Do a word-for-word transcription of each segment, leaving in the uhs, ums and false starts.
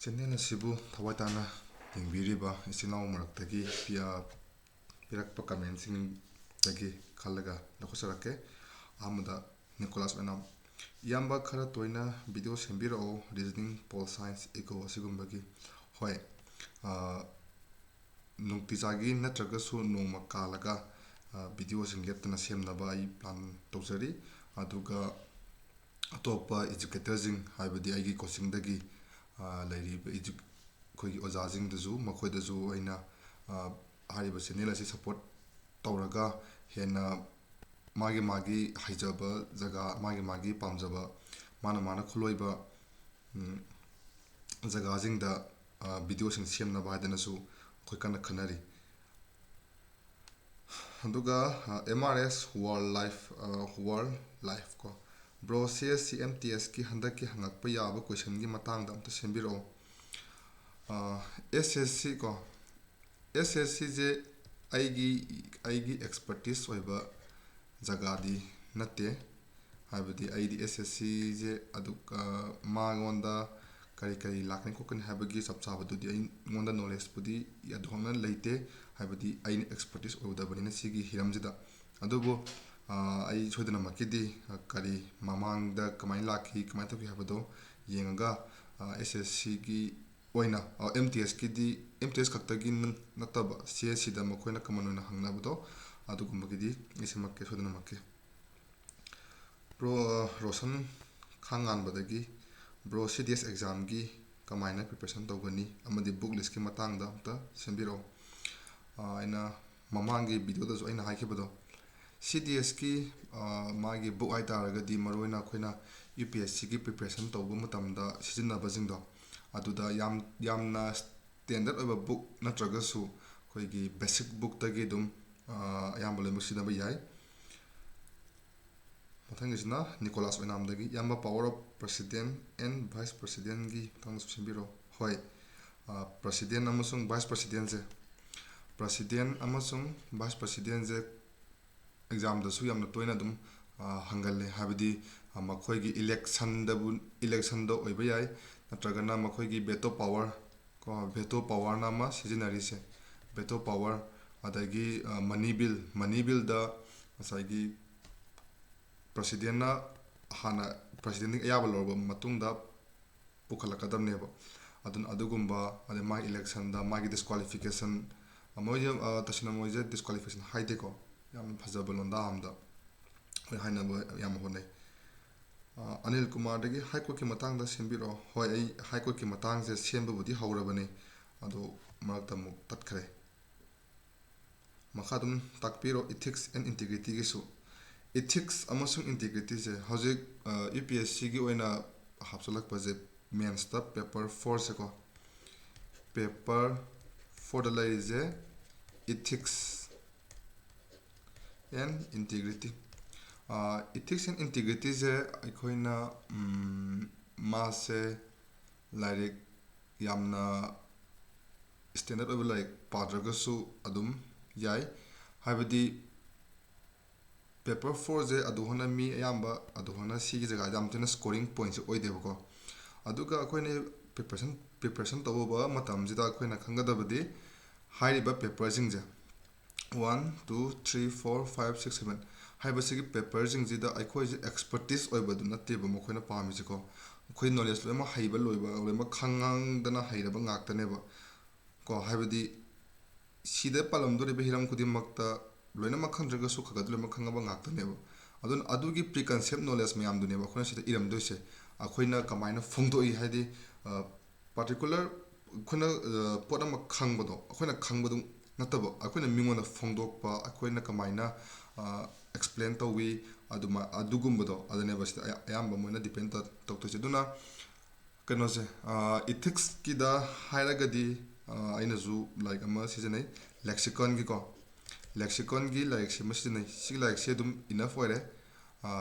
Channel ꯑꯁꯤꯕꯨ ꯊꯋꯥꯏ ꯇꯥꯅ ꯌꯦꯡꯕꯤꯔꯤꯕ ꯏꯆꯤꯜ ꯏꯅꯥꯎ ꯃꯔꯛꯇꯒꯤ ꯄꯤꯌꯥ-, ꯄꯤꯔꯛꯄ ꯀꯃꯦꯟꯁꯤꯡꯗꯒꯤ ꯈꯜꯂꯒ ꯂꯧꯈꯠꯆꯔꯛꯀꯦ꯫ ꯑꯍꯥꯟꯕꯗ ꯅꯤꯀꯣꯂꯥꯁ ꯑꯣꯏꯅꯥꯝ, "ꯏꯌꯥꯝꯕ, ꯈꯔ ꯇꯣꯏꯅ ꯚꯤꯗꯤꯑꯣ ꯁꯦꯝꯕꯤꯔꯛꯑꯣ, reasoning, pol science, ego ꯑꯁꯤꯒꯨꯝꯕꯒꯤ"꯫ ꯍꯣꯏ, ꯑ, ꯅꯨꯡꯇꯤꯖꯥꯒꯤ ꯅꯠꯇ꯭ꯔꯒꯁꯨ ꯅꯣꯡꯃ ꯀꯥꯜꯂꯒ, ꯑ, ꯚꯤꯗꯤꯑꯣꯁꯤꯡ ꯂꯦꯞꯇꯅ ꯁꯦꯝꯅꯕ ꯑꯩ ꯄ꯭ꯂꯥꯟ ꯇꯧꯖꯔꯤ꯫ ꯑꯗꯨꯒ ꯑꯇꯣꯞꯄ ꯏꯖꯨꯀꯦꯇꯔꯁꯤꯡ, ꯍꯥꯏꯕꯗꯤ ꯑꯩꯒꯤ ꯀꯣꯆꯤꯡꯗꯒꯤ, ꯑ, ꯂꯩꯔꯤꯕ ꯏꯖꯨ-, ꯑꯩꯈꯣꯏꯒꯤ ꯑꯣꯖꯥꯁꯤꯡꯗꯁꯨ, ꯃꯈꯣꯏꯗꯁꯨ ꯑꯩꯅ, ꯑ, ꯍꯥꯏꯔꯤꯕ ꯆꯦꯅꯦꯜ ꯑꯁꯤ ꯁꯞꯄꯣꯔꯠ ꯇꯧꯔꯒ ꯍꯦꯟꯅ ꯃꯥꯒꯤ ꯃꯥꯒꯤ ꯍꯩꯖꯕ ꯖꯒꯥ, ꯃꯥꯒꯤ ꯃꯥꯒꯤ ꯄꯥꯝꯖꯕ, ꯃꯥꯅ ꯃꯥꯅ ꯈꯨꯠꯂꯣꯏꯕ, ꯎꯝ, ꯖꯒꯥꯁꯤꯡꯗ, ꯑ, ꯚꯤꯗꯤꯑꯣꯁꯤꯡ ꯁꯦꯝꯅꯕ ꯍꯥꯏꯗꯅꯁꯨ ꯑꯩꯈꯣꯏ ꯀꯟꯅ ꯈꯟꯅꯔꯤ꯫ ꯑꯗꯨꯒ, ꯑ, M R S World Life, ꯑ, World Life ꯀꯣ, "Bro, C S C M T S ꯀꯤ ꯍꯟꯗꯛꯀꯤ ꯍꯪꯉꯛꯄ ꯌꯥꯕ ꯀꯣꯏꯁꯟꯒꯤ ꯃꯇꯥꯡꯗ ꯑꯝꯇ ꯁꯦꯝꯕꯤꯔꯛꯑꯣ"꯫ ꯑ, S S C ꯀꯣ, S S C ꯁꯦ ꯑꯩꯒꯤ, ꯑꯩꯒꯤ ꯑꯦꯛꯁꯄꯔꯇꯤꯁ ꯑꯣꯏꯕ ꯖꯒꯥꯗꯤ ꯅꯠꯇꯦ꯫ ꯍꯥꯏꯕꯗꯤ ꯑꯩꯗꯤ S S C ꯁꯦ ꯑꯗꯨ, ꯑ, ꯃꯉꯣꯟꯗ ꯀꯔꯤ ꯀꯔꯤ ꯂꯥꯛꯀꯅꯤ ꯈꯣꯠꯀꯅꯤ ꯍꯥꯏꯕꯒꯤ ꯆꯞ ꯆꯥꯕꯗꯨꯗꯤ ꯑꯩꯉꯣꯟꯗ ꯅꯣꯂꯦꯖꯄꯨꯗꯤ ꯑꯗꯨꯃꯛꯅ ꯂꯩꯇꯦ꯫ ꯍꯥꯏꯕꯗꯤ ꯑꯩꯅ ꯑꯦꯛꯁꯄꯔꯇꯤꯁ ꯑꯣꯏꯔꯨꯗꯕꯅꯤꯅ ꯁꯤꯒꯤ ꯍꯤꯔꯝꯁꯤꯗ꯫ ꯑꯗꯨꯕꯨ, ꯑ, ꯑꯩ ꯁꯣꯏꯗꯅꯃꯛꯀꯤꯗꯤ, ꯑ, ꯀꯔꯤ ꯃꯃꯥꯡꯗ ꯀꯃꯥꯏꯅ ꯂꯥꯛꯈꯤ, ꯀꯃꯥꯏꯅ ꯇꯧꯈꯤ ꯍꯥꯏꯕꯗꯣ ꯌꯦꯡꯉꯒ, ꯑ, S S C ꯒꯤ ꯑꯣꯏꯅ, ꯑ, M T S ꯀꯤꯗꯤ, M T S ꯈꯛꯇꯒꯤ ꯅ-, ꯅꯠꯇꯕ, C S C ꯗ ꯃꯈꯣꯏꯅ ꯀꯃꯟ ꯑꯣꯏꯅ ꯍꯪꯅꯕꯗꯣ, ꯑꯗꯨꯒꯨꯝꯕꯒꯤꯗꯤ ꯑꯩ ꯁꯦꯝꯃꯛꯀꯦ ꯁꯣꯏꯗꯅꯃꯛꯀꯤ꯫ Bro, ꯑ, Roshan ꯈꯥꯉꯥꯟꯕꯗꯒꯤ, "Bro, C D S exam ꯒꯤ ꯀꯃꯥꯏꯅ preparation ꯇꯧꯒꯅꯤ ꯑꯃꯗꯤ book list ꯀꯤ ꯃꯇꯥꯡꯗ ꯑꯝꯇ ꯁꯦꯝꯕꯤꯔꯛꯑꯣ"꯫ ꯑ, ꯑꯩꯅ ꯃꯃꯥꯡꯒꯤ ꯚꯤꯗꯤꯑꯣꯗꯁꯨ ꯑꯩꯅ ꯍꯥꯏꯈꯤꯕꯗꯣ, C D S ꯀꯤ, ꯑ, ꯃꯥꯒꯤ book ꯍꯥꯏꯇꯥꯔꯒꯗꯤ ꯃꯔꯨꯑꯣꯏꯅ ꯑꯩꯈꯣꯏꯅ U P S C ꯒꯤ preparation ꯇꯧꯕ ꯃꯇꯝꯗ ꯁꯤꯖꯤꯟꯅꯕꯁꯤꯡꯗꯣ, ꯑꯗꯨꯗ ꯌꯥꯝ, ꯌꯥꯝꯅ standard ꯑꯣꯏꯕ book ꯅꯠꯇ꯭ꯔꯒꯁꯨ ꯑꯩꯈꯣꯏꯒꯤ basic book ꯇꯒꯤ ꯑꯗꯨꯝ, ꯑ, ꯑꯌꯥꯝꯕ ꯂꯣꯏꯅꯃꯛ ꯁꯤꯖꯤꯟꯅꯕ ꯌꯥꯏ꯫ ꯃꯊꯪꯒꯤꯁꯤꯅ ꯅꯤꯀꯣꯂꯥꯁ ꯑꯣꯏꯅꯥꯝꯗꯒꯤ, "ꯏꯌꯥꯝꯕ, power of president and vice president ꯒꯤ ꯃꯇꯥꯡꯗꯁꯨ ꯁꯦꯝꯕꯤꯔꯣ"꯫ ꯍꯣꯏ, ꯑ, president ꯑꯃꯁꯨꯡ vice president ꯁꯦ, president ꯑꯃꯁꯨꯡ vice president ꯁꯦ exam ꯗꯁꯨ ꯌꯥꯝꯅ ꯇꯣꯏꯅ ꯑꯗꯨꯝ, ꯑ, ꯍꯪꯒꯜꯂꯦ꯫ ꯍꯥꯏꯕꯗꯤ, ꯑ, ꯃꯈꯣꯏꯒꯤ election ꯗꯕꯨ, election ꯗ ꯑꯣꯏꯕ ꯌꯥꯏ, ꯅꯠꯇ꯭ꯔꯒꯅ ꯃꯈꯣꯏꯒꯤ veto power ꯀꯣ, veto powerꯅ ꯑꯃ ꯁꯤꯖꯤꯟꯅꯔꯤꯁꯦ, veto power꯫ ꯑꯗꯒꯤ ꯃꯅꯤ ꯕꯤꯜ, ꯃꯅꯤ ꯕꯤꯜꯗ ꯉꯁꯥꯏꯒꯤ presidentꯅ ꯍꯥꯟꯅ presidentꯒꯤ ꯑꯌꯥꯕ ꯂꯧꯔꯕ ꯃꯇꯨꯡꯗ ꯄꯨꯈꯠꯂꯛꯀꯗꯕꯅꯦꯕ꯫ ꯑꯗꯨꯅ ꯑꯗꯨꯒꯨꯝꯕ, ꯑꯗꯩ ꯃꯥꯒꯤ electionꯗ ꯃꯥꯒꯤ disqualification, ꯃꯣꯏꯁꯦ ꯇꯁꯦꯡꯅ ꯃꯣꯏꯁꯦ disqualification ꯍꯥꯏꯗꯦꯀꯣ, ꯌꯥꯝ ꯐꯖꯕ ꯂꯣꯟꯗꯥ ꯑꯃꯗ ꯑꯩꯈꯣꯏ ꯍꯥꯏꯅꯕ ꯌꯥꯝ ꯍꯣꯠꯅꯩ꯫ ꯑꯅꯤꯜ ꯀꯨꯃꯥꯔꯗꯒꯤ High Courtꯀꯤ ꯃꯇꯥꯡꯗ ꯁꯦꯝꯕꯤꯔꯛꯑꯣ꯫ ꯍꯣꯏ, ꯑꯩ High Courtꯀꯤ ꯃꯇꯥꯡꯁꯦ ꯁꯦꯝꯕꯕꯨꯗꯤ ꯍꯧꯔꯕꯅꯤ, ꯑꯗꯣ ꯃꯔꯛꯇ ꯑꯃꯨꯛ ꯇꯠꯈ꯭ꯔꯦ꯫ ꯃꯈꯥ ꯑꯗꯨꯝ ꯇꯥꯛꯄꯤꯔꯣ, ethics and integrityꯒꯤꯁꯨ꯫ Ethics ꯑꯃꯁꯨꯡ integrityꯁꯦ ꯍꯧꯖꯤꯛ UPSCꯒꯤ ꯑꯣꯏꯅ ꯍꯥꯞꯆꯤꯜꯂꯛꯄꯁꯦ, mains paper fourꯁꯦꯀꯣ, paper fourꯗ ꯂꯩꯔꯤꯁꯦ ethics and integrity꯫ Ethics and integrityꯁꯦ ꯑꯩꯈꯣꯏꯅ ꯃꯥꯁꯦ ꯂꯥꯏꯔꯤꯛ ꯌꯥꯝꯅ standard ꯑꯣꯏꯕ ꯂꯥꯏꯔꯤꯛ ꯄꯥꯗ꯭ꯔꯒꯁꯨ ꯑꯗꯨꯝ ꯌꯥꯏ꯫ ꯍꯥꯏꯕꯗꯤ paper fourꯁꯦ ꯑꯗꯨ ꯍꯣꯟꯅ ꯃꯤ ꯑꯌꯥꯝꯕ ꯑꯗꯨ ꯍꯣꯟꯅ ꯁꯤꯒꯤ ꯖꯒꯥꯗ ꯌꯥꯝ ꯊꯤꯅ scoring pointꯁꯦ ꯑꯣꯏꯗꯦꯕꯀꯣ꯫ ꯑꯗꯨꯒ ꯑꯩꯈꯣꯏꯅ preparation preparation ꯇꯧꯕ ꯃꯇꯝꯁꯤꯗ ꯑꯩꯈꯣꯏꯅ ꯈꯪꯒꯗꯕꯗꯤ ꯍꯥꯏꯔꯤꯕ paperꯁꯤꯡꯁꯦ, one, two, three, four, five, six, seven ꯍꯥꯏꯕꯁꯤꯒꯤ paperꯁꯤꯡꯁꯤꯗ ꯑꯩꯈꯣꯏꯁꯦ expertise ꯑꯣꯏꯕꯗꯨ ꯅꯠꯇꯦꯕ ꯃꯈꯣꯏꯅ ꯄꯥꯝꯃꯤꯁꯦꯀꯣ꯫ ꯑꯩꯈꯣꯏ knowledge ꯂꯣꯏꯅꯃꯛ ꯍꯩꯕ ꯂꯣꯏꯕ, ꯂꯣꯏꯅꯃꯛ ꯈꯪꯗꯅ ꯍꯩꯔꯕ ꯉꯥꯛꯇꯅꯦꯕ ꯀꯣ꯫ ꯍꯥꯏꯕꯗꯤ ꯁꯤꯗ ꯄꯥꯜꯂꯝꯗꯣꯔꯤꯕ ꯍꯤꯔꯝ ꯈꯨꯗꯤꯡꯃꯛꯇ ꯂꯣꯏꯅꯃꯛ ꯈꯪꯗ꯭ꯔꯒꯁꯨ ꯈꯔ ꯈꯔꯗꯤ ꯂꯣꯏꯅꯃꯛ ꯈꯪꯉꯕ ꯉꯥꯛꯇꯅꯦꯕ꯫ ꯑꯗꯨꯅ ꯑꯗꯨꯒꯤ preconceived knowledge ꯃꯌꯥꯝꯗꯨꯅꯦꯕ ꯑꯩꯈꯣꯏꯅ ꯁꯤꯗ ꯏꯔꯝꯗꯣꯏꯁꯦ꯫ ꯑꯩꯈꯣꯏꯅ ꯀꯃꯥꯏꯅ ꯐꯣꯡꯗꯣꯛꯏ ꯍꯥꯏꯗꯤ, particular ꯑꯩꯈꯣꯏꯅ ꯄꯣꯠ ꯑꯃ ꯈꯪꯕꯗꯣ, ꯑꯩꯈꯣꯏꯅ ꯈꯪꯕꯗꯨ ꯅꯠꯇꯕ, ꯑꯩꯈꯣꯏꯅ ꯃꯤꯉꯣꯟꯗ ꯐꯣꯡꯗꯣꯛꯄ, ꯑꯩꯈꯣꯏꯅ ꯀꯃꯥꯏꯅ explain ꯇꯧꯏ, ꯑꯗꯨꯃ ꯑꯗꯨꯒꯨꯝꯕꯗꯣ ꯑꯗꯨꯅꯦꯕ ꯁꯤꯗ ꯑꯌꯥ- ꯑꯌꯥꯝꯕ ꯃꯣꯏꯅ depend ꯇꯧ- ꯇꯧꯗꯣꯏꯁꯦ꯫ ꯑꯗꯨꯅ ꯀꯩꯅꯣꯁꯦ, ethicsꯀꯤꯗ ꯍꯥꯏꯔꯒꯗꯤ ꯑꯩꯅꯁꯨ ꯂꯥꯏꯔꯤꯛ ꯑꯃ ꯁꯤꯖꯤꯟꯅꯩ, Lexiconꯒꯤꯀꯣ꯫ Lexiconꯒꯤ ꯂꯥꯏꯔꯤꯛꯁꯦ ꯑꯃ ꯁꯤꯖꯤꯟꯅꯩ꯫ ꯁꯤꯒꯤ ꯂꯥꯏꯔꯤꯛꯁꯦ ꯑꯗꯨꯝ enough ꯑꯣꯏꯔꯦ꯫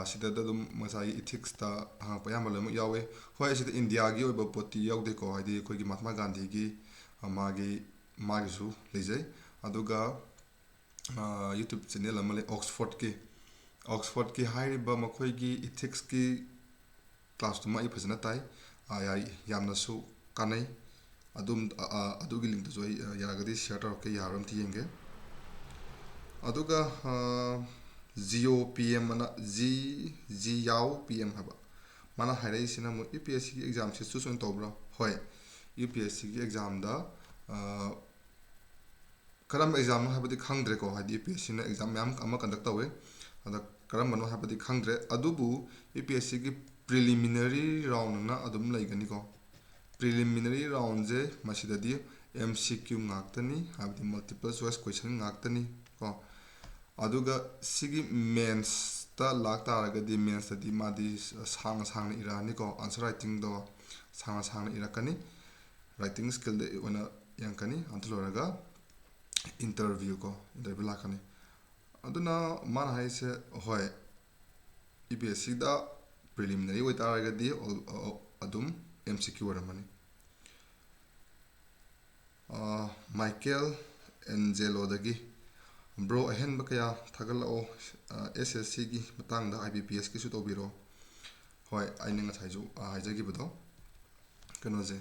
ꯁꯤꯗꯗ ꯑꯗꯨꯝ ꯉꯁꯥꯏꯒꯤ ethicsꯇ ꯍꯪꯉꯛꯄ ꯑꯌꯥꯝꯕ ꯂꯣꯏꯅꯃꯛ ꯌꯥꯎꯋꯦ꯫ ꯍꯣꯏ, ꯁꯤꯗ ꯏꯟꯗꯤꯌꯥꯒꯤ ꯑꯣꯏꯕ ꯄꯣꯠꯇꯤ ꯌꯥꯎꯗꯦꯀꯣ, ꯍꯥꯏꯗꯤ ꯑꯩꯈꯣꯏꯒꯤ ꯃꯍꯥꯇꯃꯥ ꯒꯥꯟꯙꯤꯒꯤ ꯃꯥꯒꯤ ꯃꯥꯒꯤꯁꯨ ꯂꯩꯖꯩ꯫ ꯑꯗꯨꯒ YouTube channel ꯑꯃ ꯂꯩ, Oxfordꯀꯤ꯫ Oxfordꯀꯤ ꯍꯥꯏꯔꯤꯕ ꯃꯈꯣꯏꯒꯤ ethicsꯀꯤ classꯇꯨꯃ ꯑꯩ ꯐꯖꯅ ꯇꯥꯏ꯫ ꯑ, ꯌꯥꯏ, ꯌꯥꯝꯅꯁꯨ ꯀꯥꯟꯅꯩ꯫ ꯑꯗꯨꯝ ꯑ, ꯑ, ꯑꯗꯨꯒꯤ ꯂꯤꯡꯇꯨꯁꯨ ꯑꯩ ꯑ, ꯌꯥꯔꯒꯗꯤ ꯁꯤꯌꯔ ꯇꯧꯔꯛꯀꯦ, ꯌꯥꯕ꯭ꯔꯥ ꯑꯝꯇ ꯌꯦꯡꯒꯦ꯫ ꯑꯗꯨꯒ ꯖꯤꯑꯣ ꯄꯤ ꯑꯦꯝ ꯑꯅ, ꯖꯤ ꯖꯤ ꯌꯥꯎ ꯄꯤ ꯑꯦꯝ ꯍꯥꯏꯕ, ꯃꯥꯅ ꯍꯥꯏꯔꯛꯏꯁꯤꯅ ꯑꯃꯨꯛ ꯌꯨ ꯄꯤ ꯑꯦꯁ ꯁꯤꯒꯤ ꯑꯦꯛꯖꯥꯝꯁꯦ ꯆꯨꯁ ꯑꯣꯏꯅ ꯇꯧꯕ꯭ꯔꯥ? ꯍꯣꯏ, ꯌꯨ ꯄꯤ ꯑꯦꯁ ꯁꯤꯒꯤ ꯑꯦꯛꯖꯥꯝꯗ ꯀꯔꯝꯕ ꯑꯦꯛꯖꯥꯝꯅꯣ ꯍꯥꯏꯕꯗꯤ ꯈꯪꯗ꯭ꯔꯦꯀꯣ, ꯍꯥꯏꯗꯤ ꯌꯨ ꯄꯤ ꯑꯦꯁ ꯁꯤꯅ ꯑꯦꯛꯖꯥꯝ ꯃꯌꯥꯝ ꯑꯃ ꯀꯟꯗꯛ ꯇꯧꯋꯦ꯫ ꯑꯗ ꯀꯔꯝꯕꯅꯣ ꯍꯥꯏꯕꯗꯤ ꯈꯪꯗ꯭ꯔꯦ꯫ ꯑꯗꯨꯕꯨ ꯌꯨ ꯄꯤ ꯑꯦꯁ ꯁꯤꯒꯤ ꯄ꯭ꯔꯤꯂꯤꯃꯤꯅꯔꯤ ꯔꯥꯎꯟꯅ ꯑꯗꯨꯝ ꯂꯩꯒꯅꯤꯀꯣ꯫ ꯄ꯭ꯔꯤꯂꯤꯃꯤꯅꯔꯤ ꯔꯥꯎꯟꯁꯦ ꯃꯁꯤꯗꯗꯤ ꯑꯦꯝ ꯁꯤ ꯀ꯭ꯌꯨ ꯉꯥꯛꯇꯅꯤ, ꯍꯥꯏꯕꯗꯤ ꯃꯜꯇꯤꯄꯜ ꯆꯣꯏꯁ ꯀꯣꯏꯁꯟ ꯉꯥꯛꯇꯅꯤ ꯀꯣ꯫ ꯑꯗꯨꯒ ꯁꯤꯒꯤ ꯃꯦꯟꯁꯇ ꯂꯥꯛ ꯇꯥꯔꯒꯗꯤ, ꯃꯦꯟꯁꯇꯗꯤ ꯃꯥꯗꯤ ꯁꯥꯡꯅ ꯁꯥꯡꯅ ꯏꯔꯛꯑꯅꯤꯀꯣ, ꯑꯟꯁꯔ ꯔꯥꯏꯇꯤꯡꯗꯣ ꯁꯥꯡꯅ ꯁꯥꯡꯅ ꯏꯔꯛꯀꯅꯤ꯫ ꯔꯥꯏꯇꯤꯡ ꯁ꯭ꯀꯤꯜꯗ ꯑꯣꯏꯅ ꯌꯦꯡꯉꯛꯀꯅꯤ꯫ ꯑꯗꯨ ꯂꯣꯏꯔꯒ ꯏꯟꯇꯔꯚ꯭ꯌꯨ ꯀꯣ, ꯏꯟꯇꯔꯚ꯭ꯌꯨ ꯂꯥꯛꯀꯅꯤ꯫ ꯑꯗꯨꯅ ꯃꯥꯅ ꯍꯥꯏꯁꯦ, ꯍꯣꯏ, ꯌꯨ ꯄꯤ ꯑꯦꯁ ꯁꯤꯗ ꯄ꯭ꯔꯤꯂꯤꯃꯤꯅꯔꯤ ꯑꯣꯏꯇꯥꯔꯒꯗꯤ ꯑꯣ-, ꯑꯣ-, ꯑꯗꯨꯝ ꯑꯦꯝ ꯁꯤ ꯀ꯭ꯌꯨ ꯑꯣꯏꯔꯝꯃꯅꯤ꯫ ꯑ, ꯃꯥꯏꯀꯦꯜ ꯑꯦꯟꯖꯦꯂꯣꯗꯒꯤ, "ꯕ꯭ꯔꯣ, ꯑꯍꯦꯟꯕ ꯀꯌꯥ ꯊꯥꯒꯠꯂꯛꯑꯣ, ꯑ, ꯑꯦꯁ ꯑꯦꯁ ꯁꯤꯒꯤ ꯃꯇꯥꯡꯗ ꯑꯥꯏ ꯕꯤ ꯄꯤ ꯑꯦꯁꯀꯤꯁꯨ ꯇꯧꯕꯤꯔꯛꯑꯣ"꯫ ꯍꯣꯏ, ꯑꯩꯅ ꯉꯁꯥꯏꯁꯨ, ꯑ, ꯍꯥꯏꯖꯈꯤꯕꯗꯣ, ꯀꯩꯅꯣꯁꯦ,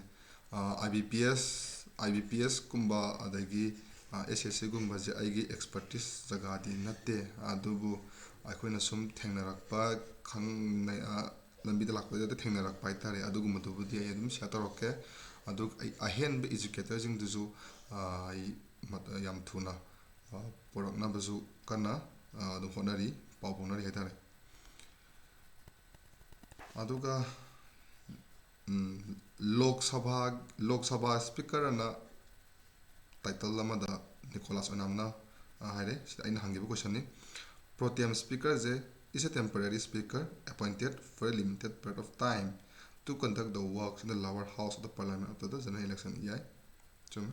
ꯑꯥꯏ ꯕꯤ ꯄꯤ ꯑꯦꯁ, ꯑꯥꯏ ꯕꯤ ꯄꯤ ꯑꯦꯁꯀꯨꯝꯕ, ꯑꯗꯒꯤ ꯑꯦꯁ ꯑꯦꯁ ꯁꯤꯒꯨꯝꯕꯁꯦ ꯑꯩꯒꯤ ꯑꯦꯛꯁꯄꯔꯇꯤꯁ ꯖꯒꯥꯗꯤ ꯅꯠꯇꯦ꯫ ꯑꯗꯨꯕꯨ ꯑꯩꯈꯣꯏꯅ ꯁꯨꯝ ꯊꯦꯡꯅꯔꯛꯄ, ꯈꯪꯅ-, ꯑ, ꯂꯝꯕꯤꯗ ꯂꯥꯛꯄꯗ ꯊꯦꯡꯅꯔꯛꯄ ꯍꯥꯏꯇꯥꯔꯦ, ꯑꯗꯨꯒꯨꯝꯕꯗꯨꯕꯨꯗꯤ ꯑꯩ ꯑꯗꯨꯝ ꯁꯤꯌꯔ ꯇꯧꯔꯛꯀꯦ꯫ ꯑꯗꯨ ꯑꯩ ꯑꯍꯦꯟꯕ ꯏꯖꯨꯀꯦꯇꯔꯁꯤꯡꯗꯨꯁꯨ, ꯑ, ꯑꯩ ꯃꯠ-, ꯌꯥꯝ ꯊꯨꯅ, ꯑ, ꯄꯨꯔꯛꯅꯕꯁꯨ ꯀꯟꯅ, ꯑ, ꯑꯗꯨꯝ ꯍꯣꯠꯅꯔꯤ, ꯄꯥꯎ ꯐꯥꯎꯅꯔꯤ ꯍꯥꯏꯇꯥꯔꯦ꯫ ꯑꯗꯨꯒ, ꯎꯝ, ꯂꯣꯛ ꯁꯚꯥ, ꯂꯣꯛ ꯁꯚꯥ ꯁ꯭ꯄꯤꯀꯔ ꯑꯅ ꯇꯥꯏꯇꯜ ꯑꯃꯗ ꯅꯤꯀꯣꯂꯥꯁ ꯑꯣꯏꯅꯥꯝꯅ, ꯑ, ꯍꯥꯏꯔꯦ꯫ ꯁꯤꯗ ꯑꯩꯅ ꯍꯪꯈꯤꯕ ꯀꯣꯏꯁꯟꯅꯤ, "Pro tem speaker say is a temporary speaker appointed for a limited period of time to conduct the works in the lower house of the parliament after the general election"꯫ ꯌꯥꯏ, ꯆꯨꯝꯃꯤ꯫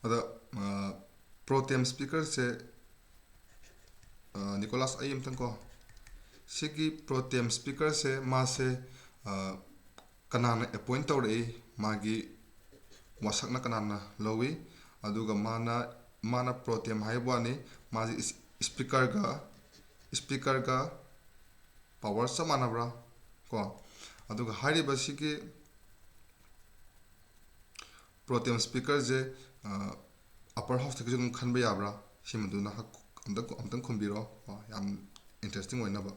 ꯑꯗ, ꯑ, pro tem speaker ꯁꯦ, ꯑ, ꯅꯤꯀꯣꯂꯥꯁ, ꯑꯩ ꯑꯝꯇꯪ ꯀꯣ, ꯁꯤꯒꯤ pro tem speaker ꯁꯦ, ꯃꯥꯁꯦ, ꯑ, ꯀꯅꯥꯅ ꯑꯦꯄꯣꯏꯟ ꯇꯧꯔꯛꯏ, ꯃꯥꯒꯤ ꯋꯥꯁꯛꯅ ꯀꯅꯥꯅ ꯂꯧꯏ, ꯑꯗꯨꯒ ꯃꯥꯅ, ꯃꯥꯅ pro tem ꯍꯥꯏꯕ ꯋꯥꯅꯤ, ꯃꯥꯁꯤ ꯏꯁ-, ꯁ꯭ꯄꯤꯀꯔꯒ, ꯁ꯭ꯄꯤꯀꯔꯒ ꯄꯋꯥꯔ ꯆꯞ ꯃꯥꯟꯅꯕ꯭ꯔꯥ? ꯀꯣ꯫ ꯑꯗꯨꯒ ꯍꯥꯏꯔꯤꯕꯁꯤꯒꯤ ꯄ꯭ꯔꯣꯇꯦꯝ ꯁ꯭ꯄꯤꯀꯔꯁꯦ ꯑꯄꯔ ꯍꯥꯎꯁꯇꯒꯤꯁꯨ ꯑꯗꯨꯝ ꯈꯟꯕ ꯌꯥꯕ꯭ꯔꯥ? ꯁꯤꯃꯗꯨꯅ ꯑꯝꯇꯪ ꯑꯝꯇꯪ ꯈꯨꯝꯕꯤꯔꯣ ꯀꯣ, ꯌꯥꯝ ꯏꯟꯇꯔꯦꯁꯇꯤꯡ ꯑꯣꯏꯅꯕ꯫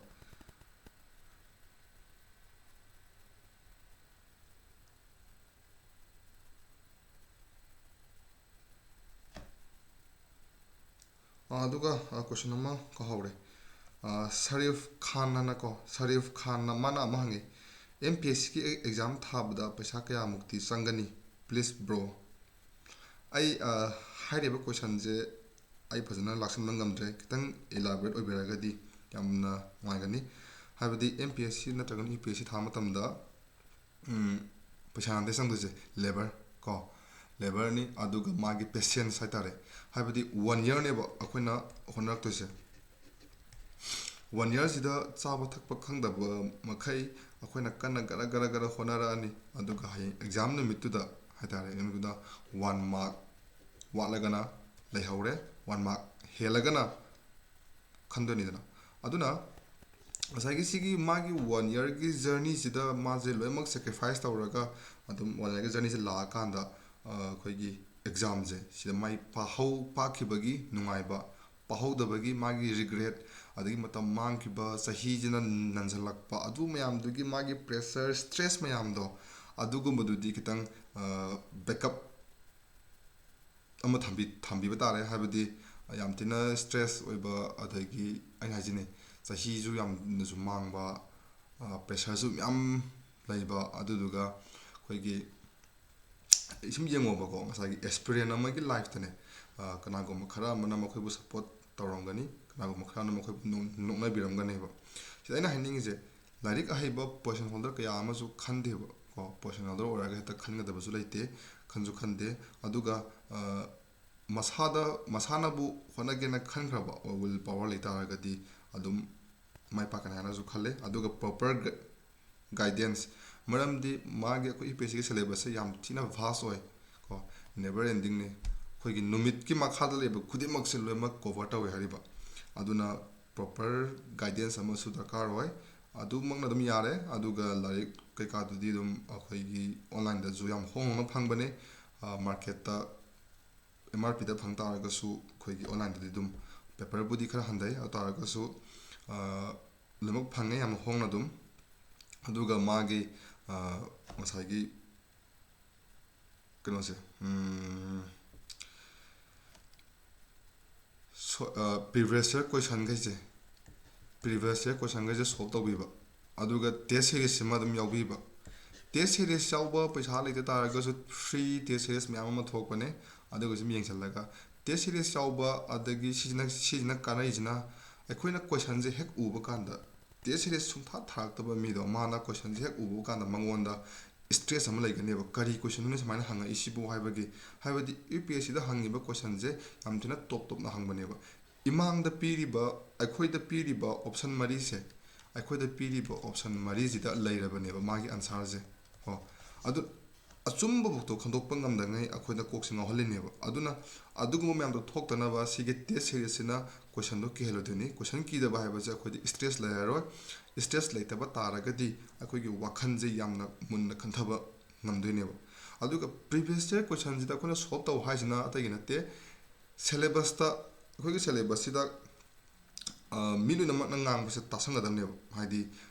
ꯑꯗꯨꯒ ꯀꯣꯏꯁꯟ ꯑꯃ ꯀꯥꯎꯍꯧꯔꯦ꯫ ꯁꯔꯤꯐ ꯈꯥꯟ ꯍꯥꯏꯅꯀꯣ, ꯁꯔꯤꯐ ꯈꯥꯟꯅ ꯃꯥꯅ ꯑꯃ ꯍꯪꯉꯤ, "ꯑꯦꯝ ꯄꯤ ꯑꯦꯁ ꯁꯤꯒꯤ ꯑꯦꯛꯖꯥꯝ ꯊꯥꯕꯗ ꯄꯩꯁꯥ ꯀꯌꯥꯃꯨꯛꯇꯤ ꯆꯪꯒꯅꯤ? Please bro." ꯑꯩ ꯍꯥꯏꯔꯤꯕ ꯀꯣꯏꯁꯟꯁꯦ ꯑꯩ ꯐꯖꯅ ꯂꯥꯛꯁꯟꯕ ꯉꯝꯗ꯭ꯔꯦ, ꯈꯤꯇꯪ ꯏꯂꯥꯕꯣꯔꯦꯠ ꯑꯣꯏꯕꯤꯔꯒꯗꯤ ꯌꯥꯝꯅ ꯅꯨꯡꯉꯥꯏꯒꯅꯤ꯫ ꯍꯥꯏꯕꯗꯤ ꯑꯦꯝ ꯄꯤ ꯑꯦꯁ ꯁꯤ ꯅꯠꯇ꯭ꯔꯒꯅ ꯌꯨ ꯄꯤ ꯑꯦꯁ ꯁꯤ ꯊꯥꯕ ꯃꯇꯝꯗ ꯄꯩꯁꯥ ꯅꯠꯇꯦ ꯆꯪꯗꯣꯏꯁꯦ, ꯂꯦꯕꯔ ꯀꯣ꯫ ꯂꯦꯕꯔꯅꯤ, ꯑꯗꯨꯒ ꯃꯥꯒꯤ ꯄꯦꯁꯦꯟꯁ ꯍꯥꯏꯇꯥꯔꯦ꯫ ꯍꯥꯏꯕꯗꯤ ꯋꯥꯟ ꯏꯌꯔꯅꯦꯕ ꯑꯩꯈꯣꯏꯅ ꯍꯣꯠꯅꯔꯛꯇꯣꯏꯁꯦ꯫ ꯋꯥꯟ ꯏꯌꯔꯁꯤꯗ ꯆꯥꯕ ꯊꯛꯄ ꯈꯪꯗꯕ ꯃꯈꯩ ꯑꯩꯈꯣꯏꯅ ꯀꯟꯅ ꯒꯔ ꯒꯔ ꯒꯔ ꯍꯣꯠꯅꯔꯛꯑꯅꯤ꯫ ꯑꯗꯨꯒ ꯍꯌꯦꯡ ꯑꯦꯛꯖꯥꯝ ꯅꯨꯃꯤꯠꯇꯨꯗ ꯍꯥꯏꯇꯥꯔꯦ, ꯑꯗꯨꯗ ꯋꯥꯟ ꯃꯥꯔꯛ ꯋꯥꯠꯂꯒꯅ ꯂꯩꯍꯧꯔꯦ, ꯋꯥꯟ ꯃꯥꯔꯛ ꯍꯦꯜꯂꯒꯅ ꯈꯟꯗꯣꯏꯅꯤꯗꯅ꯫ ꯑꯗꯨꯅ ꯉꯁꯥꯏꯒꯤ ꯁꯤꯒꯤ ꯃꯥꯒꯤ ꯋꯥꯟ ꯏꯌꯔꯒꯤ ꯖꯔꯅꯤꯁꯤꯗ ꯃꯥꯁꯦ ꯂꯣꯏꯅꯃꯛ ꯁꯦꯀ꯭ꯔꯤꯐꯥꯏꯁ ꯇꯧꯔꯒ ꯑꯗꯨꯝ ꯋꯥꯟ ꯏꯌꯔꯒꯤ ꯖꯔꯅꯤꯁꯦ ꯂꯥꯛꯑꯀꯥꯟꯗ ꯑꯩꯈꯣꯏꯒꯤ ꯑꯦꯛꯖꯥꯝꯁꯦ ꯁꯤꯗ ꯃꯥꯏ ꯄꯥꯍꯧ ꯄꯥꯛꯈꯤꯕꯒꯤ ꯅꯨꯡꯉꯥꯏꯕ, ꯄꯥꯍꯧꯗꯕꯒꯤ ꯃꯥꯒꯤ ꯔꯤꯒ꯭ꯔꯦꯠ, ꯑꯗꯒꯤ ꯃꯇꯝ ꯃꯥꯡꯈꯤꯕ, ꯆꯍꯤꯁꯤꯅ ꯅꯟꯁꯤꯜꯂꯛꯄ, ꯑꯗꯨ ꯃꯌꯥꯝꯗꯨꯒꯤ ꯃꯥꯒꯤ ꯄ꯭ꯔꯦꯁꯔ, ꯁ꯭ꯇ꯭ꯔꯦꯁ ꯃꯌꯥꯝꯗꯣ, ꯑꯗꯨꯒꯨꯝꯕꯗꯨꯗꯤ ꯈꯤꯇꯪ ꯕꯦꯛꯀꯞ ꯑꯃ ꯊꯝꯕꯤ ꯊꯝꯕꯤꯕ ꯇꯥꯔꯦ꯫ ꯍꯥꯏꯕꯗꯤ ꯌꯥꯝ ꯊꯤꯅ ꯁ꯭ꯇ꯭ꯔꯦꯁ ꯑꯣꯏꯕ, ꯑꯗꯒꯤ ꯑꯩꯅ ꯍꯥꯏꯁꯤꯅꯦ, ꯆꯍꯤꯁꯨ ꯌꯥꯝꯅꯁꯨ ꯃꯥꯡꯕ, ꯄ꯭ꯔꯦꯁꯔꯁꯨ ꯃꯌꯥꯝ ꯂꯩꯕ, ꯑꯗꯨꯗꯨꯒ ꯑꯩꯈꯣꯏꯒꯤ ꯁꯨꯝ ꯌꯦꯡꯉꯣꯕꯀꯣ, ꯉꯁꯥꯏꯒꯤ ꯑꯦꯁꯄꯤꯔꯦꯟ ꯑꯃꯒꯤ ꯂꯥꯏꯐꯇꯅꯦ, ꯀꯅꯥꯒꯨꯝꯕ ꯈꯔ ꯑꯃꯅ ꯃꯈꯣꯏꯕꯨ ꯁꯞꯄꯣꯔꯠ ꯇꯧꯔꯝꯒꯅꯤ, ꯀꯅꯥꯒꯨꯝꯕ ꯈꯔ ꯑꯃꯅ ꯃꯈꯣꯏꯕꯨ ꯅꯣꯛꯅꯕꯤꯔꯝꯒꯅꯦꯕ꯫ ꯁꯤꯗ ꯑꯩꯅ ꯍꯥꯏꯅꯤꯡꯉꯤꯁꯦ, ꯂꯥꯏꯔꯤꯛ ꯑꯍꯩꯕ ꯄꯣꯖꯤꯁꯟ ꯍꯣꯜꯗꯔ ꯀꯌꯥ ꯑꯃꯁꯨ ꯈꯟꯗꯦꯕ ꯀꯣ꯫ ꯄꯣꯖꯤꯁꯟ ꯍꯣꯜꯗꯔ ꯑꯣꯏꯔꯒ ꯍꯦꯛꯇ ꯈꯟꯒꯗꯕꯁꯨ ꯂꯩꯇꯦ, ꯈꯟꯁꯨ ꯈꯟꯗꯦ꯫ ꯑꯗꯨꯒ ꯃꯁꯥꯗ, ꯃꯁꯥꯅꯕꯨ ꯍꯣꯠꯅꯒꯦꯅ ꯈꯟꯈ꯭ꯔꯕ ꯋꯤꯜ ꯄꯋꯥꯔ ꯂꯩꯇꯥꯔꯒꯗꯤ ꯑꯗꯨꯝ ꯃꯥꯏ ꯄꯥꯛꯀꯅꯤ ꯍꯥꯏꯅꯁꯨ ꯈꯜꯂꯦ꯫ ꯑꯗꯨꯒ ꯄ꯭ꯔꯣꯄꯔ ꯒꯥꯏꯗꯦꯟꯁ, ꯃꯔꯝꯗꯤ ꯃꯥꯒꯤ ꯑꯩꯈꯣꯏ ꯌꯨ ꯄꯤ ꯑꯦꯁ ꯁꯤꯒꯤ ꯁꯦꯂꯦꯕꯁꯁꯦ ꯌꯥꯝ ꯊꯤꯅ ꯚꯥꯁ ꯑꯣꯏ ꯀꯣ, ꯅꯦꯕꯔ ꯑꯦꯟꯗꯤꯡꯅꯤ꯫ ꯑꯩꯈꯣꯏꯒꯤ ꯅꯨꯃꯤꯠꯀꯤ ꯃꯈꯥꯗ ꯂꯩꯕ ꯈꯨꯗꯤꯡꯃꯛꯁꯦ ꯂꯣꯏꯅꯃꯛ ꯀꯣꯚꯔ ꯇꯧꯋꯦ ꯍꯥꯏꯔꯤꯕ꯫ ꯑꯗꯨꯅ ꯄ꯭ꯔꯣꯄꯔ ꯒꯥꯏꯗꯦꯟꯁ ꯑꯃꯁꯨ ꯗꯔꯀꯥꯔ ꯑꯣꯏ꯫ ꯑꯗꯨꯃꯛꯅ ꯑꯗꯨꯝ ꯌꯥꯔꯦ꯫ ꯑꯗꯨꯒ ꯂꯥꯏꯔꯤꯛ ꯀꯩꯀꯥꯗꯨꯗꯤ ꯑꯗꯨꯝ ꯑꯩꯈꯣꯏꯒꯤ ꯑꯣꯟꯂꯥꯏꯟꯗꯁꯨ ꯌꯥꯝ ꯍꯣꯡ ꯍꯣꯡꯅ ꯐꯪꯕꯅꯦ꯫ ꯃꯥꯔꯀꯦꯠꯇ ꯑꯦꯝ ꯑꯥꯔ ꯄꯤꯗ ꯐꯪ ꯇꯥꯔꯒꯁꯨ ꯑꯩꯈꯣꯏꯒꯤ ꯑꯣꯟꯂꯥꯏꯟꯗꯗꯤ ꯑꯗꯨꯝ ꯄꯦꯄꯔꯕꯨꯗꯤ ꯈꯔ ꯍꯟꯊꯩ, ꯑꯗꯨ ꯇꯥꯔꯒꯁꯨ ꯂꯣꯏꯅꯃꯛ ꯐꯪꯉꯦ ꯌꯥꯝ ꯍꯣꯡꯅ ꯑꯗꯨꯝ꯫ ꯑꯗꯨꯒ ꯃꯥꯒꯤ ꯉꯁꯥꯏꯒꯤ ꯀꯩꯅꯣꯁꯦ, previous year questionꯈꯩꯁꯦ previous year questionꯈꯩꯁꯦ solve ꯇꯧꯕꯤꯕ, ꯑꯗꯨꯒ test seriesꯁꯤꯃ ꯑꯗꯨꯝ ꯌꯥꯎꯕꯤꯕ꯫ Test series ꯌꯥꯎꯕ ꯄꯩꯁꯥ ꯂꯩꯇ ꯇꯥꯔꯒꯁꯨ free test series ꯃꯌꯥꯝ ꯑꯃ ꯊꯣꯛꯄꯅꯦ, ꯑꯗꯨꯒ ꯁꯨꯝ ꯌꯦꯡꯁꯤꯜꯂꯒ test series ꯌꯥꯎꯕ꯫ ꯑꯗꯒꯤ ꯁꯤꯁꯤꯅ ꯁꯤꯁꯤꯅ ꯀꯥꯟꯅꯩꯁꯤꯅ ꯑꯩꯈꯣꯏꯅ questionꯁꯦ ꯍꯦꯛ ꯎꯕ ꯀꯥꯟꯗ, test series ꯁꯨꯡꯊꯥ ꯊꯥꯔꯛꯇꯕ ꯃꯤꯗꯣ ꯃꯥꯅ questionꯁꯦ ꯍꯦꯛ ꯎꯕ ꯀꯥꯟꯗ ꯃꯉꯣꯟꯗ stress ꯑꯃ ꯂꯩꯒꯅꯦꯕ, ꯀꯔꯤ questionꯅꯣ ꯁꯨꯃꯥꯏꯅ ꯍꯪꯉꯛꯏꯁꯤꯕꯨ ꯍꯥꯏꯕꯒꯤ꯫ ꯍꯥꯏꯕꯗꯤ UPSCꯗ ꯍꯪꯉꯤꯕ questionꯁꯦ ꯌꯥꯝ ꯊꯤꯅ top topꯅ ꯍꯪꯕꯅꯦꯕ꯫ ꯏꯃꯥꯡꯗ ꯄꯤꯔꯤꯕ, ꯑꯩꯈꯣꯏꯗ ꯄꯤꯔꯤꯕ option ꯃꯔꯤꯁꯦ, ꯑꯩꯈꯣꯏꯗ ꯄꯤꯔꯤꯕ option ꯃꯔꯤꯁꯤꯗ ꯂꯩꯔꯕꯅꯦꯕ ꯃꯥꯒꯤ answerꯁꯦ꯫ ꯑꯣ, ꯑꯗꯨ ꯑꯆꯨꯝꯕ ꯐꯥꯎꯗꯣ ꯈꯟꯗꯣꯛꯄ ꯉꯝꯗꯉꯩ ꯑꯩꯈꯣꯏꯗ ꯀꯣꯛꯁꯦ ꯉꯥꯎꯍꯜꯂꯤꯅꯦꯕ꯫ ꯑꯗꯨꯅ ꯑꯗꯨꯒꯨꯝꯕ ꯃꯌꯥꯝꯗꯣ ꯊꯣꯛꯇꯅꯕ ꯁꯤꯒꯤ test seriesꯁꯤꯅ questionꯗꯣ ꯀꯤꯍꯜꯂꯣꯏꯗꯣꯏꯅꯤ꯫ Question ꯀꯤꯗꯕ ꯍꯥꯏꯕꯁꯦ ꯑꯩꯈꯣꯏꯗ stress ꯂꯩꯔꯔꯣꯏ꯫ Stress ꯂꯩꯇꯕ ꯇꯥꯔꯒꯗꯤ ꯑꯩꯈꯣꯏꯒꯤ ꯋꯥꯈꯜꯁꯦ ꯌꯥꯝꯅ ꯃꯨꯟꯅ ꯈꯟꯊꯕ ꯉꯝꯗꯣꯏꯅꯦꯕ꯫ ꯑꯗꯨꯒ previous year questionꯁꯤꯗ ꯑꯩꯈꯣꯏꯅ solve ꯇꯧ ꯍꯥꯏꯁꯤꯅ ꯑꯇꯩꯒꯤ ꯅꯠꯇꯦ, syllabusꯇ, ꯑꯩꯈꯣꯏꯒꯤ syllabusꯁꯤꯗ ꯃꯤ ꯂꯣꯏꯅꯃꯛꯅ ꯉꯥꯡꯕꯁꯦ ꯇꯥꯁꯟꯒꯗꯕꯅꯦꯕ꯫ ꯍꯥꯏꯗꯤ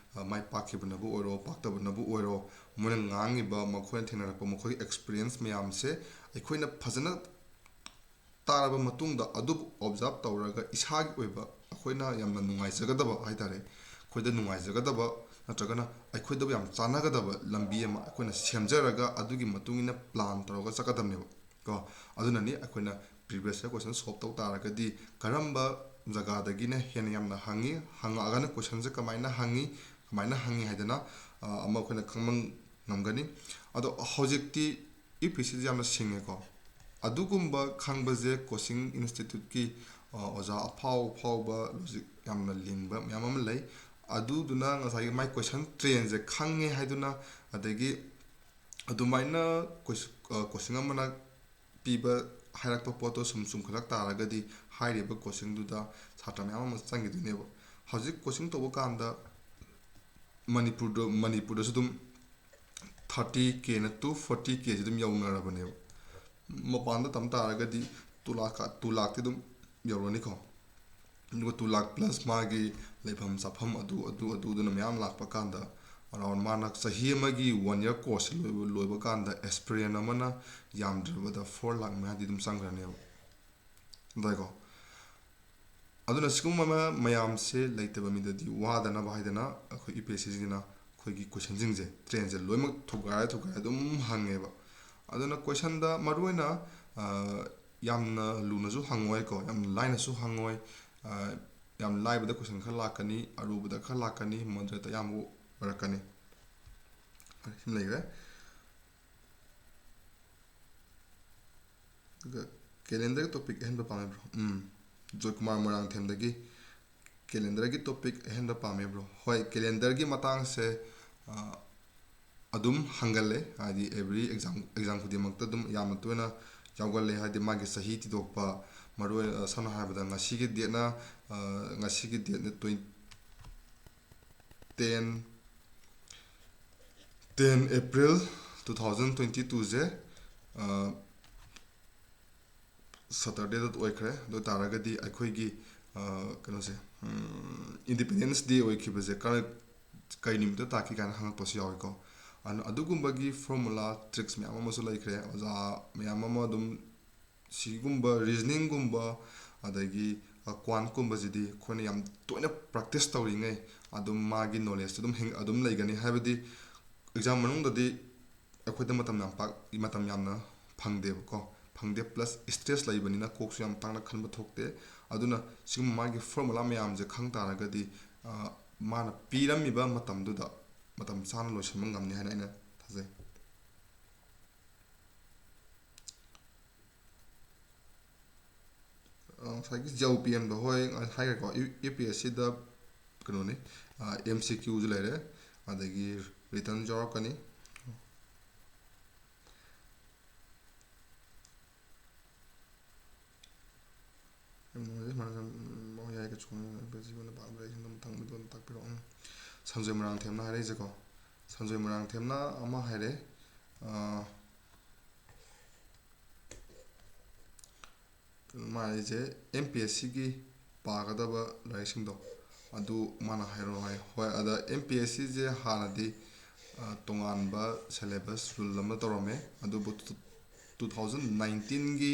ꯃꯥꯏ ꯄꯥꯛꯈꯤꯕꯅꯕꯨ ꯑꯣꯏꯔꯣ, ꯄꯥꯛꯇꯕꯅꯕꯨ ꯑꯣꯏꯔꯣ, ꯃꯣꯏꯅ ꯉꯥꯡꯉꯤꯕ, ꯃꯈꯣꯏꯅ ꯊꯦꯡꯅꯔꯛꯄ, ꯃꯈꯣꯏꯒꯤ experience ꯃꯌꯥꯝꯁꯦ ꯑꯩꯈꯣꯏꯅ ꯐꯖꯅ ꯇꯥꯔꯕ ꯃꯇꯨꯡꯗ ꯑꯗꯨꯕꯨ observe ꯇꯧꯔꯒ ꯏꯁꯥꯒꯤ ꯑꯣꯏꯕ ꯑꯩꯈꯣꯏꯅ ꯌꯥꯝꯅ ꯅꯨꯡꯉꯥꯏꯖꯒꯗꯕ ꯍꯥꯏ ꯇꯥꯔꯦ, ꯑꯩꯈꯣꯏꯗ ꯅꯨꯡꯉꯥꯏꯖꯒꯗꯕ ꯅꯠꯇ꯭ꯔꯒꯅ ꯑꯩꯈꯣꯏꯗꯕꯨ ꯌꯥꯝ ꯆꯥꯟꯅꯒꯗꯕ ꯂꯝꯕꯤ ꯑꯃ ꯑꯩꯈꯣꯏꯅ ꯁꯦꯝꯖꯔꯒ ꯑꯗꯨꯒꯤ ꯃꯇꯨꯡ ꯏꯟꯅ plan ꯇꯧꯔꯒ ꯆꯠꯀꯗꯕꯅꯦꯕ꯫ ꯀꯣ, ꯑꯗꯨꯅꯅꯤ ꯑꯩꯈꯣꯏꯅ previous year question solve ꯇꯧ ꯇꯥꯔꯒꯗꯤ ꯀꯔꯝꯕ ꯖꯒꯥꯗꯒꯤꯅ ꯍꯦꯟꯅ ꯌꯥꯝꯅ ꯍꯪꯉꯤ, ꯍꯪꯉꯛꯑꯒꯅ questionꯁꯦ ꯀꯃꯥꯏꯅ ꯍꯪꯉꯤ, ꯀꯃꯥꯏꯅ ꯍꯪꯉꯤ ꯍꯥꯏꯗꯅ ꯑꯃ ꯑꯩꯈꯣꯏꯅ ꯈꯪꯕ ꯉꯝꯒꯅꯤ꯫ ꯑꯗꯣ ꯍꯧꯖꯤꯛꯇꯤ UPSCꯁꯦ ꯌꯥꯝꯅ ꯁꯤꯡꯉꯦꯀꯣ꯫ ꯑꯗꯨꯒꯨꯝꯕ ꯈꯪꯕꯁꯦ coaching instituteꯀꯤ ꯑꯣꯖꯥ ꯑꯐꯥꯎ ꯑꯐꯥꯎꯕ, logic ꯌꯥꯝꯅ ꯂꯤꯡꯕ ꯃꯌꯥꯝ ꯑꯃ ꯂꯩ꯫ ꯑꯗꯨꯗꯨꯅ ꯉꯁꯥꯏꯒꯤ ꯃꯥꯏ question trendꯁꯦ ꯈꯪꯉꯦ ꯍꯥꯏꯗꯨꯅ, ꯑꯗꯒꯤ ꯑꯗꯨꯃꯥꯏꯅ coaching ꯑꯃꯅ ꯄꯤꯕ, ꯍꯥꯏꯔꯛꯄ ꯄꯣꯠꯇꯣ ꯁꯨꯝ ꯆꯨꯝꯈꯠꯂꯛ ꯇꯥꯔꯒꯗꯤ ꯍꯥꯏꯔꯤꯕ coachingꯗꯨꯗ ꯁꯥꯇ꯭ꯔ ꯃꯌꯥꯝ ꯑꯃ ꯆꯪꯈꯤꯗꯣꯏꯅꯦꯕ꯫ ꯍꯧꯖꯤꯛ coaching ꯇꯧꯕ ꯀꯥꯟꯗ ꯃꯅꯤꯄꯨꯔꯗ, ꯃꯅꯤꯄꯨꯔꯗꯁꯨ ꯑꯗꯨꯝ thirty K ꯅ to forty K ꯁꯤ ꯑꯗꯨꯝ ꯌꯧꯅꯔꯕꯅꯦꯕ꯫ ꯃꯄꯥꯟꯗ ꯇꯝ ꯇꯥꯔꯒꯗꯤ two lakh, two lakh T ꯑꯗꯨꯝ ꯌꯧꯔꯅꯤꯀꯣ꯫ ꯑꯗꯨꯒ two lakh plus ꯃꯥꯒꯤ ꯂꯩꯐꯝ ꯆꯥꯐꯝ ꯑꯗꯨ, ꯑꯗꯨ, ꯑꯗꯨꯗꯨꯅ ꯃꯌꯥꯝ ꯂꯥꯛꯄ ꯀꯥꯟꯗ, around ꯃꯥꯅ ꯆꯍꯤ ꯑꯃꯒꯤ one year course ꯁꯤ ꯂꯣꯏꯕ, ꯂꯣꯏꯕ ꯀꯥꯟꯗ aspirant ꯑꯃꯅ ꯌꯥꯝꯗ꯭ꯔꯕꯗ four lakh ꯃꯌꯥꯗꯤ ꯑꯗꯨꯝ ꯆꯪꯈ꯭ꯔꯅꯦꯕ꯫ ꯑꯗꯨꯗꯥꯏꯀꯣ꯫ ꯑꯗꯨꯅ ꯁꯤꯒꯨꯝꯕ ꯃ-, ꯃꯌꯥꯝꯁꯦ ꯂꯩꯇꯕ ꯃꯤꯗꯗꯤ ꯋꯥꯗꯅꯕ ꯍꯥꯏꯗꯅ ꯑꯩꯈꯣꯏ UPSC ꯁꯤꯅ ꯑꯩꯈꯣꯏꯒꯤ question ꯁꯤꯡꯁꯦ, trend ꯁꯦ ꯂꯣꯏꯅꯃꯛ ꯊꯨꯒꯥꯏꯔ ꯊꯨꯒꯥꯏꯔ ꯑꯗꯨꯝ ꯍꯪꯉꯦꯕ꯫ ꯑꯗꯨꯅ question ꯗ ꯃꯔꯨꯑꯣꯏꯅ, ꯑ, ꯌꯥꯝꯅ ꯂꯨꯅꯁꯨ ꯍꯪꯉꯣꯏꯀꯣ, ꯌꯥꯝ ꯂꯥꯏꯅꯁꯨ ꯍꯪꯉꯣꯏ꯫ ꯑ, ꯌꯥꯝ ꯂꯥꯏꯕꯗ question ꯈꯔ ꯂꯥꯛꯀꯅꯤ, ꯑꯔꯨꯕꯗ ꯈꯔ ꯂꯥꯛꯀꯅꯤ, moderate ꯑꯌꯥꯝꯕ ꯑꯣꯏꯔꯛꯀꯅꯤ꯫ ꯁꯤꯃ ꯂꯩꯈ꯭ꯔꯦ꯫ ꯑꯗꯨꯒ calendar ꯒꯤ topic ꯑꯍꯦꯟꯕ ꯄꯥꯝꯃꯦ bro꯫ ꯎꯝ, ꯖꯣꯏꯀꯨꯃꯥꯔ ꯃꯣꯏꯔꯥꯡꯊꯦꯝꯗꯒꯤ calendar ꯒꯤ topic ꯑꯍꯦꯟꯕ ꯄꯥꯝꯃꯦ bro꯫ ꯍꯣꯏ, calendar ꯒꯤ ꯃꯇꯥꯡꯁꯦ, ꯑ, ꯑꯗꯨꯝ ꯍꯪꯒꯜꯂꯦ, ꯍꯥꯏꯗꯤ every exam, exam ꯈꯨꯗꯤꯡꯃꯛꯇ ꯑꯗꯨꯝ ꯌꯥꯝꯅ ꯇꯣꯏꯅ ꯌꯥꯎꯒꯜꯂꯦ꯫ ꯍꯥꯏꯗꯤ ꯃꯥꯒꯤ ꯆꯍꯤ ꯊꯤꯗꯣꯛꯄ, ꯃꯔꯨ ꯑꯣꯏꯅ, ꯑ, ꯁꯝꯅ ꯍꯥꯏꯔꯕꯗ ꯉꯁꯤꯒꯤ date ꯅ, ꯑ, ꯉꯁꯤꯒꯤ date ꯅ twenty, ten, ten April two thousand twenty two ꯁꯦ, ꯑ, Saturday ꯗ ꯑꯣꯏꯈ꯭ꯔꯦ꯫ ꯑꯗꯨ ꯑꯣꯏ ꯇꯥꯔꯒꯗꯤ ꯑꯩꯈꯣꯏꯒꯤ, ꯑ, ꯀꯩꯅꯣꯁꯦ, ꯎꯝ, Independence Day ꯑꯣꯏꯈꯤꯕꯁꯦ ꯀꯔ-, ꯀꯩ ꯅꯨꯃꯤꯠꯇ ꯇꯥꯛꯈꯤ ꯀꯥꯏꯅ ꯍꯪꯉꯛꯄꯁꯨ ꯌꯥꯎꯏꯀꯣ꯫ ꯑꯗꯨ-, ꯑꯗꯨꯒꯨꯝꯕꯒꯤ formula, tricks ꯃꯌꯥꯝ ꯑꯃꯁꯨ ꯂꯩꯈ꯭ꯔꯦ꯫ ꯑꯣꯖꯥ ꯃꯌꯥꯝ ꯑꯃ ꯑꯗꯨꯝ ꯁꯤꯒꯨꯝꯕ reasoning ꯒꯨꯝꯕ, ꯑꯗꯒꯤ, ꯑ, quant ꯀꯨꯝꯕꯁꯤꯗꯤ ꯑꯩꯈꯣꯏꯅ ꯌꯥꯝ ꯇꯣꯏꯅ practice ꯇꯧꯔꯤꯉꯩ ꯑꯗꯨꯝ ꯃꯥꯒꯤ knowledge ꯇꯨ ꯑꯗꯨꯝ ꯍꯦꯟ-, ꯑꯗꯨꯝ ꯂꯩꯒꯅꯤ꯫ ꯍꯥꯏꯕꯗꯤ exam ꯃꯅꯨꯡꯗꯗꯤ ꯑꯩꯈꯣꯏꯗ ꯃꯇꯝ ꯌꯥꯝ ꯄꯥꯛ-, ꯃꯇꯝ ꯌꯥꯝꯅ ꯐꯪꯗꯦꯕꯀꯣ꯫ ꯐꯪꯗꯦ, plus stress ꯂꯩꯕꯅꯤꯅ ꯀꯣꯛꯁꯨ ꯌꯥꯝ ꯇꯥꯡꯅ ꯈꯟꯕ ꯊꯣꯛꯇꯦ꯫ ꯑꯗꯨꯅ ꯁꯤꯒꯨꯝꯕ ꯃꯥꯒꯤ formula ꯃꯌꯥꯝꯁꯦ ꯈꯪ ꯇꯥꯔꯒꯗꯤ, ꯑ, ꯃꯥꯅ ꯄꯤꯔꯝꯃꯤꯕ ꯃꯇꯝꯗꯨꯗ ꯃꯇꯝ ꯆꯥꯅ ꯂꯣꯏꯁꯤꯟꯕ ꯉꯝꯅꯤ ꯍꯥꯏꯅ ꯑꯩꯅ ꯊꯥꯖꯩ꯫ ꯑ, ꯉꯁꯥꯏꯒꯤ ꯖꯧ ꯄꯤ ꯑꯦꯝꯗꯣ, ꯍꯣꯏ, ꯍꯥꯏꯈ꯭ꯔꯦꯀꯣ, ꯌꯨ-, UPSC ꯗ ꯀꯩꯅꯣꯅꯤ, ꯑ, MCQ ꯁꯨ ꯂꯩꯔꯦ, ꯑꯗꯒꯤ written ꯁꯨ ꯌꯥꯎꯔꯛꯀꯅꯤ꯫ ꯌꯥꯝ ꯅꯨꯡꯉꯥꯏꯖꯩ, ꯃꯔꯝ ꯌꯥꯝ, ꯎꯝ, ꯌꯥꯏ, ꯀꯩꯁꯨ ꯈꯟꯒꯅꯨ, ꯃꯊꯪ ꯚꯤꯗꯤꯑꯣꯗ ꯇꯥꯛꯄꯤꯔꯛꯑꯣ꯫ ꯎꯝ꯫ ꯁꯟꯖꯣꯏ ꯃꯣꯏꯔꯥꯡꯊꯦꯝꯅ ꯍꯥꯏꯔꯛꯏꯁꯦꯀꯣ, ꯁꯟꯖꯣꯏ ꯃꯣꯏꯔꯥꯡꯊꯦꯝꯅ ꯑꯃ ꯍꯥꯏꯔꯦ, ꯑ, ꯃꯥ ꯍꯥꯏꯁꯦ ꯑꯦꯝ ꯄꯤ ꯑꯦꯁ ꯁꯤꯒꯤ ꯄꯥꯒꯗꯕ ꯂꯥꯏꯔꯤꯛꯁꯤꯡꯗꯣ ꯑꯗꯨ ꯃꯥꯅ ꯍꯥꯏꯔꯛꯑꯣ ꯍꯥꯏ꯫ ꯍꯣꯏ, ꯑꯗ ꯑꯦꯝ ꯄꯤ ꯑꯦꯁ ꯁꯤꯁꯦ ꯍꯥꯟꯅꯗꯤ, ꯑ, ꯇꯣꯉꯥꯟꯕ ꯁꯦꯂꯦꯕꯁ ꯔꯨꯜ ꯑꯃ ꯇꯧꯔꯝꯃꯦ, ꯑꯗꯨꯕꯨ ꯇꯨ ꯊꯥꯎꯖꯟ ꯅꯥꯏꯟꯇꯤꯟꯒꯤ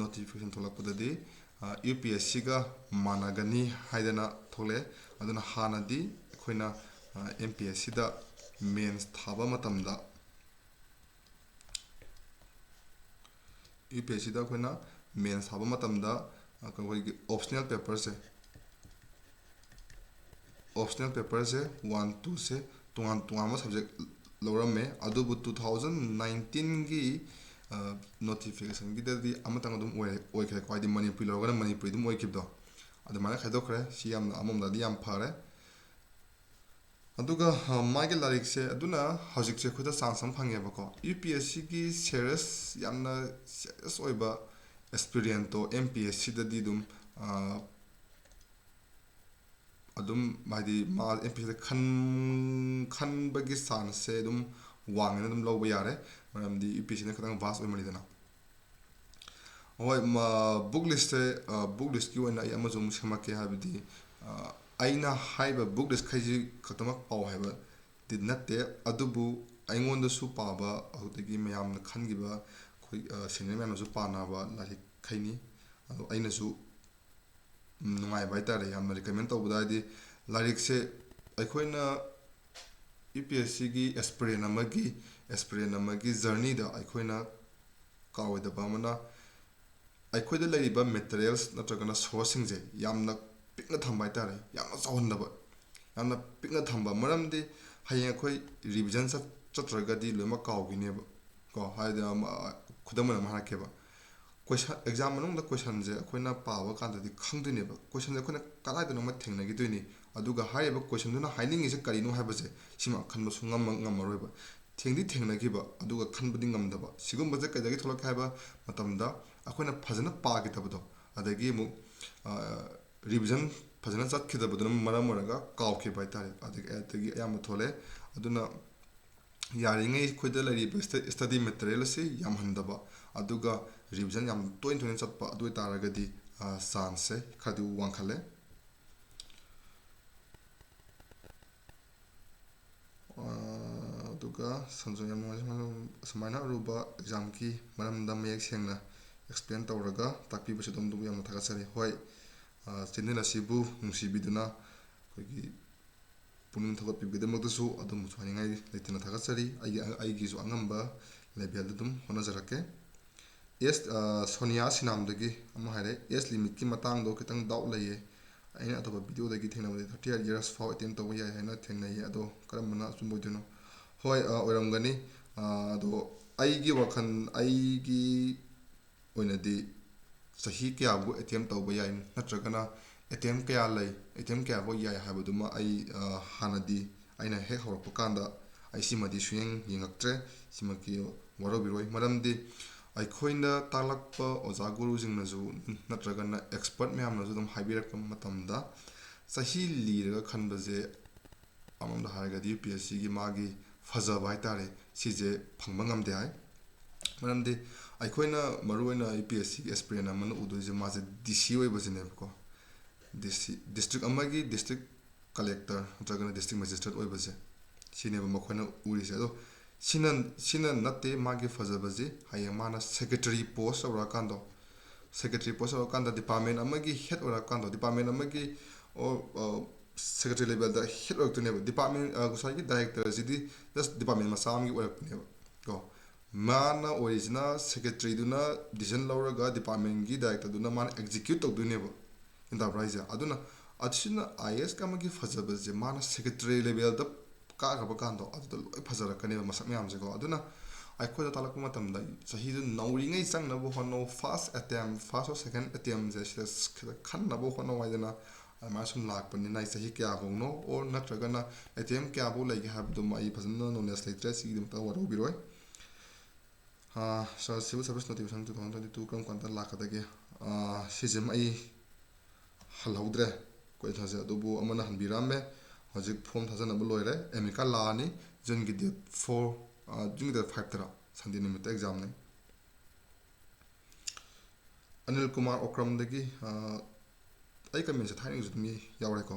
ꯅꯣꯇꯤꯐꯤꯀꯦꯁꯟ ꯊꯣꯛꯂꯛꯄꯗꯗꯤ ꯌꯨ ꯄꯤ ꯑꯦꯁ ꯁꯤꯒ ꯃꯥꯟꯅꯒꯅꯤ ꯍꯥꯏꯗꯅ ꯊꯣꯛꯂꯛꯑꯦ꯫ ꯑꯗꯨꯅ ꯍꯥꯟꯅꯗꯤ ꯑꯩꯈꯣꯏꯅ ꯑꯦꯝ ꯄꯤ ꯑꯦꯁ ꯁꯤꯗ ꯃꯦꯟꯁ ꯊꯥꯕ ꯃꯇꯝꯗ, ꯌꯨ ꯄꯤ ꯑꯦꯁ ꯁꯤꯗ ꯑꯩꯈꯣꯏꯅ ꯃꯦꯟꯁ ꯊꯥꯕ ꯃꯇꯝꯗ, ꯑ, ꯑꯩꯈꯣꯏꯒꯤ ꯑꯣꯞꯁꯅꯦꯜ ꯄꯦꯄꯔꯁꯦ, ꯑꯣꯞꯁꯅꯦꯜ ꯄꯦꯄꯔꯁꯦ ꯋꯥꯟ ꯇꯨꯁꯦ ꯇꯣꯉꯥꯟ ꯇꯣꯉꯥꯟꯕ ꯁꯕꯖꯦꯛ ꯂꯧꯔꯝꯃꯦ꯫ ꯑꯗꯨꯕꯨ ꯇꯨ ꯊꯥꯎꯖꯟ ꯅꯥꯏꯟꯇꯤꯟꯒꯤ ꯅꯣꯇꯤꯐꯤꯀꯦꯁꯟꯒꯤꯗꯗꯤ ꯑꯃꯇꯪ ꯑꯗꯨꯝ ꯑꯣꯏ-, ꯑꯣꯏꯈ꯭ꯔꯦꯀꯣ, ꯍꯥꯏꯗꯤ ꯃꯅꯤꯄꯨꯔꯤ ꯂꯧꯔꯒꯅ ꯃꯅꯤꯄꯨꯔꯤ ꯑꯗꯨꯝ ꯑꯣꯏꯈꯤꯕꯗꯣ, ꯑꯗꯨꯃꯥꯏꯅ ꯈꯥꯏꯗꯣꯛꯈ꯭ꯔꯦ꯫ ꯁꯤ ꯌꯥꯝꯅ ꯑꯃꯔꯣꯝꯗꯗꯤ ꯌꯥꯝ ꯐꯔꯦ꯫ ꯑꯗꯨꯒ, ꯑ, ꯃꯥꯒꯤ ꯂꯥꯏꯔꯤꯛꯁꯦ, ꯑꯗꯨꯅ ꯍꯧꯖꯤꯛꯁꯦ ꯑꯩꯈꯣꯏꯗ ꯆꯥꯟꯁ ꯑꯃ ꯐꯪꯉꯦꯕꯀꯣ꯫ ꯌꯨ ꯄꯤ ꯑꯦꯁ ꯁꯤꯒꯤ ꯁꯦꯔꯤꯌꯁ, ꯌꯥꯝꯅ ꯁꯦꯔꯤꯌꯁ ꯑꯣꯏꯕ ꯑꯦꯁꯄꯤꯔꯦꯟꯇꯣ ꯑꯦꯝ ꯄꯤ ꯑꯦꯁ ꯁꯤꯗꯗꯤ ꯑꯗꯨꯝ, ꯑ, ꯑꯗꯨꯝ ꯍꯥꯏꯗꯤ ꯃꯥ ꯑꯦꯝ ꯄꯤ ꯑꯦꯁ ꯁꯤꯗ ꯈꯟ-, ꯈꯟꯕꯒꯤ ꯆꯥꯟꯁꯁꯦ ꯑꯗꯨꯝ ꯋꯥꯡꯉꯦꯅ ꯑꯗꯨꯝ ꯂꯧꯕ ꯌꯥꯔꯦ, ꯃꯔꯝꯗꯤ ꯌꯨ ꯄꯤ ꯑꯦꯁ ꯁꯤꯅ ꯈꯤꯇꯪ ꯚꯥꯁ ꯑꯣꯏꯃꯜꯂꯤꯗꯅ꯫ ꯍꯣꯏ, ꯃ-, ꯕꯨꯛ ꯂꯤꯁꯁꯦ, ꯑ, ꯕꯨꯛ ꯂꯤꯁꯀꯤ ꯑꯣꯏꯅ ꯑꯩ ꯑꯃꯁꯨ ꯑꯃꯨꯛ ꯁꯦꯝꯃꯛꯀꯦ, ꯍꯥꯏꯕꯗꯤ, ꯑ, ꯑꯩꯅ ꯍꯥꯏꯔꯤꯕ ꯕꯨꯛ ꯂꯤꯁꯈꯩꯁꯤ ꯈꯛꯇꯃꯛ ꯄꯥꯎ ꯍꯥꯏꯕꯗꯤ ꯅꯠꯇꯦ, ꯑꯗꯨꯕꯨ ꯑꯩꯉꯣꯟꯗꯁꯨ ꯄꯥꯕ, ꯑꯗꯨꯗꯒꯤ ꯃꯌꯥꯝꯅ ꯈꯟꯈꯤꯕ ꯑꯩꯈꯣꯏ, ꯑ, ꯁꯦꯅꯤꯌꯔ ꯃꯌꯥꯝꯅꯁꯨ ꯄꯥꯅꯕ ꯂꯥꯏꯔꯤꯛꯈꯩꯅꯤ꯫ ꯑꯗꯣ ꯑꯩꯅꯁꯨ ꯅꯨꯡꯉꯥꯏꯕ ꯍꯥꯏꯇꯥꯔꯦ, ꯌꯥꯝꯅ ꯔꯤꯀꯃꯦꯟ ꯇꯧꯕꯗ, ꯍꯥꯏꯗꯤ ꯂꯥꯏꯔꯤꯛꯁꯦ ꯑꯩꯈꯣꯏꯅ ꯌꯨ ꯄꯤ ꯑꯦꯁ ꯁꯤꯒꯤ ꯑꯦꯁꯄꯤꯔꯦꯟ ꯑꯃꯒꯤ, ꯑꯦꯁꯄꯤꯔꯦꯟ ꯑꯃꯒꯤ ꯖꯔꯅꯤꯗ ꯑꯩꯈꯣꯏꯅ ꯀꯥꯎꯔꯣꯏꯗꯕ ꯑꯃꯅ, ꯑꯩꯈꯣꯏꯗ ꯂꯩꯔꯤꯕ ꯃꯦꯇꯔꯤꯌꯦꯜꯁ ꯅꯠꯇ꯭ꯔꯒꯅ ꯁꯣꯔꯁꯁꯤꯡꯁꯦ ꯌꯥꯝꯅ ꯄꯤꯛꯅ ꯊꯝꯕ ꯍꯥꯏꯇꯥꯔꯦ, ꯌꯥꯝꯅ ꯆꯥꯎꯍꯟꯗꯕ, ꯌꯥꯝꯅ ꯄꯤꯛꯅ ꯊꯝꯕ꯫ ꯃꯔꯝꯗꯤ ꯍꯌꯦꯡ ꯑꯩꯈꯣꯏ ꯔꯤꯚꯤꯖꯟ ꯆꯠ-, ꯆꯠꯇ꯭ꯔꯒꯗꯤ ꯂꯣꯏꯅꯃꯛ ꯀꯥꯎꯈꯤꯅꯦꯕ ꯀꯣ꯫ ꯍꯥꯏꯗꯤ, ꯑꯃ, ꯈꯨꯗꯝ ꯑꯣꯏꯅ ꯑꯃ ꯍꯥꯏꯔꯛꯀꯦꯕ, ꯀꯣꯏꯁꯟ, ꯑꯦꯛꯖꯥꯝ ꯃꯅꯨꯡꯗ ꯀꯣꯏꯁꯟꯁꯦ ꯑꯩꯈꯣꯏꯅ ꯄꯥꯕ ꯀꯥꯟꯗꯗꯤ ꯈꯪꯗꯣꯏꯅꯦꯕ, ꯀꯣꯏꯁꯟꯁꯦ ꯑꯩꯈꯣꯏꯅ ꯀꯗꯥꯏꯗꯅꯣꯃ ꯊꯦꯡꯅꯈꯤꯗꯣꯏꯅꯤ, ꯑꯗꯨꯒ ꯍꯥꯏꯔꯤꯕ ꯀꯣꯏꯁꯟꯗꯨꯅ ꯍꯥꯏꯅꯤꯡꯉꯤꯁꯦ ꯀꯔꯤꯅꯣ ꯍꯥꯏꯕꯁꯦ ꯁꯤꯃ ꯈꯟꯕ ꯁꯨꯡꯉꯝ ꯉꯝꯃꯔꯣꯏꯕ꯫ ꯊꯦꯡꯗꯤ ꯊꯦꯡꯅꯈꯤꯕ, ꯑꯗꯨꯒ ꯈꯟꯕꯗꯤ ꯉꯝꯗꯕ꯫ ꯁꯤꯒꯨꯝꯕꯁꯦ ꯀꯩꯗꯒꯤ ꯊꯣꯛꯂꯛꯀꯦ ꯍꯥꯏꯕ ꯃꯇꯝꯗ, ꯑꯩꯈꯣꯏꯅ ꯐꯖꯅ ꯄꯥꯈꯤꯗꯕꯗꯣ, ꯑꯗꯒꯤ ꯑꯃꯨꯛ, ꯑ, ꯔꯤꯚꯤꯖꯟ ꯐꯖꯅ ꯆꯠꯈꯤꯗꯕꯗꯨꯅ ꯃꯔꯝ ꯑꯣꯏꯔꯒ ꯀꯥꯎꯈꯤꯕ ꯍꯥꯏꯇꯥꯔꯦ꯫ ꯑꯗꯒꯤ ꯑꯗꯒꯤ ꯑꯌꯥꯝꯕ ꯊꯣꯛꯂꯛꯑꯦ꯫ ꯑꯗꯨꯅ ꯌꯥꯔꯤꯉꯩ ꯑꯩꯈꯣꯏꯗ ꯂꯩꯔꯤꯕ ꯁ꯭ꯇ-, study material ꯑꯁꯤ ꯌꯥꯝꯍꯟꯗꯕ, ꯑꯗꯨꯒ revision ꯌꯥꯝ ꯇꯣꯏꯅ ꯇꯣꯏꯅ ꯆꯠꯄ, ꯑꯗꯨ ꯑꯣꯏꯇꯥꯔꯒꯗꯤ, ꯑ, chance ꯁꯦ ꯈꯔꯗꯤ ꯋꯥꯡꯈꯠꯂꯦ꯫ ꯑ, ꯑꯗꯨꯒ ꯁꯟꯖꯣꯏ, ꯌꯥꯝ ꯅꯨꯡꯉꯥꯏꯖꯩ꯫ ꯁꯨꯃꯥꯏꯅ, ꯁꯨꯃꯥꯏꯅ ꯑꯔꯨꯕ exam ꯀꯤ ꯃꯔꯝꯗ ꯃꯌꯦꯛ ꯁꯦꯡꯅ explain ꯇꯧꯔꯒ ꯇꯥꯛꯄꯤꯕꯁꯤꯗꯣꯝꯗꯕꯨ ꯌꯥꯝꯅ ꯊꯥꯒꯠꯆꯔꯤ꯫ ꯍꯣꯏ, ꯑ, channel ꯑꯁꯤꯕꯨ ꯅꯨꯡꯁꯤꯕꯤꯗꯨꯅ ꯑꯩꯈꯣꯏꯒꯤ ꯄꯨꯛꯅꯤꯡ ꯊꯧꯒꯠꯄꯤꯕꯒꯤꯗꯃꯛꯇꯁꯨ ꯑꯗꯣꯝꯕꯨꯁꯨ ꯍꯥꯏꯅꯤꯡꯉꯥꯏ ꯂꯩꯇꯅ ꯊꯥꯒꯠꯆꯔꯤ꯫ ꯑꯩꯒꯤ, ꯑꯩꯒꯤꯁꯨ ꯑꯉꯝꯕ level ꯗ ꯑꯗꯨꯝ ꯍꯣꯠꯅꯖꯔꯛꯀꯦ꯫ ꯑꯦꯁ, ꯑ, ꯁꯣꯅꯤꯌꯥ ꯁꯤꯅꯥꯝꯗꯒꯤ ꯑꯃ ꯍꯥꯏꯔꯦ, "Age limit ꯀꯤ ꯃꯇꯥꯡꯗꯣ ꯈꯤꯇꯪ doubt ꯂꯩꯌꯦ꯫ ꯑꯩꯅ ꯑꯇꯣꯞꯄ video ꯗꯒꯤ ꯊꯦꯡꯅꯕꯗꯤ thirty eight years ꯐꯥꯎ attempt ꯇꯧꯕ ꯌꯥꯏ ꯍꯥꯏꯅ ꯊꯦꯡꯅꯩꯌꯦ꯫ ꯑꯗꯣ ꯀꯔꯝꯕꯅ ꯑꯆꯨꯝꯕ ꯑꯣꯏꯗꯣꯏꯅꯣ?" ꯍꯣꯏ, ꯑ, ꯑꯣꯏꯔꯝꯒꯅꯤ꯫ ꯑ, ꯑꯗꯣ ꯑꯩꯒꯤ ꯋꯥꯈꯜ, ꯑꯩꯒꯤ ꯑꯣꯏꯅꯗꯤ ꯆꯍꯤ ꯀꯌꯥꯕꯨ attempt ꯇꯧꯕ ꯌꯥꯏ, ꯅꯠꯇ꯭ꯔꯒꯅ attempt ꯀꯌꯥ ꯂꯩ, attempt ꯀꯌꯥꯐꯥꯎ ꯌꯥꯏ ꯍꯥꯏꯕꯗꯨꯃ ꯑꯩ, ꯑ, ꯍꯥꯟꯅꯗꯤ ꯑꯩꯅ ꯍꯦꯛ ꯍꯧꯔꯛꯄ ꯀꯥꯟꯗ ꯑꯩ ꯁꯤꯃꯗꯤ ꯁꯨꯌꯦꯡ ꯌꯦꯡꯉꯛꯇ꯭ꯔꯦ꯫ ꯁꯤꯃꯛꯀꯤ ꯋꯥꯔꯧꯕꯤꯔꯣꯏ꯫ ꯃꯔꯝꯗꯤ ꯑꯩꯈꯣꯏꯅ ꯇꯥꯛꯂꯛꯄ ꯑꯣꯖꯥ ꯒꯨꯔꯨꯁꯤꯡꯅꯁꯨ ꯅꯠꯇ꯭ꯔꯒꯅ expert ꯃꯌꯥꯝꯅꯁꯨ ꯑꯗꯨꯝ ꯍꯥꯏꯕꯤꯔꯛꯄ ꯃꯇꯝꯗ, ꯆꯍꯤ ꯂꯤꯔꯒ ꯈꯟꯕꯁꯦ ꯑꯃꯔꯣꯝꯗ ꯍꯥꯏꯔꯒꯗꯤ ꯌꯨ ꯄꯤ ꯑꯦꯁ ꯁꯤꯒꯤ ꯃꯥꯒꯤ ꯐꯖꯕ ꯍꯥꯏꯇꯥꯔꯦ, ꯁꯤꯁꯦ ꯐꯪꯕ ꯉꯝꯗꯦ ꯍꯥꯏ꯫ ꯃꯔꯝꯗꯤ ꯑꯩꯈꯣꯏꯅ ꯃꯔꯨꯑꯣꯏꯅ ꯌꯨ ꯄꯤ ꯑꯦꯁ ꯁꯤꯒꯤ aspirant ꯑꯃꯅ ꯎꯗꯣꯏꯁꯦ ꯃꯥꯁꯦ ꯗꯤ ꯁꯤ ꯑꯣꯏꯕꯁꯤꯅꯦꯕꯀꯣ꯫ ꯗꯤ ꯁꯤ, district ꯑꯃꯒꯤ district collector ꯅꯠꯇ꯭ꯔꯒꯅ district magistrate ꯑꯣꯏꯕꯁꯦ, ꯁꯤꯅꯦꯕ ꯃꯈꯣꯏꯅ ꯎꯔꯤꯁꯦ꯫ ꯑꯗꯣ ꯁꯤꯅ, ꯁꯤꯅ ꯅꯠꯇꯦ ꯃꯥꯒꯤ ꯐꯖꯕꯁꯦ꯫ ꯍꯌꯦꯡ ꯃꯥꯅ secretary post ꯌꯧꯔꯛꯑꯀꯥꯟꯗꯣ, secretary post ꯌꯧꯔꯀꯥꯟꯗ department ꯑꯃꯒꯤ head ꯑꯣꯏꯔꯀꯥꯟꯗꯣ, department ꯑꯃꯒꯤ, ꯑꯣ, ꯑ, secretary level ꯗ head ꯑꯣꯏꯔꯛꯇꯣꯏꯅꯦꯕ꯫ Department, ꯑ, ꯉꯁꯥꯏꯒꯤ director ꯁꯤꯗꯤ just department ꯃꯆꯥ ꯑꯃꯒꯤ ꯑꯣꯏꯔꯛꯄꯅꯦꯕ ꯀꯣ꯫ ꯃꯥꯅ ꯑꯣꯏꯔꯤꯁꯤꯅ secretary ꯗꯨꯅ decision ꯂꯧꯔꯒ department ꯀꯤ director ꯗꯨꯅ ꯃꯥꯅ execute ꯇꯧꯗꯣꯏꯅꯦꯕ꯫ ꯒ꯭ꯌꯥꯟ ꯇꯥꯕ꯭ꯔꯥ ꯍꯥꯏꯁꯦ? ꯑꯗꯨꯅ ꯑꯁꯤꯅ ꯑꯥꯏ ꯑꯦ ꯑꯦꯁ ꯑꯃꯒꯤ ꯐꯖꯕꯁꯦ, ꯃꯥꯅ secretary level ꯗ ꯀꯥꯈ꯭ꯔꯕ ꯀꯥꯟꯗꯣ ꯑꯗꯨꯗ ꯂꯣꯏ ꯐꯖꯔꯛꯀꯅꯦꯕ ꯃꯁꯛ ꯃꯌꯥꯝꯁꯦꯀꯣ꯫ ꯑꯗꯨꯅ ꯑꯩꯈꯣꯏꯗ ꯇꯥꯛꯂꯛꯄ ꯃꯇꯝꯗ ꯆꯍꯤꯗꯨ ꯅꯧꯔꯤꯉꯩ ꯆꯪꯅꯕ ꯍꯣꯠꯅꯧ, first attempt, first or second attempt ꯁꯦ ꯁꯤꯗ ꯈꯤꯇ ꯈꯟꯅꯕ ꯍꯣꯠꯅꯧ ꯍꯥꯏꯗꯅ ꯑꯗꯨꯃꯥꯏꯅ ꯁꯨꯝ ꯂꯥꯛꯄꯅꯤꯅ, ꯑꯩ ꯆꯍꯤ ꯀꯌꯥ ꯐꯥꯎꯅꯣ or ꯅꯠꯇ꯭ꯔꯒꯅ attempt ꯀꯌꯥꯐꯥꯎ ꯂꯩꯒꯦ ꯍꯥꯏꯕꯗꯨꯃ ꯑꯩ ꯐꯖꯅ knowledge ꯂꯩꯇ꯭ꯔꯦ, ꯁꯤꯒꯤꯗꯃꯛꯇ ꯋꯥꯔꯧꯕꯤꯔꯣꯏ꯫ ꯑꯥ, ꯁꯥꯔ, civil service notification two thousand twenty two ꯀꯔꯝ ꯀꯥꯟꯗ ꯂꯥꯛꯀꯗꯒꯦ? ꯑꯥ, ꯁꯤꯁꯤꯃ ꯑꯩ ꯍꯜꯍꯧꯗ꯭ꯔꯦ꯫ ꯀꯣꯏꯁꯟꯁꯦ ꯑꯗꯨꯕꯨ ꯑꯃꯅ ꯍꯟꯕꯤꯔꯛꯑꯝꯃꯦ꯫ ꯍꯧꯖꯤꯛ ꯐꯣꯝ ꯊꯥꯖꯅꯕ ꯂꯣꯏꯔꯦ꯫ ꯑꯦꯗꯃꯤꯠ ꯀꯥꯔꯗ ꯂꯥꯛꯑꯅꯤ ꯖꯨꯟꯒꯤ ꯗꯦꯠ ꯐꯣꯔ, ꯖꯨꯟꯒꯤ ꯗꯦꯠ ꯐꯥꯏꯚꯇꯔ, ꯁꯟꯗꯦ ꯅꯨꯃꯤꯠꯇ ꯑꯦꯛꯖꯥꯝꯅꯤ꯫ ꯑꯅꯤꯜ ꯀꯨꯃꯥꯔ ꯑꯣꯀ꯭ꯔꯝꯗꯒꯤ, ꯑ, ꯑꯩ ꯀꯃꯦꯟꯁꯦ ꯊꯥꯏꯅꯒꯤꯁꯨ ꯑꯗꯨꯝ ꯌꯥꯎꯔꯦꯀꯣ꯫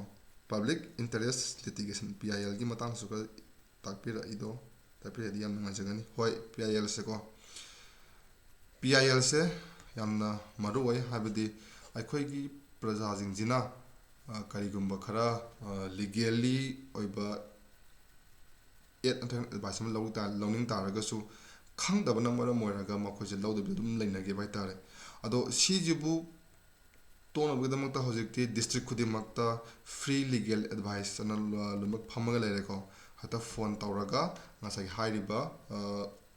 Public Interest Litigation, P I ꯑꯦꯜꯒꯤ ꯃꯇꯥꯡꯁꯨ ꯈꯔ ꯇꯥꯛꯄꯤꯔꯛꯏꯗꯣ, ꯇꯥꯛꯄꯤꯔꯛꯑꯗꯤ ꯌꯥꯝ ꯅꯨꯡꯉꯥꯏꯖꯒꯅꯤ꯫ ꯍꯣꯏ, ꯄꯤ ꯑꯥꯏ ꯑꯦꯜꯁꯦꯀꯣ, ꯄꯤ ꯑꯥꯏ ꯑꯦꯜꯁꯦ ꯌꯥꯝꯅ ꯃꯔꯨ ꯑꯣꯏ, ꯍꯥꯏꯕꯗꯤ ꯑꯩꯈꯣꯏꯒꯤ ꯄ꯭ꯔꯖꯥꯁꯤꯡꯁꯤꯅ, ꯑ, ꯀꯔꯤꯒꯨꯝꯕ ꯈꯔ, ꯑ, ꯂꯤꯒꯦꯜꯂꯤ ꯑꯣꯏꯕ ꯑꯦꯗ ꯅꯠꯇ꯭ꯔꯒ ꯑꯦꯗꯚꯥꯏꯁ ꯑꯃ ꯂꯧ ꯇꯥ-, ꯂꯧꯅꯤꯡ ꯇꯥꯔꯒꯁꯨ, ꯈꯪꯗꯕꯅ ꯃꯔꯝ ꯑꯣꯏꯔꯒ ꯃꯈꯣꯏꯁꯦ ꯂꯧꯗꯕꯤꯗ ꯑꯗꯨꯝ ꯂꯩꯅꯈꯤꯕ ꯍꯥꯏꯇꯥꯔꯦ꯫ ꯑꯗꯣ ꯁꯤꯁꯤꯕꯨ ꯇꯣꯛꯅꯕꯒꯤꯗꯃꯛꯇ ꯍꯧꯖꯤꯛꯇꯤ ꯗꯤꯁꯇ꯭ꯔꯤꯛ ꯈꯨꯗꯤꯡꯃꯛꯇ free legal advice ꯑꯅ ꯂꯣ-, ꯂꯣꯏꯅꯃꯛ ꯐꯝꯃꯒ ꯂꯩꯔꯦꯀꯣ꯫ ꯍꯦꯛꯇ ꯐꯣꯟ ꯇꯧꯔꯒ ꯉꯁꯥꯏꯒꯤ ꯍꯥꯏꯔꯤꯕ, ꯑ,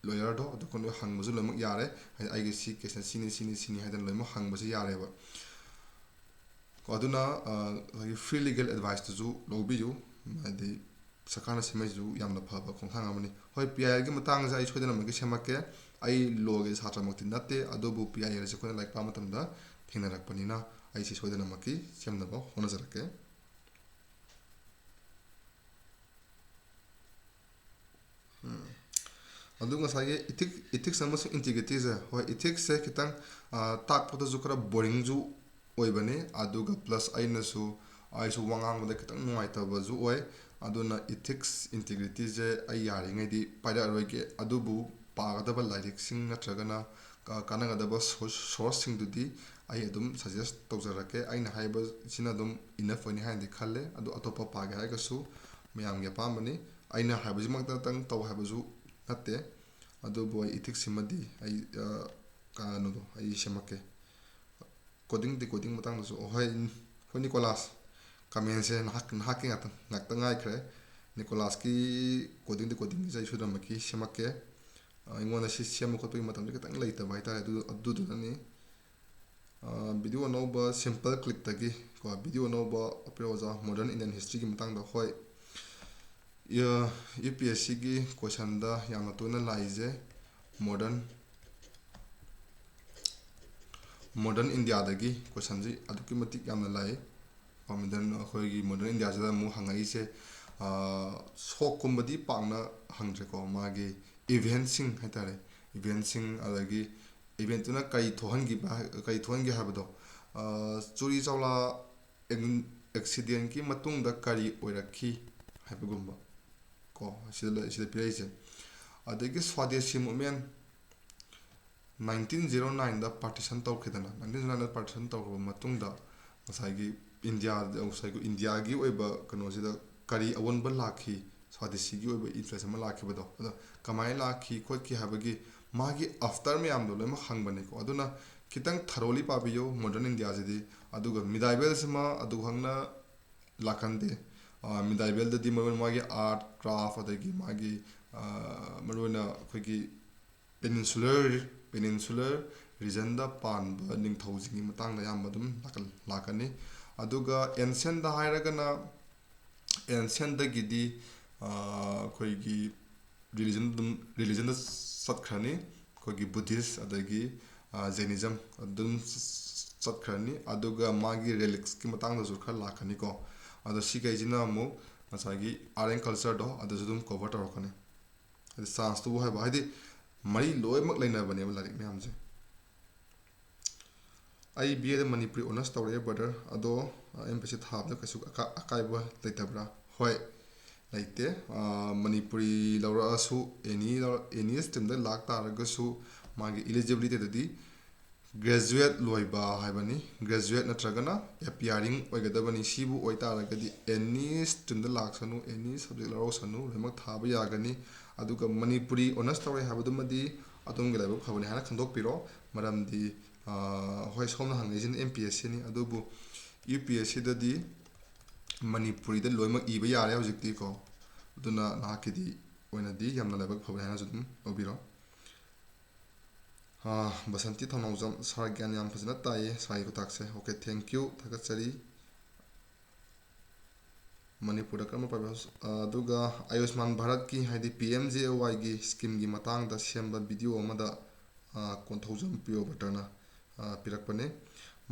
ꯂꯣꯌꯔꯗꯣ ꯑꯗꯨ ꯑꯩꯈꯣꯏꯅ ꯍꯪꯕꯁꯨ ꯂꯣꯏꯅꯃꯛ ꯌꯥꯔꯦ꯫ ꯍꯥꯏꯗꯤ ꯑꯩꯒꯤ ꯁꯤ ꯀꯦꯁꯅ ꯁꯤꯅꯤ, ꯁꯤꯅꯤ, ꯁꯤꯅꯤ ꯍꯥꯏꯗꯅ ꯂꯣꯏꯅꯃꯛ ꯍꯪꯕꯁꯨ ꯌꯥꯔꯦꯕ꯫ ꯀꯣ, ꯑꯗꯨꯅ, ꯑ, ꯉꯁꯥꯏꯒꯤ free legal adviceꯇꯨꯁꯨ ꯂꯧꯕꯤꯌꯨ꯫ ꯍꯥꯏꯗꯤ ꯁꯔꯀꯥꯔꯅ ꯁꯦꯝꯃꯛꯏꯁꯤꯁꯨ ꯌꯥꯝꯅ ꯐꯕ ꯈꯣꯡꯊꯥꯡ ꯑꯃꯅꯤ꯫ ꯍꯣꯏ, ꯄꯤ ꯑꯥꯏ ꯑꯦꯜꯒꯤ ꯃꯇꯥꯡꯁꯦ ꯑꯩ ꯁꯣꯏꯗꯅꯃꯛꯀꯤ ꯁꯦꯝꯃꯛꯀꯦ꯫ ꯑꯩ ꯂꯣꯒꯤ ꯁꯥꯇ꯭ꯔꯃꯛꯇꯤ ꯅꯠꯇꯦ, ꯑꯗꯨꯕꯨ ꯄꯤ ꯑꯥꯏ ꯑꯦꯜꯁꯦ ꯑꯩꯈꯣꯏꯅ ꯂꯥꯏꯔꯤꯛ ꯄꯥꯕ ꯃꯇꯝꯗ ꯊꯦꯡꯅꯔꯛꯄꯅꯤꯅ ꯑꯩꯁꯦ ꯁꯣꯏꯗꯅꯃꯛꯀꯤ ꯁꯦꯝꯅꯕ ꯍꯣꯠꯅꯖꯔꯛꯀꯦ꯫ ꯎꯝ꯫ ꯑꯗꯨ ꯉꯁꯥꯏꯒꯤ ethic, ethics ꯑꯃꯁꯨꯡ integrityꯁꯦ, ꯍꯣꯏ, ethicsꯁꯦ ꯈꯤꯇꯪ, ꯑ, ꯇꯥꯛꯄꯗꯁꯨ ꯈꯔ boringꯁꯨ ꯑꯣꯏꯕꯅꯤ, ꯑꯗꯨꯒ plus ꯑꯩꯅꯁꯨ, ꯑꯩꯁꯨ ꯋꯥ ꯉꯥꯡꯕꯗ ꯈꯤꯇꯪ ꯅꯨꯡꯉꯥꯏꯇꯕꯁꯨ ꯑꯣꯏ꯫ ꯑꯗꯨꯅ ethics, integrityꯁꯦ ꯑꯩ ꯌꯥꯔꯤꯉꯩꯗꯤ ꯄꯥꯏꯔꯛꯑꯔꯣꯏꯒꯦ, ꯑꯗꯨꯕꯨ ꯄꯥꯒꯗꯕ ꯂꯥꯏꯔꯤꯛꯁꯤꯡ ꯅꯠꯇ꯭ꯔꯒꯅ ꯀ-, ꯀꯥꯟꯅꯒꯗꯕ source, sourceꯁꯤꯡꯗꯨꯗꯤ ꯑꯩ ꯑꯗꯨꯝ suggest ꯇꯧꯖꯔꯛꯀꯦ꯫ ꯑꯩꯅ ꯍꯥꯏꯕꯁꯤꯅ ꯑꯗꯨꯝ enough ꯑꯣꯏꯅꯤ ꯍꯥꯏꯅꯗꯤ ꯈꯜꯂꯦ, ꯑꯗꯨ ꯑꯇꯣꯞꯄ ꯄꯥꯒꯦ ꯍꯥꯏꯔꯒꯁꯨ ꯃꯌꯥꯝꯒꯤ ꯑꯄꯥꯝꯕꯅꯤ꯫ ꯑꯩꯅ ꯍꯥꯏꯕꯁꯤꯃꯛꯇꯪ ꯇꯧ ꯍꯥꯏꯕꯁꯨ ꯅꯠꯇꯦ, ꯑꯗꯨꯕꯨ ꯑꯩ ethicsꯁꯤꯃꯗꯤ ꯑꯩ, ꯑ, ꯀꯩꯅꯣꯗꯣ ꯑꯩ ꯁꯦꯝꯃꯛꯀꯦ꯫ Coding decoding ꯃꯇꯥꯡꯗꯁꯨ, ꯑꯣ, ꯍꯣꯏ, ꯑꯩꯈꯣꯏ ꯅꯤꯀꯣꯂꯥꯁ, commentꯁꯦ ꯅꯍꯥꯛ, ꯅꯍꯥꯛꯀꯤ ꯉꯥꯛꯇ, ꯉꯥꯛꯇ ꯉꯥꯏꯈ꯭ꯔꯦ꯫ ꯅꯤꯀꯣꯂꯥꯁꯀꯤ coding decodingꯒꯤꯁꯦ ꯑꯩ ꯁꯣꯏꯗꯅꯃꯛꯀꯤ ꯁꯦꯝꯃꯛꯀꯦ꯫ ꯑ, ꯑꯩꯉꯣꯟꯗ ꯁꯤ ꯁꯦꯝꯕ ꯈꯣꯠꯄꯒꯤ ꯃꯇꯝꯁꯦ ꯈꯤꯇꯪ ꯂꯩꯇꯕ ꯍꯥꯏꯇꯥꯔꯦ, ꯑꯗꯨ, ꯑꯗꯨꯗꯨꯅꯅꯤ꯫ ꯑ, video ꯑꯅꯧꯕ Simple Clickꯇꯒꯤ ꯀꯣ, video ꯑꯅꯧꯕ ꯑꯄꯤꯌꯣ ꯑꯣꯖꯥ, modern Indian historyꯒꯤ ꯃꯇꯥꯡꯗ꯫ ꯍꯣꯏ, ꯌꯨ ꯄꯤ ꯑꯦꯁ ꯁꯤꯒꯤ questionꯗ ꯌꯥꯝꯅ ꯇꯣꯏꯅ ꯂꯥꯛꯏꯁꯦ modern, modern Indiaꯗꯒꯤ questionꯁꯤ ꯑꯗꯨꯛꯀꯤ ꯃꯇꯤꯛ ꯌꯥꯝꯅ ꯂꯥꯛꯏ꯫ ꯃꯣꯗꯔꯟ, ꯑꯩꯈꯣꯏꯒꯤ ꯃꯣꯗꯔꯟ ꯏꯟꯗꯤꯌꯥꯁꯤꯗ ꯑꯃꯨꯛ ꯍꯪꯉꯛꯏꯁꯦ, ꯁꯣꯛꯀꯨꯝꯕꯗꯤ ꯄꯥꯛꯅ ꯍꯪꯗ꯭ꯔꯦꯀꯣ, ꯃꯥꯒꯤ ꯏꯚꯦꯟꯁꯤꯡ ꯍꯥꯏꯇꯥꯔꯦ, ꯏꯚꯦꯟꯁꯤꯡ, ꯑꯗꯒꯤ ꯏꯚꯦꯟꯇꯨꯅ ꯀꯔꯤ ꯊꯣꯛꯍꯟꯈꯤꯕ, ꯀꯔꯤ ꯊꯣꯛꯍꯟꯒꯦ ꯍꯥꯏꯕꯗꯣ, ꯆꯨꯔꯤ ꯆꯧꯂꯥ ꯑꯦꯛꯁꯤꯗꯦꯟꯒꯤ ꯃꯇꯨꯡꯗ ꯀꯔꯤ ꯑꯣꯏꯔꯛꯈꯤ ꯍꯥꯏꯕꯒꯨꯝꯕ ꯀꯣ, ꯁꯤꯗ ꯂꯩ-, ꯁꯤꯗ ꯄꯤꯔꯛꯏꯁꯦ꯫ ꯑꯗꯒꯤ ꯁ꯭ꯋꯥꯗꯦꯁꯤ ꯃꯨꯞꯃꯦꯟ ꯅꯥꯏꯟꯇꯤꯟ ꯖꯤꯔꯣ ꯅꯥꯏꯟꯗ ꯄꯥꯔꯇꯤꯁꯟ ꯇꯧꯈꯤꯗꯅ, ꯅꯥꯏꯟꯇꯤꯟ ꯖꯤꯔꯣ ꯅꯥꯏꯟꯗ ꯄꯥꯔꯇꯤꯁꯟ ꯇꯧꯈ꯭ꯔꯕ ꯃꯇꯨꯡꯗ ꯉꯁꯥꯏꯒꯤ ꯏꯟꯗꯤꯌꯥ, ꯉꯁꯥꯏꯒꯤ ꯏꯟꯗꯤꯌꯥꯒꯤ ꯑꯣꯏꯕ ꯀꯩꯅꯣꯁꯤꯗ ꯀꯔꯤ ꯑꯑꯣꯟꯕ ꯂꯥꯛꯈꯤ, ꯁ꯭ꯋꯥꯗꯦꯁꯤꯒꯤ ꯑꯣꯏꯕ ꯏꯟꯐ꯭ꯂꯨꯌꯦꯟꯁ ꯑꯃ ꯂꯥꯛꯈꯤꯕꯗꯣ, ꯑꯗꯣ ꯀꯃꯥꯏꯅ ꯂꯥꯛꯈꯤ ꯈꯣꯠꯈꯤ ꯍꯥꯏꯕꯒꯤ ꯃꯥꯒꯤ ꯑꯥꯐꯇꯔ ꯃꯌꯥꯝꯗꯣ ꯂꯣꯏꯅꯃꯛ ꯍꯪꯕꯅꯤꯀꯣ꯫ ꯑꯗꯨꯅ ꯈꯤꯇꯪ ꯊꯔꯣꯂꯤ ꯄꯥꯕꯤꯌꯨ ꯃꯣꯗꯔꯟ ꯏꯟꯗꯤꯌꯥꯁꯤꯗꯤ꯫ ꯑꯗꯨꯒ ꯃꯤꯗꯥꯏꯕꯦꯜꯁꯤꯃ ꯑꯗꯨ ꯈꯪꯅ ꯂꯥꯛꯀꯟꯗꯦ꯫ ꯃꯤꯗꯥꯏꯕꯦꯜꯗꯗꯤ ꯃꯔꯨ ꯑꯣꯏꯅ ꯃꯥꯒꯤ ꯑꯥꯔꯠ, ꯀ꯭ꯔꯥꯐ, ꯑꯗꯒꯤ ꯃꯥꯒꯤ ꯃꯔꯨ ꯑꯣꯏꯅ ꯑꯩꯈꯣꯏꯒꯤ ꯄꯦꯅꯤꯟꯁꯨꯂꯔ, ꯄꯦꯅꯤꯟꯁꯨꯂꯔ ꯔꯤꯖꯟꯗ ꯄꯥꯟꯕ ꯅꯤꯡꯊꯧꯁꯤꯡꯒꯤ ꯃꯇꯥꯡꯗ ꯑꯌꯥꯝꯕ ꯑꯗꯨꯝ ꯂꯥꯛꯀ-, ꯂꯥꯛꯀꯅꯤ꯫ ꯑꯗꯨꯒ ꯑꯦꯟꯁꯦꯟꯗ ꯍꯥꯏꯔꯒꯅ, ꯑꯦꯟꯁꯦꯟꯗꯒꯤꯗꯤ ꯑꯩꯈꯣꯏꯒꯤ ꯔꯤꯂꯤꯖꯟ ꯑꯗꯨꯝ, ꯔꯤꯂꯤꯖꯟꯗ ꯆꯠꯈ꯭ꯔꯅꯤ꯫ ꯑꯩꯈꯣꯏꯒꯤ ꯕꯨꯙꯤꯁ ꯑꯗꯒꯤ ꯖꯩꯅꯤꯖꯝ ꯑꯗꯨꯝ ꯆꯠꯈ꯭ꯔꯅꯤ꯫ ꯑꯗꯨꯒ ꯃꯥꯒꯤ ꯔꯦꯂꯤꯛꯁꯀꯤ ꯃꯇꯥꯡꯗꯁꯨ ꯈꯔ ꯂꯥꯛꯀꯅꯤꯀꯣ꯫ ꯑꯗꯣ ꯁꯤꯈꯩꯁꯤꯅ ꯑꯃꯨꯛ ꯉꯁꯥꯏꯒꯤ ꯑꯥꯔꯠ ꯑꯦꯟ ꯀꯜꯆꯔꯗꯣ ꯑꯗꯨꯁꯨ ꯑꯗꯨꯝ ꯀꯣꯚꯔ ꯇꯧꯔꯛꯀꯅꯤ꯫ ꯍꯥꯏꯗꯤ ꯆꯥꯟꯁꯇꯨꯕꯨ ꯍꯥꯏꯕ, ꯍꯥꯏꯗꯤ ꯃꯔꯤ ꯂꯣꯏꯅꯃꯛ ꯂꯩꯅꯕꯅꯦꯕ ꯂꯥꯏꯔꯤꯛ ꯃꯌꯥꯝꯁꯦ꯫ ꯑꯩ ꯕꯤ ꯑꯦꯗ ꯃꯅꯤꯄꯨꯔꯤ ꯑꯣꯅꯔꯁ ꯇꯧꯔꯛꯑꯦ ꯕ꯭ꯔꯗꯔ, ꯑꯗꯣ ꯑꯦꯝ ꯄꯤ ꯑꯦꯁ ꯁꯤ ꯊꯥꯕꯗ ꯀꯩꯁꯨ ꯑꯀꯥ-, ꯑꯀꯥꯏꯕ ꯂꯩꯇꯕ꯭ꯔꯥ? ꯍꯣꯏ, ꯂꯩꯇꯦ꯫ ꯃꯅꯤꯄꯨꯔꯤ ꯂꯧꯔꯛꯑꯁꯨ, ꯑꯦꯅꯤ ꯂꯧꯔ-, ꯑꯦꯅꯤ ꯁ꯭ꯇ꯭ꯔꯤꯝꯗ ꯂꯥꯛ ꯇꯥꯔꯒꯁꯨ ꯃꯥꯒꯤ ꯏꯂꯤꯖꯤꯕꯤꯂꯤꯇꯤꯗꯗꯤ ꯒ꯭ꯔꯦꯖꯨꯋꯦꯠ ꯂꯣꯏꯕ ꯍꯥꯏꯕꯅꯤ꯫ ꯒ꯭ꯔꯦꯖꯨꯋꯦꯠ ꯅꯠꯇ꯭ꯔꯒꯅ ꯑꯦꯄꯤꯌꯥꯔꯤꯡ ꯑꯣꯏꯒꯗꯕꯅꯤ꯫ ꯁꯤꯕꯨ ꯑꯣꯏꯇꯥꯔꯒꯗꯤ ꯑꯦꯅꯤ ꯁ꯭ꯇ꯭ꯔꯤꯝꯗ ꯂꯥꯛꯁꯅꯨ, ꯑꯦꯅꯤ ꯁꯕꯖꯦꯛ ꯂꯧꯔꯛꯁꯅꯨ, ꯂꯣꯏꯅꯃꯛ ꯊꯥꯕ ꯌꯥꯒꯅꯤ꯫ ꯑꯗꯨꯒ ꯃꯅꯤꯄꯨꯔꯤ ꯑꯣꯅꯔꯁ ꯇꯧꯔꯦ ꯍꯥꯏꯕꯗꯨꯃꯗꯤ ꯑꯗꯣꯝꯒꯤ ꯂꯥꯏꯕꯛ ꯐꯕꯅꯤ ꯍꯥꯏꯅ ꯈꯟꯗꯣꯛꯄꯤꯔꯣ꯫ ꯃꯔꯝꯗꯤ, ꯍꯣꯏ, ꯁꯣꯝꯅ ꯍꯪꯉꯛꯏꯁꯤꯅ ꯑꯦꯝ ꯄꯤ ꯑꯦꯁ ꯁꯤꯅꯤ, ꯑꯗꯨꯕꯨ ꯌꯨ ꯄꯤ ꯑꯦꯁ ꯁꯤꯗꯗꯤ ꯃꯅꯤꯄꯨꯔꯤꯗ ꯂꯣꯏꯅꯃꯛ ꯏꯕ ꯌꯥꯔꯦ ꯍꯧꯖꯤꯛꯇꯤꯀꯣ꯫ ꯑꯗꯨꯅ ꯅꯍꯥꯛꯀꯤꯗꯤ ꯑꯣꯏꯅꯗꯤ ꯌꯥꯝꯅ ꯂꯥꯏꯕꯛ ꯐꯕꯅꯤ ꯍꯥꯏꯅꯁꯨ ꯑꯗꯨꯝ ꯂꯧꯕꯤꯔꯣ꯫ ꯕꯁꯟꯇꯤ ꯊꯧꯅꯥꯎꯖꯝ, ꯁꯥꯔ ꯒ꯭ꯌꯥꯟ ꯌꯥꯝ ꯐꯖꯅ ꯇꯥꯏꯌꯦ, ꯁꯥꯔꯒꯤ ꯈꯨꯇꯥꯛꯁꯦ꯫ ꯑꯣꯀꯦ, ꯊꯦꯡꯀ꯭ꯌꯨ, ꯊꯥꯒꯠꯆꯔꯤ꯫ ꯃꯅꯤꯄꯨꯔꯗ ꯀꯔꯝꯕ ꯄ꯭ꯔꯥꯏꯚꯦꯠ ꯍꯣꯁ-, ꯑ, ꯑꯗꯨꯒ ꯑꯌꯨꯁꯃꯥꯟ ꯚꯥꯔꯠꯀꯤ, ꯍꯥꯏꯗꯤ ꯄꯤ ꯑꯦꯝ ꯖꯦ ꯑꯦ ꯋꯥꯏꯒꯤ ꯁ꯭ꯀꯤꯝꯒꯤ ꯃꯇꯥꯡꯗ ꯁꯦꯝꯕ ꯚꯤꯗꯤꯑꯣ ꯑꯃꯗ, ꯑ, ꯀꯣꯟꯊꯧꯖꯝ ꯄ꯭ꯔꯤꯌꯣꯕ꯭ꯔꯇꯅ, ꯑ, ꯄꯤꯔꯛꯄꯅꯦ꯫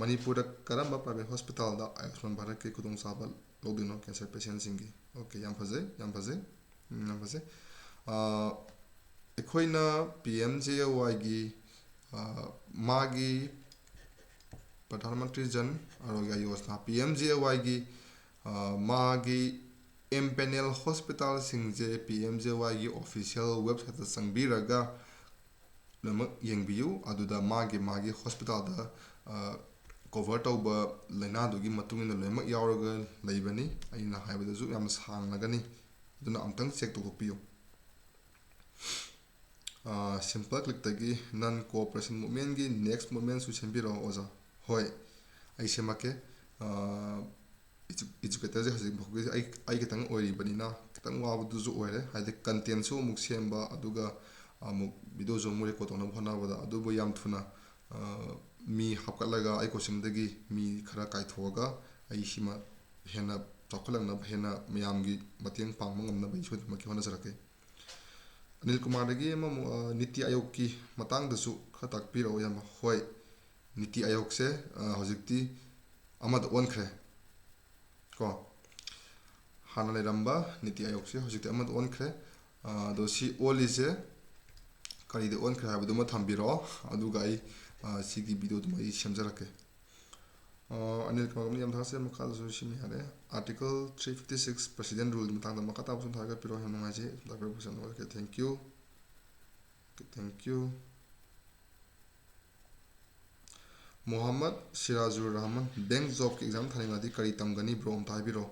ꯃꯅꯤꯄꯨꯔꯗ ꯀꯔꯝꯕ private hospitalꯗ ꯑꯌꯨꯁꯃꯥꯟ ꯚꯥꯔꯠꯀꯤ ꯈꯨꯗꯣꯡꯆꯥꯕ ꯂꯧꯗꯣꯏꯅꯣ cancer patientꯁꯤꯡꯒꯤ? Okay, ꯌꯥꯝ ꯐꯖꯩ, ꯌꯥꯝ ꯐꯖꯩ, ꯎꯝ, ꯌꯥꯝ ꯐꯖꯩ꯫ ꯑ, ꯑꯩꯈꯣꯏꯅ ꯄꯤ ꯑꯦꯝ ꯖꯦ ꯑꯦ ꯋꯥꯏꯒꯤ, ꯑ, ꯃꯥꯒꯤ ꯄ꯭ꯔꯙꯥꯟ ꯃꯟꯇ꯭ꯔꯤ ꯖꯟ ꯑꯔꯣꯒ꯭ꯌ ꯌꯣꯖꯅꯥ, ꯄꯤ ꯑꯦꯝ ꯖꯦ ꯑꯦ ꯋꯥꯏꯒꯤ, ꯑ, ꯃꯥꯒꯤ empanel hospitalꯁꯤꯡꯁꯦ ꯄꯤ ꯑꯦꯝ ꯖꯦ ꯑꯦ ꯋꯥꯏꯒꯤ official websiteꯇ ꯆꯪꯕꯤꯔꯒ ꯂꯣꯏꯅꯃꯛ ꯌꯦꯡꯕꯤꯌꯨ꯫ ꯑꯗꯨꯗ ꯃꯥꯒꯤ, ꯃꯥꯒꯤ hospitalꯗ, ꯑ, cover ꯇꯧꯕ ꯂꯥꯏꯅꯥꯗꯨꯒꯤ ꯃꯇꯨꯡ ꯏꯟꯅ ꯂꯣꯏꯅꯃꯛ ꯌꯥꯎꯔꯒ ꯂꯩꯕꯅꯤ꯫ ꯑꯩꯅ ꯍꯥꯏꯕꯗꯁꯨ ꯌꯥꯝ ꯁꯥꯡꯂꯒꯅꯤ, ꯑꯗꯨꯅ ꯑꯃꯨꯛꯇꯪ check ꯇꯧꯊꯣꯛꯄꯤꯌꯨ꯫ ꯑ, Simple Clickꯇꯒꯤ non cooperation movementꯀꯤ next movementꯁꯨ ꯁꯦꯝꯕꯤꯔꯛꯑꯣ ꯑꯣꯖꯥ꯫ ꯍꯣꯏ, ꯑꯩ ꯁꯦꯝꯃꯛꯀꯦ꯫ ꯑ, edu-, educatorꯁꯦ ꯍꯧꯖꯤꯛ ꯐꯥꯎꯒꯤꯁꯦ ꯑꯩ, ꯑꯩ ꯈꯤꯇꯪ ꯑꯣꯏꯔꯤꯕꯅꯤꯅ ꯈꯤꯇꯪ ꯋꯥꯕꯗꯨꯁꯨ ꯑꯣꯏꯔꯦ꯫ ꯍꯥꯏꯗꯤ contentꯁꯨ ꯑꯃꯨꯛ ꯁꯦꯝꯕ, ꯑꯗꯨꯒ ꯑꯃꯨꯛ videoꯁꯨ ꯑꯃꯨꯛ record ꯇꯧꯅꯕ ꯍꯣꯠꯅꯕꯗ, ꯑꯗꯨꯕꯨ ꯌꯥꯝ ꯊꯨꯅ, ꯑ, ꯃꯤ ꯍꯥꯞꯀꯠꯂꯒ ꯑꯩ coachingꯗꯒꯤ ꯃꯤ ꯈꯔ ꯀꯥꯏꯊꯣꯛꯑꯒ ꯑꯩ ꯁꯤꯃ ꯍꯦꯟꯅ ꯆꯥꯎꯈꯠꯂꯛꯅꯕ, ꯍꯦꯟꯅ ꯃꯌꯥꯝꯒꯤ ꯃꯇꯦꯡ ꯄꯥꯡꯕ ꯉꯝꯅꯕ ꯑꯩ ꯁꯣꯏꯗꯅꯃꯛꯀꯤ ꯍꯣꯠꯅꯖꯔꯛꯀꯦ꯫ ꯑꯅꯤꯜ ꯀꯨꯃꯥꯔꯗꯒꯤ ꯑꯃꯃꯨꯛ, ꯑ, ꯅꯤꯇꯤ ꯑꯥꯌꯣꯒꯀꯤ ꯃꯇꯥꯡꯗꯁꯨ ꯈꯔ ꯇꯥꯛꯄꯤꯔꯛꯑꯣ, ꯏꯌꯥꯝꯕ꯫ ꯍꯣꯏ, ꯅꯤꯇꯤ ꯑꯥꯌꯣꯒꯁꯦ, ꯑ, ꯍꯧꯖꯤꯛꯇꯤ ꯑꯃꯗ ꯑꯣꯟꯈ꯭ꯔꯦ ꯀꯣ꯫ ꯍꯥꯟꯅ ꯂꯩꯔꯝꯕ ꯅꯤꯇꯤ ꯑꯥꯌꯣꯒꯁꯦ ꯍꯧꯖꯤꯛꯇꯤ ꯑꯃꯗ ꯑꯣꯟꯈ꯭ꯔꯦ꯫ ꯑ, ꯑꯗꯣ ꯁꯤ ꯑꯣꯜꯂꯤꯁꯦ ꯀꯔꯤꯗ ꯑꯣꯟꯈ꯭ꯔꯦ ꯍꯥꯏꯕꯗꯨꯃ ꯊꯝꯕꯤꯔꯛꯑꯣ, ꯑꯗꯨꯒ ꯑꯩ, ꯑ, ꯁꯤꯒꯤ videoꯗꯨꯃ ꯑꯩ ꯁꯦꯝꯖꯔꯛꯀꯦ꯫ ꯑ, ꯑꯅꯤꯜ ꯀꯃꯜ, ꯌꯥꯝ ꯊꯥꯒꯠꯆꯔꯤ꯫ ꯃꯈꯥꯗꯁꯨ ꯁꯤꯃ ꯌꯥꯔꯦ꯫ Article three fifty six President Ruleꯒꯤ ꯃꯇꯥꯡꯗ ꯃꯈꯥ ꯇꯥꯕꯁꯨ ꯊꯥꯒꯠꯄꯤꯔꯣ꯫ ꯌꯥꯝ ꯅꯨꯡꯉꯥꯏꯖꯩ꯫ Okay, thank you꯫ Okay, thank you꯫ Mohammad ꯁꯤꯔꯥꯖꯨꯔ Rahman, bank jobꯀꯤ exam ꯊꯥꯅꯤꯡꯉꯗꯤ ꯀꯔꯤ ꯇꯝꯒꯅꯤ bro? ꯑꯝꯇ ꯍꯥꯏꯕꯤꯔꯛꯑꯣ꯫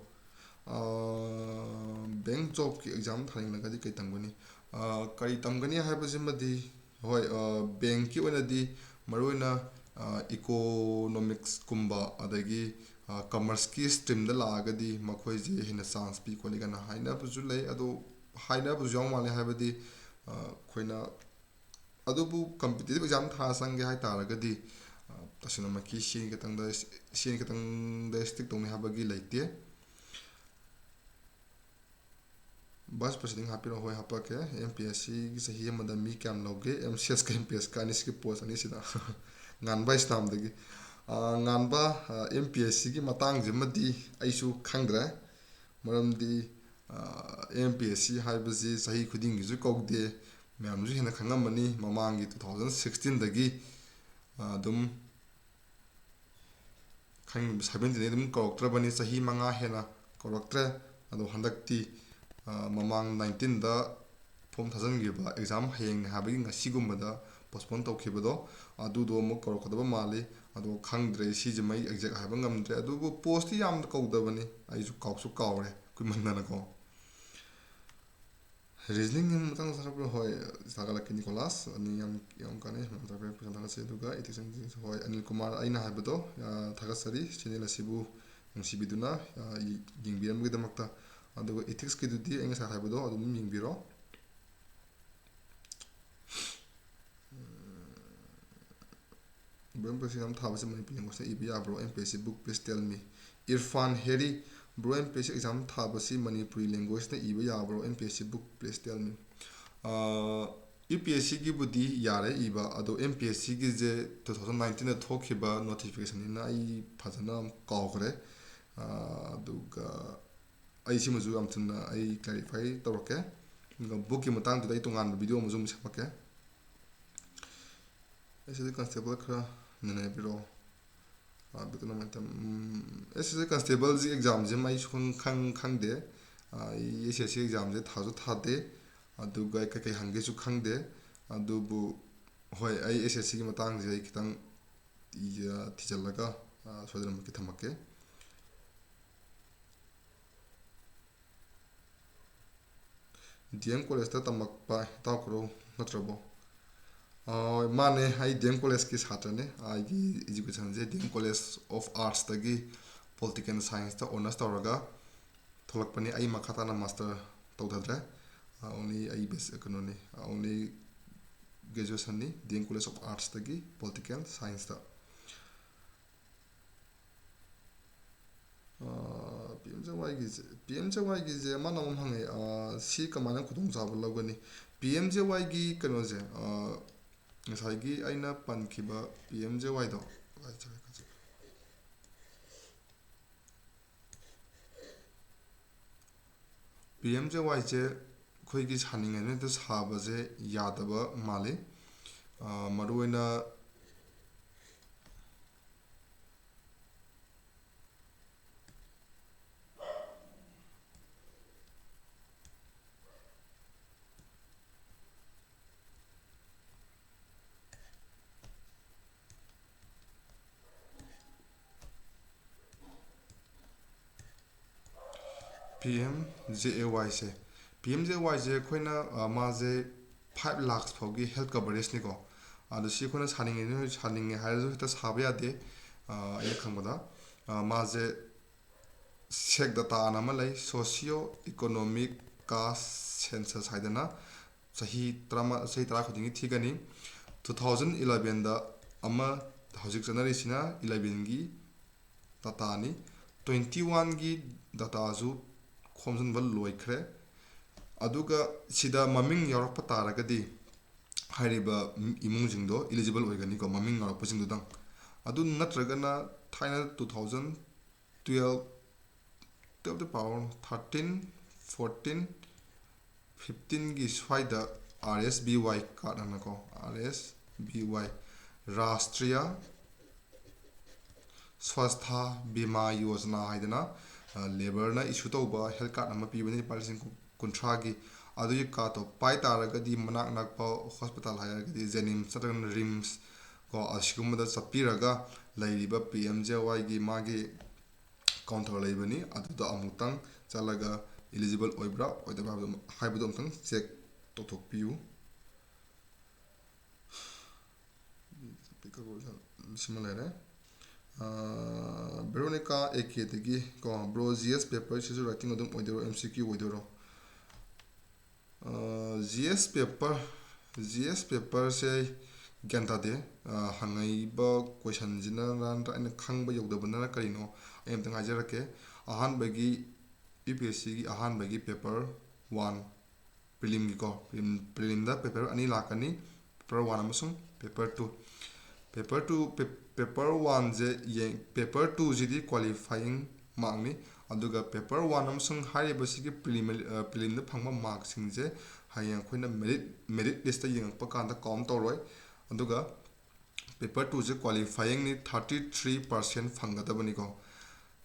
ꯑ, bank jobꯀꯤ exam ꯊꯥꯅꯤꯡꯂꯒꯗꯤ ꯀꯔꯤ ꯇꯝꯒꯅꯤ? ꯑ, ꯀꯔꯤ ꯇꯝꯒꯅꯤ ꯍꯥꯏꯕꯁꯤꯃꯗꯤ, ꯍꯣꯏ, ꯑ, bankꯀꯤ ꯑꯣꯏꯅꯗꯤ ꯃꯔꯨꯑꯣꯏꯅ, ꯑ, economicsꯀꯨꯝꯕ, ꯑꯗꯒꯤ, ꯑ, commerceꯀꯤ streamꯗ ꯂꯥꯛꯑꯒꯗꯤ ꯃꯈꯣꯏꯁꯦ ꯍꯦꯟꯅ chance ꯄꯤ ꯈꯣꯠꯂꯤ ꯀꯥꯏꯅ ꯍꯥꯏꯅꯕꯁꯨ ꯂꯩ꯫ ꯑꯗꯣ ꯍꯥꯏꯅꯕꯁꯨ ꯌꯥꯎ ꯃꯥꯜꯂꯦ, ꯍꯥꯏꯕꯗꯤ, ꯑ, ꯑꯩꯈꯣꯏꯅ ꯑꯗꯨꯕꯨ competitive exam ꯊꯥ ꯆꯪꯒꯦ ꯍꯥꯏ ꯇꯥꯔꯒꯗꯤ, ꯑ, ꯇꯁꯦꯡꯅꯃꯛꯀꯤ ꯁꯤ ꯑꯅꯤ ꯈꯛꯇꯪꯗ, ꯁꯤ ꯑꯅꯤ ꯈꯛꯇꯪꯗ stick ꯇꯧꯅꯤ ꯍꯥꯏꯕꯒꯤ ꯂꯩꯇꯦ꯫ Vice President ꯍꯥꯞꯄꯤꯔꯣ? ꯍꯣꯏ, ꯍꯥꯞꯄꯛꯀꯦ꯫ MPSCꯒꯤ ꯆꯍꯤ ꯑꯃꯗ ꯃꯤ ꯀꯌꯥꯝ ꯂꯧꯒꯦ? MCSꯀ MPSꯀ ꯑꯅꯤꯁꯤꯒꯤ post ꯑꯅꯤꯁꯤꯗ꯫ ꯉꯥꯟꯕ ꯏꯁꯂꯥꯝꯗꯒꯤ꯫ ꯑ, ꯉꯥꯟꯕ, ꯑ, ꯑꯦꯝ ꯄꯤ ꯑꯦꯁ ꯁꯤꯒꯤ ꯃꯇꯥꯡꯁꯤꯃꯗꯤ ꯑꯩꯁꯨ ꯈꯪꯗ꯭ꯔꯦ꯫ ꯃꯔꯝꯗꯤ, ꯑ, ꯑꯦꯝ ꯄꯤ ꯑꯦꯁ ꯁꯤ ꯍꯥꯏꯕꯁꯤ ꯆꯍꯤ ꯈꯨꯗꯤꯡꯒꯤꯁꯨ ꯀꯧꯗꯦ, ꯃꯌꯥꯝꯁꯨ ꯍꯦꯟꯅ ꯈꯪꯉꯝꯃꯅꯤ꯫ ꯃꯃꯥꯡꯒꯤ two thousand sixteenꯗꯒꯤ, ꯑ, ꯑꯗꯨꯝ ꯈꯪ-, seventeenꯗꯒꯤ ꯑꯗꯨꯝ ꯀꯧꯔꯛꯇ꯭ꯔꯕꯅꯤ, ꯆꯍꯤ ꯃꯉꯥ ꯍꯦꯟꯅ ꯀꯧꯔꯛꯇ꯭ꯔꯦ꯫ ꯑꯗꯣ ꯍꯟꯗꯛꯇꯤ, ꯑ, ꯃꯃꯥꯡ nineteenꯗ ꯐꯣꯝ ꯊꯥꯖꯤꯟꯈꯤꯕ, ꯑꯦꯛꯖꯥꯝ ꯍꯌꯦꯡꯅꯦ ꯍꯥꯏꯕꯒꯤ ꯉꯁꯤꯒꯨꯝꯕꯗ postpone ꯇꯧꯈꯤꯕꯗꯣ, ꯑꯗꯨꯗꯣ ꯑꯃꯨꯛ ꯀꯧꯔꯛꯀꯗꯕ ꯃꯥꯜꯂꯤ꯫ ꯑꯗꯣ ꯈꯪꯗ꯭ꯔꯦ, ꯁꯤꯁꯤꯃ ꯑꯩ exact ꯍꯥꯏꯕ ꯉꯝꯗ꯭ꯔꯦ꯫ ꯑꯗꯨꯕꯨ postꯇꯤ ꯌꯥꯝꯅ ꯀꯧꯗꯕꯅꯤ, ꯑꯩꯁꯨ ꯀꯥꯎꯁꯨ ꯀꯥꯎꯔꯦ ꯀꯨꯏꯃꯟꯗꯅꯀꯣ꯫ Reasoning ꯃꯇꯥꯡ ꯊꯥꯔꯛꯄ꯭ꯔꯣ? ꯍꯣꯏ, ꯊꯥꯒꯠꯂꯛꯀꯦ ꯅꯤꯀꯣꯂꯥꯁ, ꯑꯅꯤ ꯌꯥꯝ, ꯌꯥꯝ ꯀꯥꯟꯅꯩ꯫ ꯃꯇꯥꯡ ꯊꯥꯔꯛꯄ ꯄꯩꯁꯥ ꯊꯥꯒꯠꯆꯔꯤ꯫ ꯑꯗꯨꯒ ethics and, ꯍꯣꯏ, ꯑꯅꯤꯜ ꯀꯨꯃꯥꯔ, ꯑꯩꯅ ꯍꯥꯏꯕꯗꯣ, ꯑ, ꯊꯥꯒꯠꯆꯔꯤ꯫ Channel ꯑꯁꯤꯕꯨ ꯅꯨꯡꯁꯤꯕꯤꯗꯨꯅ, ꯑ, ꯌꯦ-, ꯌꯦꯡꯕꯤꯔꯝꯕꯒꯤꯗꯃꯛꯇ꯫ ꯑꯗꯨꯒ ethicsꯀꯤꯗꯨꯗꯤ ꯑꯩ ꯉꯁꯥꯏ ꯍꯥꯏꯕꯗꯣ ꯑꯗꯨꯝ ꯌꯦꯡꯕꯤꯔꯣ꯫ Bro, M P S C exam ꯊꯥꯕꯁꯤ Manipuri languageꯅ ꯏꯕ ꯌꯥꯕ꯭ꯔꯣ? ꯑꯦꯝ ꯄꯤ ꯑꯦꯁ ꯁꯤ book, please tell me. Irfan ꯍꯦꯔꯤ, bro, M P S C exam ꯊꯥꯕꯁꯤ Manipuri languageꯅ ꯏꯕ ꯌꯥꯕ꯭ꯔꯣ? ꯑꯦꯝ ꯄꯤ ꯑꯦꯁ ꯁꯤ book, please tell me. ꯑꯥ, ꯌꯨ ꯄꯤ ꯑꯦꯁ ꯁꯤꯒꯤꯕꯨꯗꯤ ꯌꯥꯔꯦ ꯏꯕ, ꯑꯗꯣ ꯑꯦꯝ ꯄꯤ ꯑꯦꯁ ꯁꯤꯒꯤꯁꯦ two thousand nineteenꯗ ꯊꯣꯛꯈꯤꯕ notificationꯅꯤꯅ ꯑꯩ ꯐꯖꯅ ꯀꯥꯎꯈ꯭ꯔꯦ꯫ ꯑꯥ, ꯑꯗꯨꯒ ꯑꯩ ꯁꯤꯃꯁꯨ ꯌꯥꯝ ꯊꯨꯅ ꯑꯩ clarify ꯇꯧꯔꯛꯀꯦ꯫ ꯑꯗꯨꯒ bookꯀꯤ ꯃꯇꯥꯡꯗꯨꯗ ꯑꯩ ꯇꯣꯉꯥꯟꯕ video ꯑꯃꯁꯨ ꯑꯃꯨꯛ ꯁꯦꯝꯃꯛꯀꯦ꯫ ꯑꯦꯁ ꯑꯦꯁ ꯁꯤ constable ꯈꯔ ꯅꯩꯅꯕꯤꯔꯛꯑꯣ꯫ ꯑꯥ, ꯕꯤꯀ꯭ꯔꯝ ꯃꯩꯇꯝ, ꯎꯝ, ꯑꯦꯁ ꯑꯦꯁ ꯁꯤ constableꯁꯤ examꯁꯤ ꯑꯩ ꯁꯨꯈꯪ ꯈꯪ-, ꯈꯪꯗꯦ꯫ ꯑꯥ, ꯑꯩ ꯑꯦꯁ ꯑꯦꯁ ꯁꯤ examꯁꯦ ꯊꯥꯁꯨ ꯊꯥꯗꯦ, ꯑꯗꯨꯒ ꯑꯩ ꯀꯩꯀꯩ ꯍꯪꯒꯦꯁꯨ ꯈꯪꯗꯦ꯫ ꯑꯗꯨꯕꯨ ꯍꯣꯏ, ꯑꯩ ꯑꯦꯁ ꯑꯦꯁ ꯁꯤꯒꯤ ꯃꯇꯥꯡꯁꯦ ꯑꯩ ꯈꯤꯇꯪ ꯊꯤ-, ꯊꯤꯖꯤꯜꯂꯒ, ꯑꯥ, ꯁꯣꯏꯗꯅꯃꯛꯀꯤ ꯊꯝꯃꯛꯀꯦ꯫ ꯗꯤ ꯑꯦꯝ ꯀꯣꯂꯦꯖꯇ ꯇꯝꯃꯛꯄ ꯏꯇꯥꯎ ꯈꯨꯔꯧ ꯅꯠꯇ꯭ꯔꯕꯣ? ꯑꯥ, ꯃꯥꯅꯦ, ꯑꯩ ꯗꯤ ꯑꯦꯝ ꯀꯣꯂꯦꯖꯀꯤ ꯁꯥꯇ꯭ꯔꯅꯦ꯫ ꯑꯩꯒꯤ educationꯁꯦ ꯗꯤ ꯑꯦꯝ College of Artsꯇꯒꯤ political scienceꯇ honours ꯇꯧꯔꯒ ꯊꯣꯛꯂꯛꯄꯅꯤ꯫ ꯑꯩ ꯃꯈꯥ ꯇꯥꯅ master ꯇꯧꯊꯗ꯭ꯔꯦ꯫ ꯑꯥ, only ꯑꯩ base-, ꯀꯩꯅꯣꯅꯤ, only graduationꯅꯤ, ꯗꯤ ꯑꯦꯝ College of Artsꯇꯒꯤ political scienceꯇ꯫ ꯑꯥ, ꯄꯤ ꯑꯦꯝ ꯖꯦ ꯋꯥꯏꯒꯤꯁꯦ, ꯄꯤ ꯑꯦꯝ ꯖꯦ ꯋꯥꯏꯒꯤꯁꯦ ꯃꯥꯅ ꯑꯃ ꯍꯪꯉꯦ, ꯑꯥ, ꯁꯤ ꯀꯃꯥꯏꯅ ꯈꯨꯗꯣꯡꯆꯥꯕ ꯂꯧꯒꯅꯤ? ꯄꯤ ꯑꯦꯝ ꯖꯦ ꯋꯥꯏꯒꯤ ꯀꯩꯅꯣꯁꯦ, ꯑꯥ, ꯉꯁꯥꯏꯒꯤ ꯑꯩꯅ ꯄꯟꯈꯤꯕ ꯄꯤ ꯑꯦꯝ ꯖꯦ ꯋꯥꯏꯗꯣ, ꯄꯤ ꯑꯦꯝ ꯖꯦ ꯋꯥꯏꯁꯦ ꯑꯩꯈꯣꯏꯒꯤ ꯁꯥꯅꯤꯡꯉꯦꯅ ꯍꯦꯛꯇ ꯁꯥꯕꯁꯦ ꯌꯥꯗꯕ ꯃꯥꯜꯂꯤ꯫ ꯑ, ꯃꯔꯨꯑꯣꯏꯅ ꯄꯤ ꯑꯦꯝ ꯖꯦ ꯑꯦ ꯋꯥꯏꯁꯦ, ꯄꯤ ꯑꯦꯝ ꯖꯦ ꯑꯦ ꯋꯥꯏꯁꯦ ꯑꯩꯈꯣꯏꯅ, ꯑ, ꯃꯥꯁꯦ five lakhs ꯐꯥꯎꯒꯤ health coverageꯅꯤꯀꯣ꯫ ꯑꯗꯣ ꯁꯤ ꯑꯩꯈꯣꯏꯅ ꯁꯥꯅꯤꯡꯉꯦ, ꯅꯣꯏ ꯁꯥꯅꯤꯡꯉꯦ ꯍꯥꯏꯔꯁꯨ ꯍꯦꯛꯇ ꯁꯥꯕ ꯌꯥꯗꯦ꯫ ꯑ, ꯑꯩꯅ ꯈꯪꯕꯗ, ꯑ, ꯃꯥꯁꯦ ꯁꯦꯛ ꯗꯇꯥꯅ ꯑꯃ ꯂꯩ, socio economic caste census ꯍꯥꯏꯗꯅ, ꯆꯍꯤ ꯇꯔꯥꯃ-, ꯆꯍꯤ ꯇꯔꯥ ꯈꯨꯗꯤꯡꯒꯤ ꯊꯤꯒꯅꯤ꯫ Two thousand elevenꯗ ꯑꯃ ꯍꯧꯖꯤꯛ ꯆꯠꯅꯔꯤꯁꯤꯅ elevenꯒꯤ dataꯅꯤ꯫ Twenty oneꯒꯤ dataꯁꯨ ꯈꯣꯝꯖꯤꯟꯕ ꯂꯣꯏꯈ꯭ꯔꯦ꯫ ꯑꯗꯨꯒ ꯁꯤꯗ ꯃꯃꯤꯡ ꯌꯥꯎꯔꯛꯄ ꯇꯥꯔꯒꯗꯤ ꯍꯥꯏꯔꯤꯕ ꯏꯃꯨꯡꯁꯤꯡꯗꯣ eligible ꯑꯣꯏꯒꯅꯤꯀꯣ, ꯃꯃꯤꯡ ꯌꯥꯎꯔꯛꯄꯁꯤꯡꯗꯨꯗꯪ꯫ ꯑꯗꯨ ꯅꯠꯇ꯭ꯔꯒꯅ ꯊꯥꯏꯅ two thousand twelve, twelve to power thirteen, fourteen, fifteenꯒꯤ ꯁ꯭ꯋꯥꯏꯗ R S B Y card ꯍꯥꯏꯅꯀꯣ, R S B Y, Rashtriya Swasthya Bima Yojana ꯍꯥꯏꯗꯅ, ꯑ, labourꯅ issue ꯇꯧꯕ health card ꯑꯃ ꯄꯤꯕꯅꯤ, ꯂꯨꯄꯥ ꯂꯤꯁꯤꯡ ꯀꯨꯟꯊ꯭ꯔꯥꯒꯤ꯫ ꯑꯗꯨꯒꯤ cardꯇꯣ ꯄꯥꯏ ꯇꯥꯔꯒꯗꯤ ꯃꯅꯥꯛ ꯅꯛꯄ hospital ꯍꯥꯏꯔꯒꯗꯤ JNIMS ꯅꯠꯇ꯭ꯔꯒꯅ RIMS ꯀꯣ, ꯑꯁꯤꯒꯨꯝꯕꯗ ꯆꯠꯄꯤꯔꯒ ꯂꯩꯔꯤꯕ P M J Yꯒꯤ ꯃꯥꯒꯤ counter ꯂꯩꯕꯅꯤ, ꯑꯗꯨꯗ ꯑꯃꯨꯛꯇꯪ ꯆꯠꯂꯒ eligible ꯑꯣꯏꯕ꯭ꯔꯥ ꯑꯣꯏꯗꯕ꯭ꯔꯥ ꯍꯥꯏꯕꯗꯨ, ꯍꯥꯏꯕꯗꯨ ꯑꯃꯨꯛꯇꯪ check ꯇꯧꯊꯣꯛꯄꯤꯌꯨ꯫ ꯁꯤꯃ ꯂꯩꯔꯦ꯫ ꯑꯥ, Veronica A K ꯗꯒꯤ ꯀꯣ, "Bro, G S paper ꯁꯤꯁꯨ writing ꯑꯗꯨꯝ ꯑꯣꯏꯗꯣꯏꯔꯣ, M C Q ꯑꯣꯏꯗꯣꯏꯔꯣ?" ꯑꯥ, G S paper, G S paperꯁꯦ ꯑꯩ ꯒ꯭ꯌꯥꯟ ꯇꯥꯗꯦ꯫ ꯑꯥ, ꯍꯪꯉꯛꯏꯕ questionꯁꯤꯅ ꯅꯠꯇ꯭ꯔ ꯑꯩꯅ ꯈꯪꯕ ꯌꯧꯗꯕꯅ ꯀꯔꯤꯅꯣ, ꯑꯩ ꯑꯝꯇꯪ ꯍꯥꯏꯖꯔꯛꯀꯦ꯫ ꯑꯍꯥꯟꯕꯒꯤ U P S Cꯒꯤ ꯑꯍꯥꯟꯕꯒꯤ paper one, prelimꯒꯤꯀꯣ, prelim, prelimꯗ paper ꯑꯅꯤ ꯂꯥꯛꯀꯅꯤ, paper one ꯑꯃꯁꯨꯡ paper two꯫ Paper two, pap-, paper ꯋꯥꯟꯁꯦ ꯌꯦꯡ ꯄꯦꯄꯔ ꯇꯨꯁꯤꯗꯤ ꯀ꯭ꯋꯥꯂꯤꯐꯥꯏꯌꯤꯡ ꯃꯥꯔꯛꯅꯤ꯫ ꯑꯗꯨꯒ ꯄꯦꯄꯔ ꯋꯥꯟ ꯑꯃꯁꯨꯡ ꯍꯥꯏꯔꯤꯕꯁꯤꯒꯤ ꯄ꯭ꯔꯤꯂꯤꯝꯗ ꯐꯪꯕ ꯃꯥꯔꯛꯁꯤꯡꯁꯦ ꯍꯌꯦꯡ ꯑꯩꯈꯣꯏꯅ ꯃꯦꯔꯤꯠ ꯃꯦꯔꯤꯠ ꯂꯤꯁꯇ ꯌꯦꯡꯉꯛꯄ ꯀꯥꯟꯗ ꯀꯥꯎꯟ ꯇꯧꯔꯣꯏ꯫ ꯑꯗꯨꯒ ꯄꯦꯄꯔ ꯇꯨꯁꯦ ꯀ꯭ꯋꯥꯂꯤꯐꯥꯏꯌꯤꯡꯅꯤ, ꯊꯥꯔꯇꯤ ꯊ꯭ꯔꯤ ꯄꯥꯔꯁꯦꯟ ꯐꯪꯒꯗꯕꯅꯤꯀꯣ꯫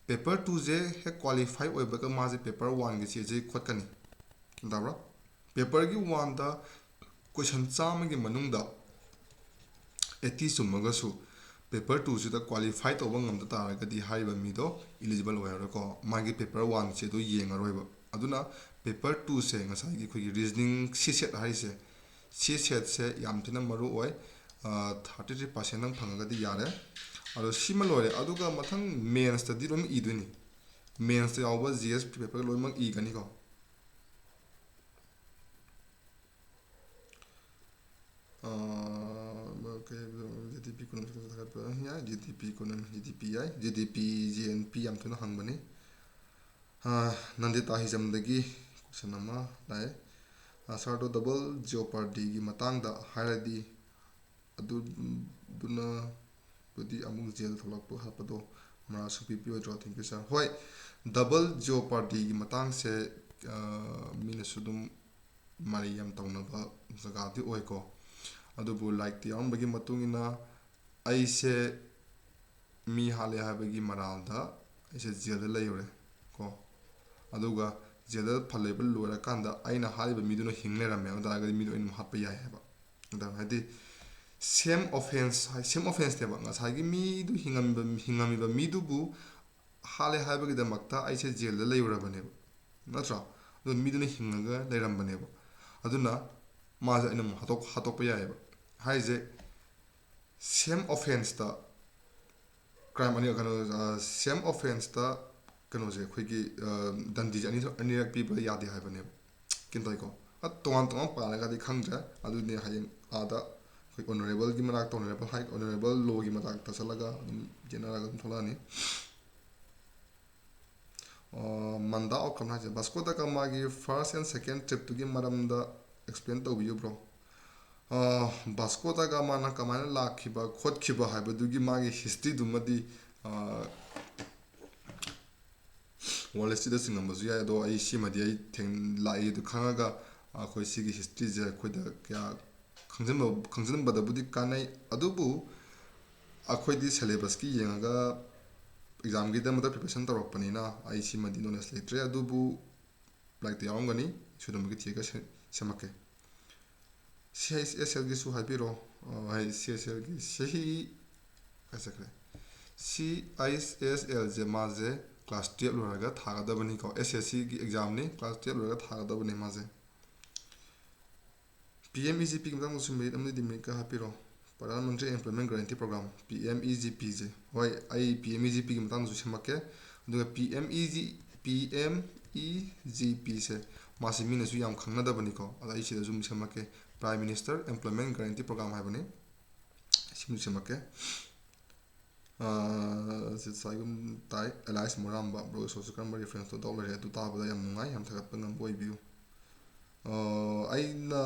ꯄꯦꯄꯔ ꯇꯨꯁꯦ ꯍꯦꯛ ꯀ꯭ꯋꯥꯂꯤꯐꯥꯏ ꯑꯣꯏꯕꯒ ꯃꯥꯁꯦ ꯄꯦꯄꯔ ꯋꯥꯟꯒꯤ ꯆꯦꯁꯦ ꯈꯣꯠꯀꯅꯤ꯫ ꯒ꯭ꯌꯥꯟ ꯇꯥꯕ꯭ꯔꯥ? ꯄꯦꯄꯔꯒꯤ ꯋꯥꯟꯗ ꯀꯣꯏꯁꯟ ꯆꯥꯝꯃꯒꯤ ꯃꯅꯨꯡꯗ ꯑꯩꯠꯇꯤ ꯆꯨꯝꯃꯒꯁꯨ ꯄꯦꯄꯔ ꯇꯨꯁꯤꯗ ꯀ꯭ꯋꯥꯂꯤꯐꯥꯏ ꯇꯧꯕ ꯉꯝꯗ ꯇꯥꯔꯒꯗꯤ ꯍꯥꯏꯔꯤꯕ ꯃꯤꯗꯣ ꯏꯂꯤꯖꯤꯕꯜ ꯑꯣꯏꯔꯔꯣꯏꯀꯣ, ꯃꯥꯒꯤ ꯄꯦꯄꯔ ꯋꯥꯟꯁꯦ ꯑꯗꯨ ꯌꯦꯡꯉꯔꯣꯏꯕ꯫ ꯑꯗꯨꯅ ꯄꯦꯄꯔ ꯇꯨꯁꯦ ꯉꯁꯥꯏꯒꯤ ꯑꯩꯈꯣꯏꯒꯤ ꯔꯤꯖꯅꯤꯡ ꯁꯤ ꯁꯦꯠ ꯍꯥꯏꯔꯤꯁꯦ, ꯁꯤ ꯁꯦꯠꯁꯦ ꯌꯥꯝ ꯊꯤꯅ ꯃꯔꯨ ꯑꯣꯏ꯫ ꯊꯥꯔꯇꯤ ꯊ꯭ꯔꯤ ꯄꯥꯔꯁꯦꯟꯗꯪ ꯐꯪꯉꯒꯗꯤ ꯌꯥꯔꯦ꯫ ꯑꯗꯣ ꯁꯤꯃ ꯂꯣꯏꯔꯦ꯫ ꯑꯗꯨꯒ ꯃꯊꯪ ꯃꯦꯟꯁꯇꯗꯤ ꯂꯣꯏꯅ ꯏꯗꯣꯏꯅꯤ꯫ ꯃꯦꯟꯁꯇ ꯌꯥꯎꯕ ꯖꯤ ꯑꯦꯁ ꯄꯦꯄꯔ ꯂꯣꯏꯅꯃꯛ ꯏꯒꯅꯤꯀꯣ꯫ ꯖꯤ ꯗꯤ ꯄꯤ ꯏꯀꯣꯅꯣꯃꯤ ꯊꯥꯒꯠꯄ ꯌꯥꯏ꯫ ꯖꯤ ꯗꯤ ꯄꯤ ꯏꯀꯣꯅꯣꯃꯤ, ꯖꯤ ꯗꯤ ꯄꯤ ꯌꯥꯏ꯫ ꯖꯤ ꯗꯤ ꯄꯤ, ꯖꯤ ꯑꯦꯟ ꯄꯤ ꯌꯥꯝ ꯊꯣꯏꯅ ꯍꯪꯕꯅꯤ꯫ ꯑꯥ, ꯅꯟꯗꯤꯇꯥ ꯍꯤꯖꯝꯗꯒꯤ ꯀꯣꯏꯁꯟ ꯑꯃ ꯂꯥꯛꯑꯦ꯫ ꯑꯥ, ꯁꯥꯔꯗꯣ ꯗꯕꯜ ꯖꯤꯑꯣꯄꯥꯔꯗꯤꯒꯤ ꯃꯇꯥꯡꯗ ꯍꯥꯏꯔꯗꯤ ꯑꯗꯨ, ꯑꯗꯨꯅꯕꯨꯗꯤ ꯑꯃꯨꯛ ꯖꯦꯜ ꯊꯣꯛꯂꯛꯄ ꯍꯥꯠꯄꯗꯣ ꯃꯔꯥ ꯁꯨꯛꯄꯤ ꯄꯤꯔꯣꯏꯗ꯭ꯔꯣ? Thank you, sir꯫ ꯍꯣꯏ, ꯗꯕꯜ ꯖꯤꯑꯣꯄꯥꯔꯗꯤꯒꯤ ꯃꯇꯥꯡꯁꯦ, ꯑꯥ, ꯃꯤꯅꯁꯨ ꯑꯗꯨꯝ ꯃꯔꯩ ꯌꯥꯝ ꯇꯧꯅꯕ ꯖꯒꯥꯗꯤ ꯑꯣꯏꯀꯣ꯫ ꯑꯗꯨꯕꯨ ꯂꯥꯏꯔꯤꯛꯇ ꯌꯥꯎꯔꯝꯕꯒꯤ ꯃꯇꯨꯡ ꯏꯟꯅ ꯑꯩꯁꯦ ꯃꯤ ꯍꯥꯠꯂꯦ ꯍꯥꯏꯕꯒꯤ ꯃꯔꯥꯜꯗ ꯑꯩꯁꯦ ꯖꯦꯜꯗ ꯂꯩꯔꯨꯔꯦ ꯀꯣ꯫ ꯑꯗꯨꯒ ꯖꯦꯜꯗ ꯐꯜ ꯂꯩꯕ ꯂꯣꯏꯔꯀꯥꯟꯗ ꯑꯩꯅ ꯍꯥꯠꯂꯤꯕ ꯃꯤꯗꯨꯅ ꯍꯤꯡ ꯂꯩꯔꯝꯃꯦ ꯍꯥꯏꯕ ꯇꯥꯔꯒꯗꯤ ꯃꯤꯗꯣ ꯑꯩꯅ ꯑꯃꯨꯛ ꯍꯥꯠꯄ ꯌꯥꯏ ꯍꯥꯏꯕ꯫ ꯑꯗꯨꯅ ꯍꯥꯏꯗꯤ ꯁꯦꯝ ꯑꯣꯐꯦꯟꯁ ꯍꯥꯏ, ꯁꯦꯝ ꯑꯣꯐꯦꯟꯁꯅꯦꯕ꯫ ꯉꯁꯥꯏꯒꯤ ꯃꯤꯗꯨ ꯍꯤꯡꯉꯝꯃꯤꯕ, ꯍꯤꯡꯉꯝꯃꯤꯕ ꯃꯤꯗꯨꯕꯨ ꯍꯥꯠꯂꯦ ꯍꯥꯏꯕꯒꯤꯗꯃꯛꯇ ꯑꯩꯁꯦ ꯖꯦꯜꯗ ꯂꯩꯔꯨꯔꯕꯅꯦꯕ, ꯅꯠꯇ꯭ꯔꯣ? ꯑꯗꯨ ꯃꯤꯗꯨꯅ ꯍꯤꯡꯉꯒ ꯂꯩꯔꯝꯕꯅꯦꯕ꯫ ꯑꯗꯨꯅ ꯃꯥꯁꯦ ꯑꯩꯅ ꯑꯃꯨꯛ ꯍꯥꯠꯇꯣꯛ-, ꯍꯥꯠꯇꯣꯛꯄ ꯌꯥꯏꯑꯕ꯫ ꯍꯥꯏꯁꯦ ꯁꯦꯝ ꯑꯣꯐꯦꯟꯁꯇ ꯀ꯭ꯔꯥꯏꯝ ꯑꯅꯤ, ꯀꯩꯅꯣ, ꯑ, ꯁꯦꯝ ꯑꯣꯐꯦꯟꯁꯇ ꯀꯩꯅꯣꯁꯦ ꯑꯩꯈꯣꯏꯒꯤ, ꯑ, ꯗꯟꯗꯤꯁꯦ ꯑꯅꯤꯔꯛ, ꯑꯅꯤꯔꯛ ꯄꯤꯕ ꯌꯥꯗꯦ ꯍꯥꯏꯕꯅꯦꯕ꯫ ꯀꯩꯅꯣ ꯇꯧꯏꯀꯣ꯫ ꯑ, ꯇꯣꯉꯥꯟ ꯇꯣꯉꯥꯟ ꯄꯥꯔꯒꯗꯤ ꯈꯪꯗ꯭ꯔꯦ꯫ ꯑꯗꯨꯅꯦ ꯍꯌꯦꯡ ꯑꯥꯗ ꯑꯩꯈꯣꯏ ꯑꯣꯅꯔꯦꯕꯜꯒꯤ ꯃꯅꯥꯛꯇ, ꯑꯣꯅꯔꯦꯕꯜ ꯍꯥꯏ, ꯑꯣꯅꯔꯦꯕꯜ ꯂꯣꯒꯤ ꯃꯅꯥꯛꯇ ꯆꯠꯂꯒ ꯑꯗꯨꯝ ꯌꯦꯠꯅꯔꯒ ꯑꯗꯨꯝ ꯊꯣꯛꯂꯛꯑꯅꯤ꯫ ꯑ, ꯃꯟꯗꯥ ꯑꯣꯀ꯭ꯔꯝ ꯍꯥꯏꯁꯦ ꯚꯥꯁꯀꯣ ꯗ ꯒꯥꯃꯥꯒꯤ first and second tripꯇꯨꯒꯤ ꯃꯔꯝꯗ explain ꯇꯧꯕꯤꯌꯨ, bro꯫ ꯚꯥꯁꯀꯣ ꯗ ꯒꯥꯃꯥꯅ ꯀꯃꯥꯏꯅ ꯂꯥꯛꯈꯤꯕ ꯈꯣꯠꯈꯤꯕ ꯍꯥꯏꯕꯗꯨꯒꯤ ꯃꯥꯒꯤ ꯍꯤꯁꯇ꯭ꯔꯤꯗꯨꯃꯗꯤ ꯋꯥꯔꯜ ꯍꯤꯁꯇ꯭ꯔꯤꯗ ꯆꯤꯡꯉꯝꯕꯁꯨ ꯌꯥꯏ꯫ ꯑꯗꯣ ꯑꯩ ꯁꯤꯃꯗꯤ ꯑꯩ ꯊꯦꯡ ꯂꯥꯛꯏ ꯑꯗꯨ ꯈꯪꯉꯒ ꯑꯩꯈꯣꯏ ꯁꯤꯒꯤ ꯍꯤꯁꯇ꯭ꯔꯤꯁꯦ ꯑꯩꯈꯣꯏꯗ ꯀꯌꯥ ꯈꯪꯖꯤꯟꯕ ꯈꯪꯖꯤꯟꯕꯗꯕꯨꯗꯤ ꯀꯥꯟꯅꯩ꯫ ꯑꯗꯨꯕꯨ ꯑꯩꯈꯣꯏꯗꯤ ꯁꯦꯂꯦꯕꯁꯀꯤ ꯌꯦꯡꯉꯒ ꯑꯦꯛꯖꯥꯝꯒꯤꯗꯃꯛꯇ ꯄ꯭ꯔꯤꯄꯦꯔꯦꯁꯟ ꯇꯧꯔꯛꯄꯅꯤꯅ ꯑꯩ ꯁꯤꯃꯗꯤ ꯅꯣꯂꯦꯖ ꯂꯩꯇ꯭ꯔꯦ꯫ ꯑꯗꯨꯕꯨ ꯂꯥꯏꯔꯤꯛꯇ ꯌꯥꯎꯔꯝꯒꯅꯤ, ꯁꯣꯏꯗꯅꯃꯛꯀꯤ ꯊꯤꯔꯒ ꯁꯦꯝꯃꯛꯀꯦ꯫ ꯁꯤ ꯑꯩꯆ ꯑꯦꯁ ꯑꯦꯜꯒꯤꯁꯨ ꯍꯥꯏꯕꯤꯔꯣ꯫ ꯍꯥꯏ ꯁꯤ ꯑꯩꯆ ꯑꯦꯁ ꯑꯦꯜꯒꯤ ꯁꯤ ꯀꯥꯏ ꯆꯠꯈ꯭ꯔꯦ? ꯁꯤ ꯑꯩꯆ ꯑꯦꯁ ꯑꯦꯜꯁꯦ ꯃꯥꯁꯦ ꯀ꯭ꯂꯥꯁ ꯇꯨꯌꯦꯜꯞ ꯂꯣꯏꯔꯒ ꯊꯥꯒꯗꯕꯅꯤꯀꯣ꯫ ꯑꯦꯁ ꯑꯦꯁ ꯁꯤꯒꯤ ꯑꯦꯛꯖꯥꯝꯅꯤ, ꯀ꯭ꯂꯥꯁ ꯇꯨꯌꯦꯜꯞ ꯂꯣꯏꯔꯒ ꯊꯥꯒꯗꯕꯅꯤ ꯃꯥꯁꯦ꯫ ꯄꯤ ꯑꯦꯝ ꯏ ꯖꯤ ꯄꯤꯒꯤ ꯃꯇꯥꯡꯗꯁꯨ ꯃꯦꯔꯤꯠ ꯑꯃꯗꯤ ꯗꯤꯃꯦꯔꯤꯠꯀ ꯍꯥꯏꯕꯤꯔꯣ꯫ Pradhan Mantri employment guarantee programme, P M E G ꯄꯤꯁꯦ꯫ ꯍꯣꯏ, ꯑꯩ ꯄꯤ ꯑꯦꯝ ꯏ ꯖꯤ ꯄꯤꯒꯤ ꯃꯇꯥꯡꯗꯁꯨ ꯁꯦꯝꯃꯛꯀꯦ꯫ ꯑꯗꯨꯒ P M E G P M E G ꯄꯤꯁꯦ ꯃꯥꯁꯤ ꯃꯤꯅꯁꯨ ꯌꯥꯝ ꯈꯪꯅꯗꯕꯅꯤꯀꯣ꯫ ꯑꯗꯣ ꯑꯩ ꯁꯤꯗ ꯁꯨꯝ ꯁꯦꯝꯃꯛꯀꯦ, prime minister employment guarantee programme ꯍꯥꯏꯕꯅꯤ꯫ ꯁꯤꯃꯁꯨ ꯁꯦꯝꯃꯛꯀꯦ꯫ ꯁꯤ ꯁꯥꯏꯒꯨꯝ ꯇꯥꯏ꯫ ꯑꯦꯂꯥꯏꯁ ꯃꯣꯔꯥꯝꯕ, ꯕ꯭ꯔꯣꯒꯤ ꯁꯣꯔꯁꯁꯦ ꯀꯔꯝꯕ ꯔꯤꯐꯔꯦꯟꯁꯇꯣ ꯗꯥꯎꯠ ꯂꯩꯔꯦ? ꯑꯗꯨ ꯇꯥꯕꯗ ꯌꯥꯝ ꯅꯨꯡꯉꯥꯏ, ꯌꯥꯝ ꯊꯥꯒꯠꯄ ꯉꯝꯕ ꯑꯣꯏꯕꯤꯌꯨ꯫ ꯑꯩꯅ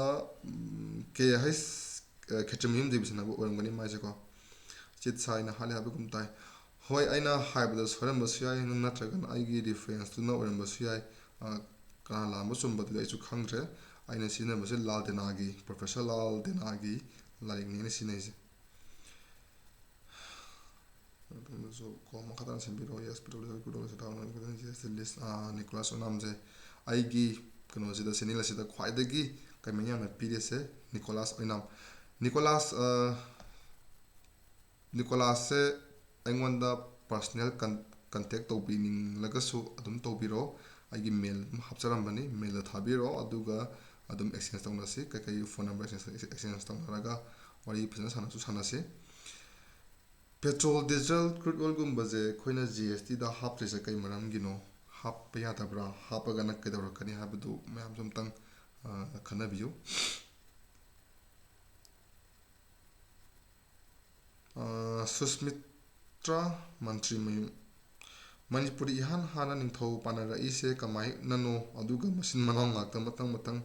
ꯀꯦ ꯍꯩꯁ ꯈꯦꯇ꯭ꯔꯤꯃꯌꯨꯝ ꯗꯦꯕꯤꯁꯟ ꯍꯥꯏꯕ ꯑꯣꯏꯔꯝꯒꯅꯤ ꯃꯥꯏꯁꯦꯀꯣ꯫ ꯆꯤꯠ ꯁꯥꯏꯅ ꯍꯥꯠꯂꯦ ꯍꯥꯏꯕꯒꯨꯝ ꯇꯥꯏ꯫ ꯍꯣꯏ, ꯑꯩꯅ ꯍꯥꯏꯕꯗ ꯁꯣꯏꯔꯝꯕꯁꯨ ꯌꯥꯏ, ꯅꯠꯇ꯭ꯔꯒꯅ ꯑꯩꯒꯤ ꯔꯤꯐꯔꯦꯟꯁꯇꯨꯅ ꯑꯣꯏꯔꯝꯕꯁꯨ ꯌꯥꯏ꯫ ꯀꯅꯥ ꯂꯥꯟꯕ ꯆꯨꯝꯕꯗꯨꯗꯤ ꯑꯩꯁꯨ ꯈꯪꯗ꯭ꯔꯦ꯫ ꯑꯩꯅ ꯁꯤꯖꯤꯟꯅꯕꯁꯦ ꯂꯥꯜ ꯗꯦꯅꯥꯒꯤ, ꯄ꯭ꯔꯣꯐꯦꯁꯔ ꯂꯥꯜ ꯗꯦꯅꯥꯒꯤ ꯂꯥꯏꯔꯤꯛꯅꯤ ꯑꯩꯅ ꯁꯤꯖꯤꯟꯅꯩꯁꯦ꯫ ꯑꯗꯨꯝꯅꯁꯨ ꯀꯣ ꯃꯈꯥ ꯇꯥꯅ ꯁꯦꯝꯕꯤꯔꯛꯑꯣ꯫ Yes, Peter Lewis, Peter Lewis, Peter Lewis, yes, the list, ꯑꯥ, ꯅꯤꯀꯣꯂꯥꯁ ꯑꯣꯏꯅꯥꯝꯁꯦ ꯑꯩꯒꯤ ꯀꯩꯅꯣꯁꯤꯗ, ꯆꯦꯅꯦꯜ ꯑꯁꯤꯗ ꯈ꯭ꯋꯥꯏꯗꯒꯤ ꯀꯃꯦꯟ ꯌꯥꯝꯅ ꯄꯤꯔꯤꯁꯦ ꯅꯤꯀꯣꯂꯥꯁ ꯑꯣꯏꯅꯥꯝ꯫ ꯅꯤꯀꯣꯂꯥꯁ, ꯑꯥ, ꯅꯤꯀꯣꯂꯥꯁꯁꯦ ꯑꯩꯉꯣꯟꯗ ꯄꯥꯔꯁꯣꯅꯦꯜ ꯀꯟ-, ꯀꯟꯇꯦꯛ ꯇꯧꯕꯤꯅꯤꯡꯂꯒꯁꯨ ꯑꯗꯨꯝ ꯇꯧꯕꯤꯔꯛꯑꯣ꯫ ꯑꯩꯒꯤ ꯃꯦꯜ ꯑꯃ ꯍꯥꯞꯆꯔꯝꯕꯅꯤ, ꯃꯦꯜꯗ ꯊꯥꯕꯤꯔꯛꯑꯣ, ꯑꯗꯨꯒ ꯑꯗꯨꯝ ꯑꯦꯛꯁꯆꯦꯟꯖ ꯇꯧꯅꯁꯤ꯫ ꯀꯩꯀꯩ ꯐꯣꯟ ꯅꯝꯕꯔ ꯑꯦꯛꯁꯆꯦꯟꯖ, ꯑꯦꯛꯁꯆꯦꯟꯖ ꯇꯧꯅꯔꯒ ꯋꯥꯔꯤ ꯐꯖꯅ ꯁꯥꯟꯅꯁꯨ ꯁꯥꯟꯅꯁꯤ꯫ ꯄꯦꯇ꯭ꯔꯣꯜ, ꯗꯤꯖꯜ, ꯀ꯭ꯔꯨꯗ ꯑꯣꯏꯜꯒꯨꯝꯕꯁꯦ ꯑꯩꯈꯣꯏꯅ ꯖꯤ ꯑꯦꯁ ꯇꯤꯗ ꯍꯥꯞꯇ꯭ꯔꯤꯁꯦ ꯀꯩ ꯃꯔꯝꯒꯤꯅꯣ? ꯍꯥꯞꯄ ꯌꯥꯗꯕ꯭ꯔꯥ? ꯍꯥꯞꯄꯒꯅ ꯀꯩꯗꯧꯔꯛꯀꯅꯤ ꯍꯥꯏꯕꯗꯨ ꯃꯌꯥꯝꯁꯨ ꯑꯝꯇꯪ, ꯑ, ꯈꯟꯅꯕꯤꯌꯨ꯫ ꯑ, ꯁꯨꯁꯃꯤꯇ꯭ꯔꯥ ꯃꯟꯇ꯭ꯔꯤꯃꯌꯨꯝ, ꯃꯅꯤꯄꯨꯔꯗ ꯏꯍꯥꯟ ꯍꯥꯟꯅ ꯅꯤꯡꯊꯧ ꯄꯥꯟꯅꯔꯛꯏꯁꯦ ꯀꯃꯥꯏꯅꯅꯣ? ꯑꯗꯨꯒ ꯃꯆꯤꯟ ꯃꯅꯥꯎ ꯉꯥꯛꯇ ꯃꯊꯪ ꯃꯊꯪ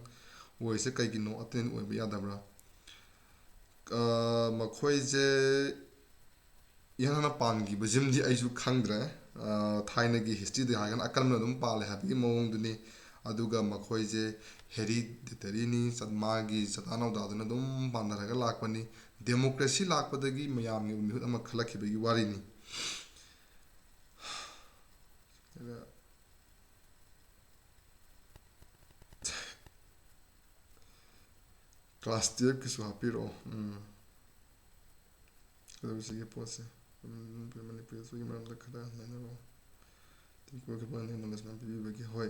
ꯑꯣꯏꯔꯤꯁꯦ ꯀꯩꯒꯤꯅꯣ? ꯑꯇꯦꯟ ꯑꯣꯏꯕ ꯌꯥꯗꯕ꯭ꯔꯥ? ꯃꯈꯣꯏꯁꯦ ꯏꯍꯥꯟ ꯍꯥꯟꯅ ꯄꯥꯟꯈꯤꯕꯁꯤꯃꯗꯤ ꯑꯩꯁꯨ ꯈꯪꯗ꯭ꯔꯦ꯫ ꯊꯥꯏꯅꯒꯤ ꯍꯤꯁꯇ꯭ꯔꯤꯗ ꯍꯥꯏꯔꯒꯅ ꯑꯀꯟꯕꯅ ꯑꯗꯨꯝ ꯄꯥꯜꯂꯦ ꯍꯥꯏꯕꯒꯤ ꯃꯑꯣꯡꯗꯨꯅꯤ꯫ ꯑꯗꯨꯒ ꯃꯈꯣꯏꯁꯦ ꯍꯦꯔꯤꯗꯤꯇꯔꯤꯅꯤ, ꯃꯥꯒꯤ ꯆꯗꯥ ꯅꯧꯗꯥꯗꯨꯅ ꯑꯗꯨꯝ ꯄꯥꯟꯅꯔꯒ ꯂꯥꯛꯄꯅꯤ꯫ ꯗꯦꯃꯣꯀ꯭ꯔꯦꯁꯤ ꯂꯥꯛꯄꯗꯒꯤ ꯃꯌꯥꯝꯒꯤ ꯃꯤꯍꯨꯠ ꯑꯃ ꯈꯜꯂꯛꯈꯤꯕꯒꯤ ꯋꯥꯔꯤꯅꯤ꯫ ꯀ꯭ꯂꯥꯁ ꯇꯨꯌꯦꯜꯞꯀꯤꯁꯨ ꯍꯥꯞꯄꯤꯔꯛꯑꯣ꯫ ꯎꯝ꯫ ꯀꯩꯗꯧꯁꯤꯒꯦ ꯄꯣꯠꯁꯦ? ꯎꯝ, ꯃꯅꯤꯄꯨꯔꯤ ꯍꯤꯁꯇ꯭ꯔꯤꯒꯤ ꯃꯔꯝꯗ ꯈꯔ ꯅꯩꯅꯔꯛꯑꯣ꯫ Thank you, ꯈꯔ ꯅꯣꯂꯦꯖ ꯃꯌꯥꯝ ꯄꯤꯕꯤꯕꯒꯤ꯫ ꯍꯣꯏ,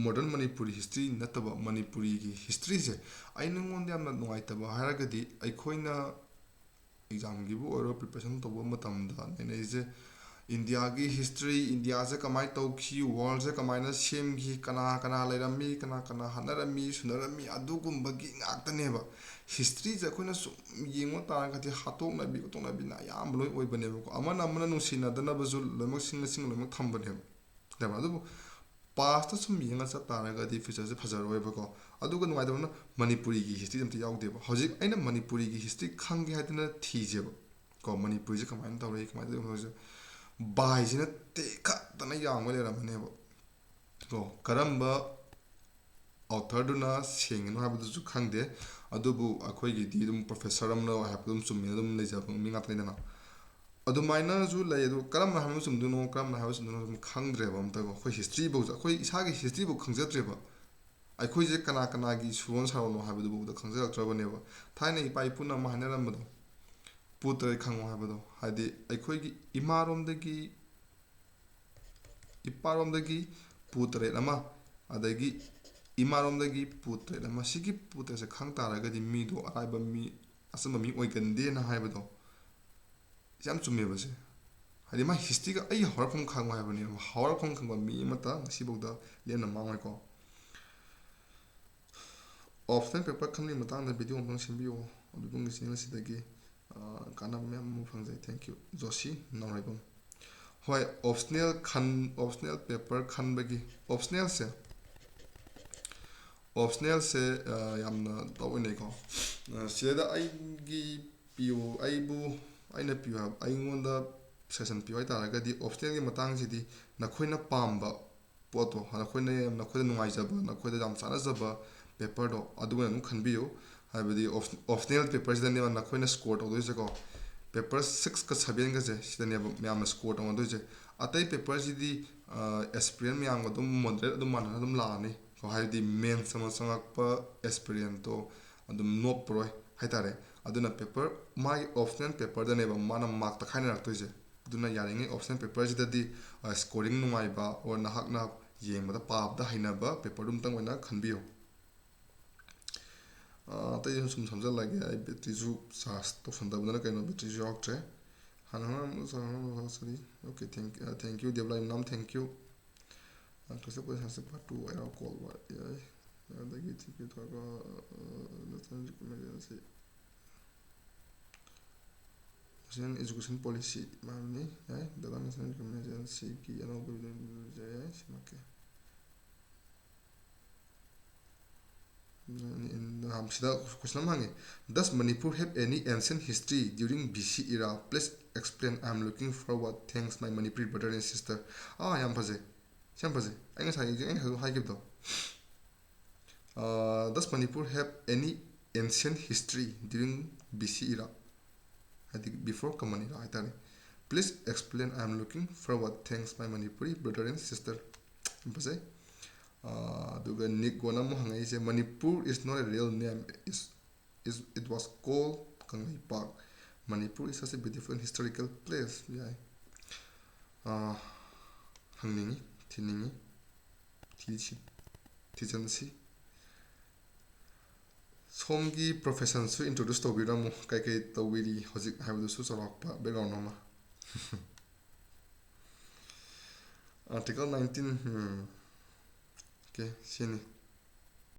ꯃꯣꯗꯔꯟ ꯃꯅꯤꯄꯨꯔꯤ ꯍꯤꯁꯇ꯭ꯔꯤ ꯅꯠꯇꯕ ꯃꯅꯤꯄꯨꯔꯤꯒꯤ ꯍꯤꯁꯇ꯭ꯔꯤꯁꯦ ꯑꯩ ꯅꯉꯣꯟꯗ ꯌꯥꯝꯅ ꯅꯨꯡꯉꯥꯏꯇꯕ ꯍꯥꯏꯔꯒꯗꯤ, ꯑꯩꯈꯣꯏꯅ ꯑꯦꯛꯖꯥꯝꯒꯤꯕꯨ ꯑꯣꯏꯔꯣ, ꯄ꯭ꯔꯤꯄꯦꯔꯦꯁꯟ ꯇꯧꯕ ꯃꯇꯝꯗ ꯅꯩꯅꯩꯁꯦ ꯏꯟꯗꯤꯌꯥꯒꯤ ꯍꯤꯁꯇ꯭ꯔꯤ, ꯏꯟꯗꯤꯌꯥꯁꯦ ꯀꯃꯥꯏꯅ ꯇꯧꯈꯤ, ꯋꯥꯔꯜꯁꯦ ꯀꯃꯥꯏꯅ ꯁꯦꯝꯈꯤ, ꯀꯅꯥ ꯀꯅꯥ ꯂꯩꯔꯝꯃꯤ, ꯀꯅꯥ ꯀꯅꯥ ꯍꯥꯠꯅꯔꯝꯃꯤ, ꯁꯨꯅꯔꯝꯃꯤ, ꯑꯗꯨꯒꯨꯝꯕꯒꯤ ꯉꯥꯛꯇꯅꯦꯕ꯫ ꯍꯤꯁꯇ꯭ꯔꯤꯁꯦ ꯑꯩꯈꯣꯏꯅ ꯁꯨꯝ ꯌꯦꯡꯕ ꯇꯥꯔꯒꯗꯤ ꯍꯥꯠꯇꯣꯛꯅꯕꯤ ꯈꯣꯠꯇꯣꯛꯅꯕꯤꯅ ꯑꯌꯥꯝꯕ ꯂꯣꯏ ꯑꯣꯏꯕꯅꯦꯕꯀꯣ꯫ ꯑꯃꯅ ꯑꯃꯅ ꯅꯨꯡꯁꯤꯅꯗꯅꯕꯁꯨ ꯂꯣꯏꯅꯃꯛ ꯁꯤꯡꯅ ꯁꯤꯡꯅ ꯂꯣꯏꯅꯃꯛ ꯊꯝꯕꯅꯦꯕ꯫ ꯅꯠꯇ꯭ꯔꯥ? ꯑꯗꯨꯕꯨ ꯄꯥꯁꯇ ꯁꯨꯝ ꯌꯦꯡꯉ ꯆꯠ ꯇꯥꯔꯒꯗꯤ ꯐ꯭ꯌꯨꯆꯔꯁꯦ ꯐꯖꯔꯣꯏꯕꯀꯣ꯫ ꯑꯗꯨꯒ ꯅꯨꯡꯉꯥꯏꯇꯕꯅ ꯃꯅꯤꯄꯨꯔꯤꯒꯤ ꯍꯤꯁꯇ꯭ꯔꯤ ꯑꯝꯇ ꯌꯥꯎꯗꯦꯕ꯫ ꯍꯧꯖꯤꯛ ꯑꯩꯅ ꯃꯅꯤꯄꯨꯔꯤꯒꯤ ꯍꯤꯁꯇ꯭ꯔꯤ ꯈꯪꯒꯦ ꯍꯥꯏꯗꯅ ꯊꯤꯁꯦꯕ ꯀꯣ, ꯃꯅꯤꯄꯨꯔꯤꯁꯦ ꯀꯃꯥꯏꯅ ꯇꯧꯔꯛꯏ, ꯀꯃꯥꯏꯅ ꯇꯧꯔꯤꯅꯣ ꯍꯥꯏꯁꯦ, ꯕꯥꯏꯁꯤꯅ ꯇꯦꯛꯈꯠꯇꯅ ꯌꯥꯝꯃ ꯂꯩꯔꯝꯃꯅꯦꯕ ꯀꯣ꯫ ꯀꯔꯝꯕ ꯑꯣꯊꯔꯗꯨꯅ ꯁꯦꯡꯉꯤꯅꯣ ꯍꯥꯏꯕꯗꯨꯁꯨ ꯈꯪꯗꯦ꯫ ꯑꯗꯨꯕꯨ ꯑꯩꯈꯣꯏꯒꯤꯗꯤ ꯑꯗꯨꯝ ꯄ꯭ꯔꯣꯐꯦꯁꯔ ꯑꯃꯅ ꯍꯥꯏꯕꯗꯨ ꯑꯗꯨꯝ ꯆꯨꯝꯃꯦꯅ ꯑꯗꯨꯝ ꯂꯩꯖꯕ ꯃꯤ ꯉꯥꯛꯇꯅꯤꯗꯅ꯫ ꯑꯗꯨꯃꯥꯏꯅꯁꯨ ꯂꯩ꯫ ꯑꯗꯨ ꯀꯔꯝꯅ ꯍꯥꯏꯕ ꯆꯨꯝꯗꯣꯏꯅꯣ, ꯀꯔꯝꯅ ꯍꯥꯏꯕ ꯆꯨꯝꯗꯣꯏꯅꯣ ꯑꯗꯨꯝ ꯈꯪꯗ꯭ꯔꯦꯕ ꯑꯝꯇꯀꯣ꯫ ꯑꯩꯈꯣꯏ ꯍꯤꯁꯇ꯭ꯔꯤꯐꯧꯁꯦ, ꯑꯩꯈꯣꯏ ꯏꯁꯥꯒꯤ ꯍꯤꯁꯇ꯭ꯔꯤꯐꯧ ꯈꯪꯖꯗ꯭ꯔꯦꯕ꯫ ꯑꯩꯈꯣꯏꯁꯦ ꯀꯅꯥ ꯀꯅꯥꯒꯤ ꯁꯨꯔꯣꯟ ꯁꯥꯔꯣꯟꯅꯣ ꯍꯥꯏꯕꯗꯨꯐꯥꯎꯗ ꯈꯪꯖꯔꯛꯇ꯭ꯔꯕꯅꯦꯕ꯫ ꯊꯥꯏꯅ ꯏꯄꯥ ꯏꯄꯨꯅ ꯑꯃ ꯍꯥꯏꯅꯔꯝꯕꯗꯣ, "ꯄꯨ ꯇꯔꯦꯠ ꯈꯪꯉꯣ" ꯍꯥꯏꯕꯗꯣ, ꯍꯥꯏꯗꯤ ꯑꯩꯈꯣꯏꯒꯤ ꯏꯃꯥꯔꯣꯝꯗꯒꯤ, ꯏꯄꯥꯔꯣꯝꯗꯒꯤ ꯄꯨ ꯇꯔꯦꯠ ꯑꯃ, ꯑꯗꯒꯤ ꯏꯃꯥꯔꯣꯝꯗꯒꯤ ꯄꯨ ꯇꯔꯦꯠ ꯑꯃ, ꯁꯤꯒꯤ ꯄꯨ ꯇꯔꯦꯠꯁꯦ ꯈꯪ ꯇꯥꯔꯒꯗꯤ ꯃꯤꯗꯣ ꯑꯔꯥꯏꯕ ꯃꯤ, ꯑꯆꯝꯕ ꯃꯤ ꯑꯣꯏꯒꯟꯗꯦꯅ ꯍꯥꯏꯕꯗꯣ ꯌꯥꯝ ꯆꯨꯝꯃꯦꯕ ꯁꯦ꯫ ꯍꯥꯏꯗꯤ ꯃꯥ ꯍꯤꯁꯇ꯭ꯔꯤꯒ ꯑꯩ ꯍꯧꯔꯛꯐꯝ ꯈꯪꯉꯣ ꯍꯥꯏꯕꯅꯦꯕ꯫ ꯍꯧꯔꯛꯐꯝ ꯈꯪꯕ ꯃꯤ ꯑꯃꯠꯇ ꯉꯁꯤꯐꯥꯎꯗ ꯂꯦꯝꯅ ꯃꯥꯡꯉꯣꯏꯀꯣ꯫ ꯑꯣꯞꯁꯅꯦꯜ ꯄꯦꯄꯔ ꯈꯟꯕꯒꯤ ꯃꯇꯥꯡꯗ ꯚꯤꯗꯤꯑꯣ ꯑꯃꯇꯪ ꯁꯦꯝꯕꯤꯌꯣ꯫ ꯑꯗꯨꯒꯤ ꯆꯦꯅꯦꯜꯁꯤꯗꯒꯤ, ꯑ, ꯀꯥꯟꯅꯕ ꯃꯌꯥꯝ ꯑꯃ ꯐꯪꯖꯩ꯫ Thank you꯫ ꯖꯣꯁꯤ ꯅꯥꯎꯔꯦꯝꯕꯝ꯫ ꯍꯣꯏ, ꯑꯣꯞꯁꯅꯦꯜ ꯈꯟ-, ꯑꯣꯞꯁꯅꯦꯜ ꯄꯦꯄꯔ ꯈꯟꯕꯒꯤ, ꯑꯣꯞꯁꯅꯦꯜꯁꯦ, ꯑꯣꯞꯁꯅꯦꯜꯁꯦ ꯌꯥꯝꯅ ꯇꯧꯏꯅꯦꯀꯣ꯫ ꯁꯤꯗ ꯑꯩꯒꯤ ꯄꯤꯌꯨ, ꯑꯩꯕꯨ, ꯑꯩꯅ ꯄꯤꯌꯨ ꯍꯥꯏꯕ, ꯑꯩꯉꯣꯟꯗ ꯁꯖꯦꯁꯟ ꯄꯤꯌꯨ ꯍꯥꯏ ꯇꯥꯔꯒꯗꯤ, ꯑꯣꯞꯁꯅꯦꯜꯒꯤ ꯃꯇꯥꯡꯁꯤꯗꯤ ꯅꯈꯣꯏꯅ ꯄꯥꯝꯕ ꯄꯣꯠꯇꯣ, ꯅꯈꯣꯏꯅ ꯌꯥꯝ, ꯅꯈꯣꯏꯗ ꯅꯨꯡꯉꯥꯏꯖꯕ, ꯅꯈꯣꯏꯗ ꯌꯥꯝ ꯆꯥꯟꯅꯖꯕ ꯄꯦꯄꯔꯗꯣ, ꯑꯗꯨ ꯑꯣꯏꯅ ꯑꯗꯨꯝ ꯈꯟꯕꯤꯌꯨ꯫ ꯍꯥꯏꯕꯗꯤ ꯑꯣꯞꯁꯅꯦꯜ ꯄꯦꯄꯔꯁꯤꯗꯅꯦꯕ ꯅꯈꯣꯏꯅ ꯁ꯭ꯀꯣꯔ ꯇꯧꯗꯣꯏꯁꯦꯀꯣ꯫ ꯄꯦꯄꯔ ꯁꯤꯛꯁꯀ ꯁꯕꯦꯟꯒꯁꯦ ꯁꯤꯗꯅꯦꯕ ꯃꯌꯥꯝꯅ ꯁ꯭ꯀꯣꯔ ꯇꯧꯅꯗꯣꯏꯁꯦ꯫ ꯑꯇꯩ ꯄꯦꯄꯔꯁꯤꯗꯤ ꯑꯦꯁꯄꯤꯔꯦꯟ ꯃꯌꯥꯝꯒ ꯑꯗꯨꯝ ꯃꯣꯗꯔꯦꯠ ꯑꯗꯨꯝ ꯃꯥꯟꯅꯅ ꯑꯗꯨꯝ ꯂꯥꯛꯑꯅꯤ꯫ ꯀꯣ, ꯍꯥꯏꯕꯗꯤ ꯃꯦꯟꯁ ꯑꯃ ꯆꯪꯉꯛꯄ ꯑꯦꯁꯄꯤꯔꯦꯟꯇꯣ ꯑꯗꯨꯝ ꯅꯣꯞꯄꯔꯣꯏ ꯍꯥꯏꯇꯥꯔꯦ꯫ ꯑꯗꯨꯅ ꯄꯦꯄꯔ, ꯃꯥꯒꯤ ꯑꯣꯞꯁꯅꯦꯜ ꯄꯦꯄꯔꯗꯅꯦꯕ ꯃꯥꯅ ꯃꯥꯔꯛ ꯇꯛꯈꯥꯏꯅꯔꯛꯇꯣꯏꯁꯦ꯫ ꯑꯗꯨꯅ ꯌꯥꯔꯤꯉꯩ ꯑꯣꯞꯁꯅꯦꯜ ꯄꯦꯄꯔꯁꯤꯗꯗꯤ ꯁ꯭ꯀꯣꯔꯤꯡ ꯅꯨꯡꯉꯥꯏꯕ, ꯑꯣꯔ ꯅꯍꯥꯛꯅ ꯌꯦꯡꯕꯗ, ꯄꯥꯕꯗ ꯍꯩꯅꯕ ꯄꯦꯄꯔꯗꯨ ꯑꯃꯇꯪ ꯑꯣꯏꯅ ꯈꯟꯕꯤꯌꯨ꯫ ꯑꯇꯩꯁꯨ ꯁꯨꯝ ꯁꯝꯖꯜꯂꯒꯦ, ꯑꯩ ꯕꯦꯇ꯭ꯔꯤꯁꯨ ꯆꯥꯔꯖ ꯇꯧꯁꯟꯗꯕꯗꯅ ꯀꯩꯅꯣ, ꯕꯦꯇ꯭ꯔꯤꯁꯨ ꯌꯥꯎꯔꯛꯇ꯭ꯔꯦ꯫ ꯍꯥꯟꯅ ꯍꯥꯟꯅ ꯁꯥꯟꯅꯔꯝꯕ ꯁꯥꯁꯤꯗꯤ꯫ Okay, thank, thank you, ꯗꯦꯕꯂꯥꯏ ꯅꯝ, thank you꯫ Clash of Clans ꯍꯥꯏꯁꯦ part two ꯍꯥꯏꯔꯣ, call ꯌꯥꯏ꯫ ꯑꯗꯒꯤ ꯇꯤꯀꯦꯠ ꯊꯣꯛꯑꯒ, National Recruitment Agency, National Education Policy ꯃꯥꯅꯤ, ꯌꯥꯏ꯫ ꯗꯦꯕꯂꯥꯏ National Recruitment Agencyꯒꯤ ꯑꯅꯧꯕ video ꯌꯥꯏ, ꯁꯤꯃꯛꯀꯤ꯫ ꯁꯤꯗ question ꯑꯃ ꯍꯪꯉꯤ, "Does Manipur have any ancient history during B C era? Please explain. I am looking forward. Thanks, my Manipuri brother and sister." ꯑꯥ, ꯌꯥꯝ ꯐꯖꯩ꯫ ꯁꯤ ꯌꯥꯝ ꯐꯖꯩ꯫ ꯑꯩ ꯉꯁꯥꯏ, ꯑꯩ ꯉꯁꯥꯏ ꯍꯥꯏꯈꯤꯕꯗꯣ꯫ Does Manipur have any ancient history during B C era? ꯍꯥꯏꯗꯤ before Common Era ꯍꯥꯏꯇꯥꯔꯦ꯫ Please explain. I am looking forward. Thanks, my Manipuri brother and sister. ꯌꯥꯝ ꯐꯖꯩ꯫ ꯑꯗꯨꯒ ꯅꯤꯛ ꯒꯣꯟ ꯑꯃꯨꯛ ꯍꯪꯉꯛꯏꯁꯦ, "Manipur is not a real name. Is, is, it was called Kangleipak. Manipur is such a beautiful and historical place." ꯌꯥꯏ꯫ ꯍꯪꯅꯤꯡꯉꯤ, ꯊꯤꯅꯤꯡꯉꯤ, ꯊꯤꯁꯤ, ꯊꯤꯖꯤꯟꯁꯤ꯫ ꯁꯣꯝꯒꯤ professionꯁꯨ introduce ꯇꯧꯕꯤꯔꯝꯃꯨ, ꯀꯩꯀꯩ ꯇꯧꯕꯤꯔꯤ ꯍꯧꯖꯤꯛ ꯍꯥꯏꯕꯗꯨꯁꯨ ꯆꯥꯎꯔꯥꯛꯄ background ꯑꯃ꯫ Article nineteen, ꯎꯝ, okay, ꯁꯤꯅꯤ꯫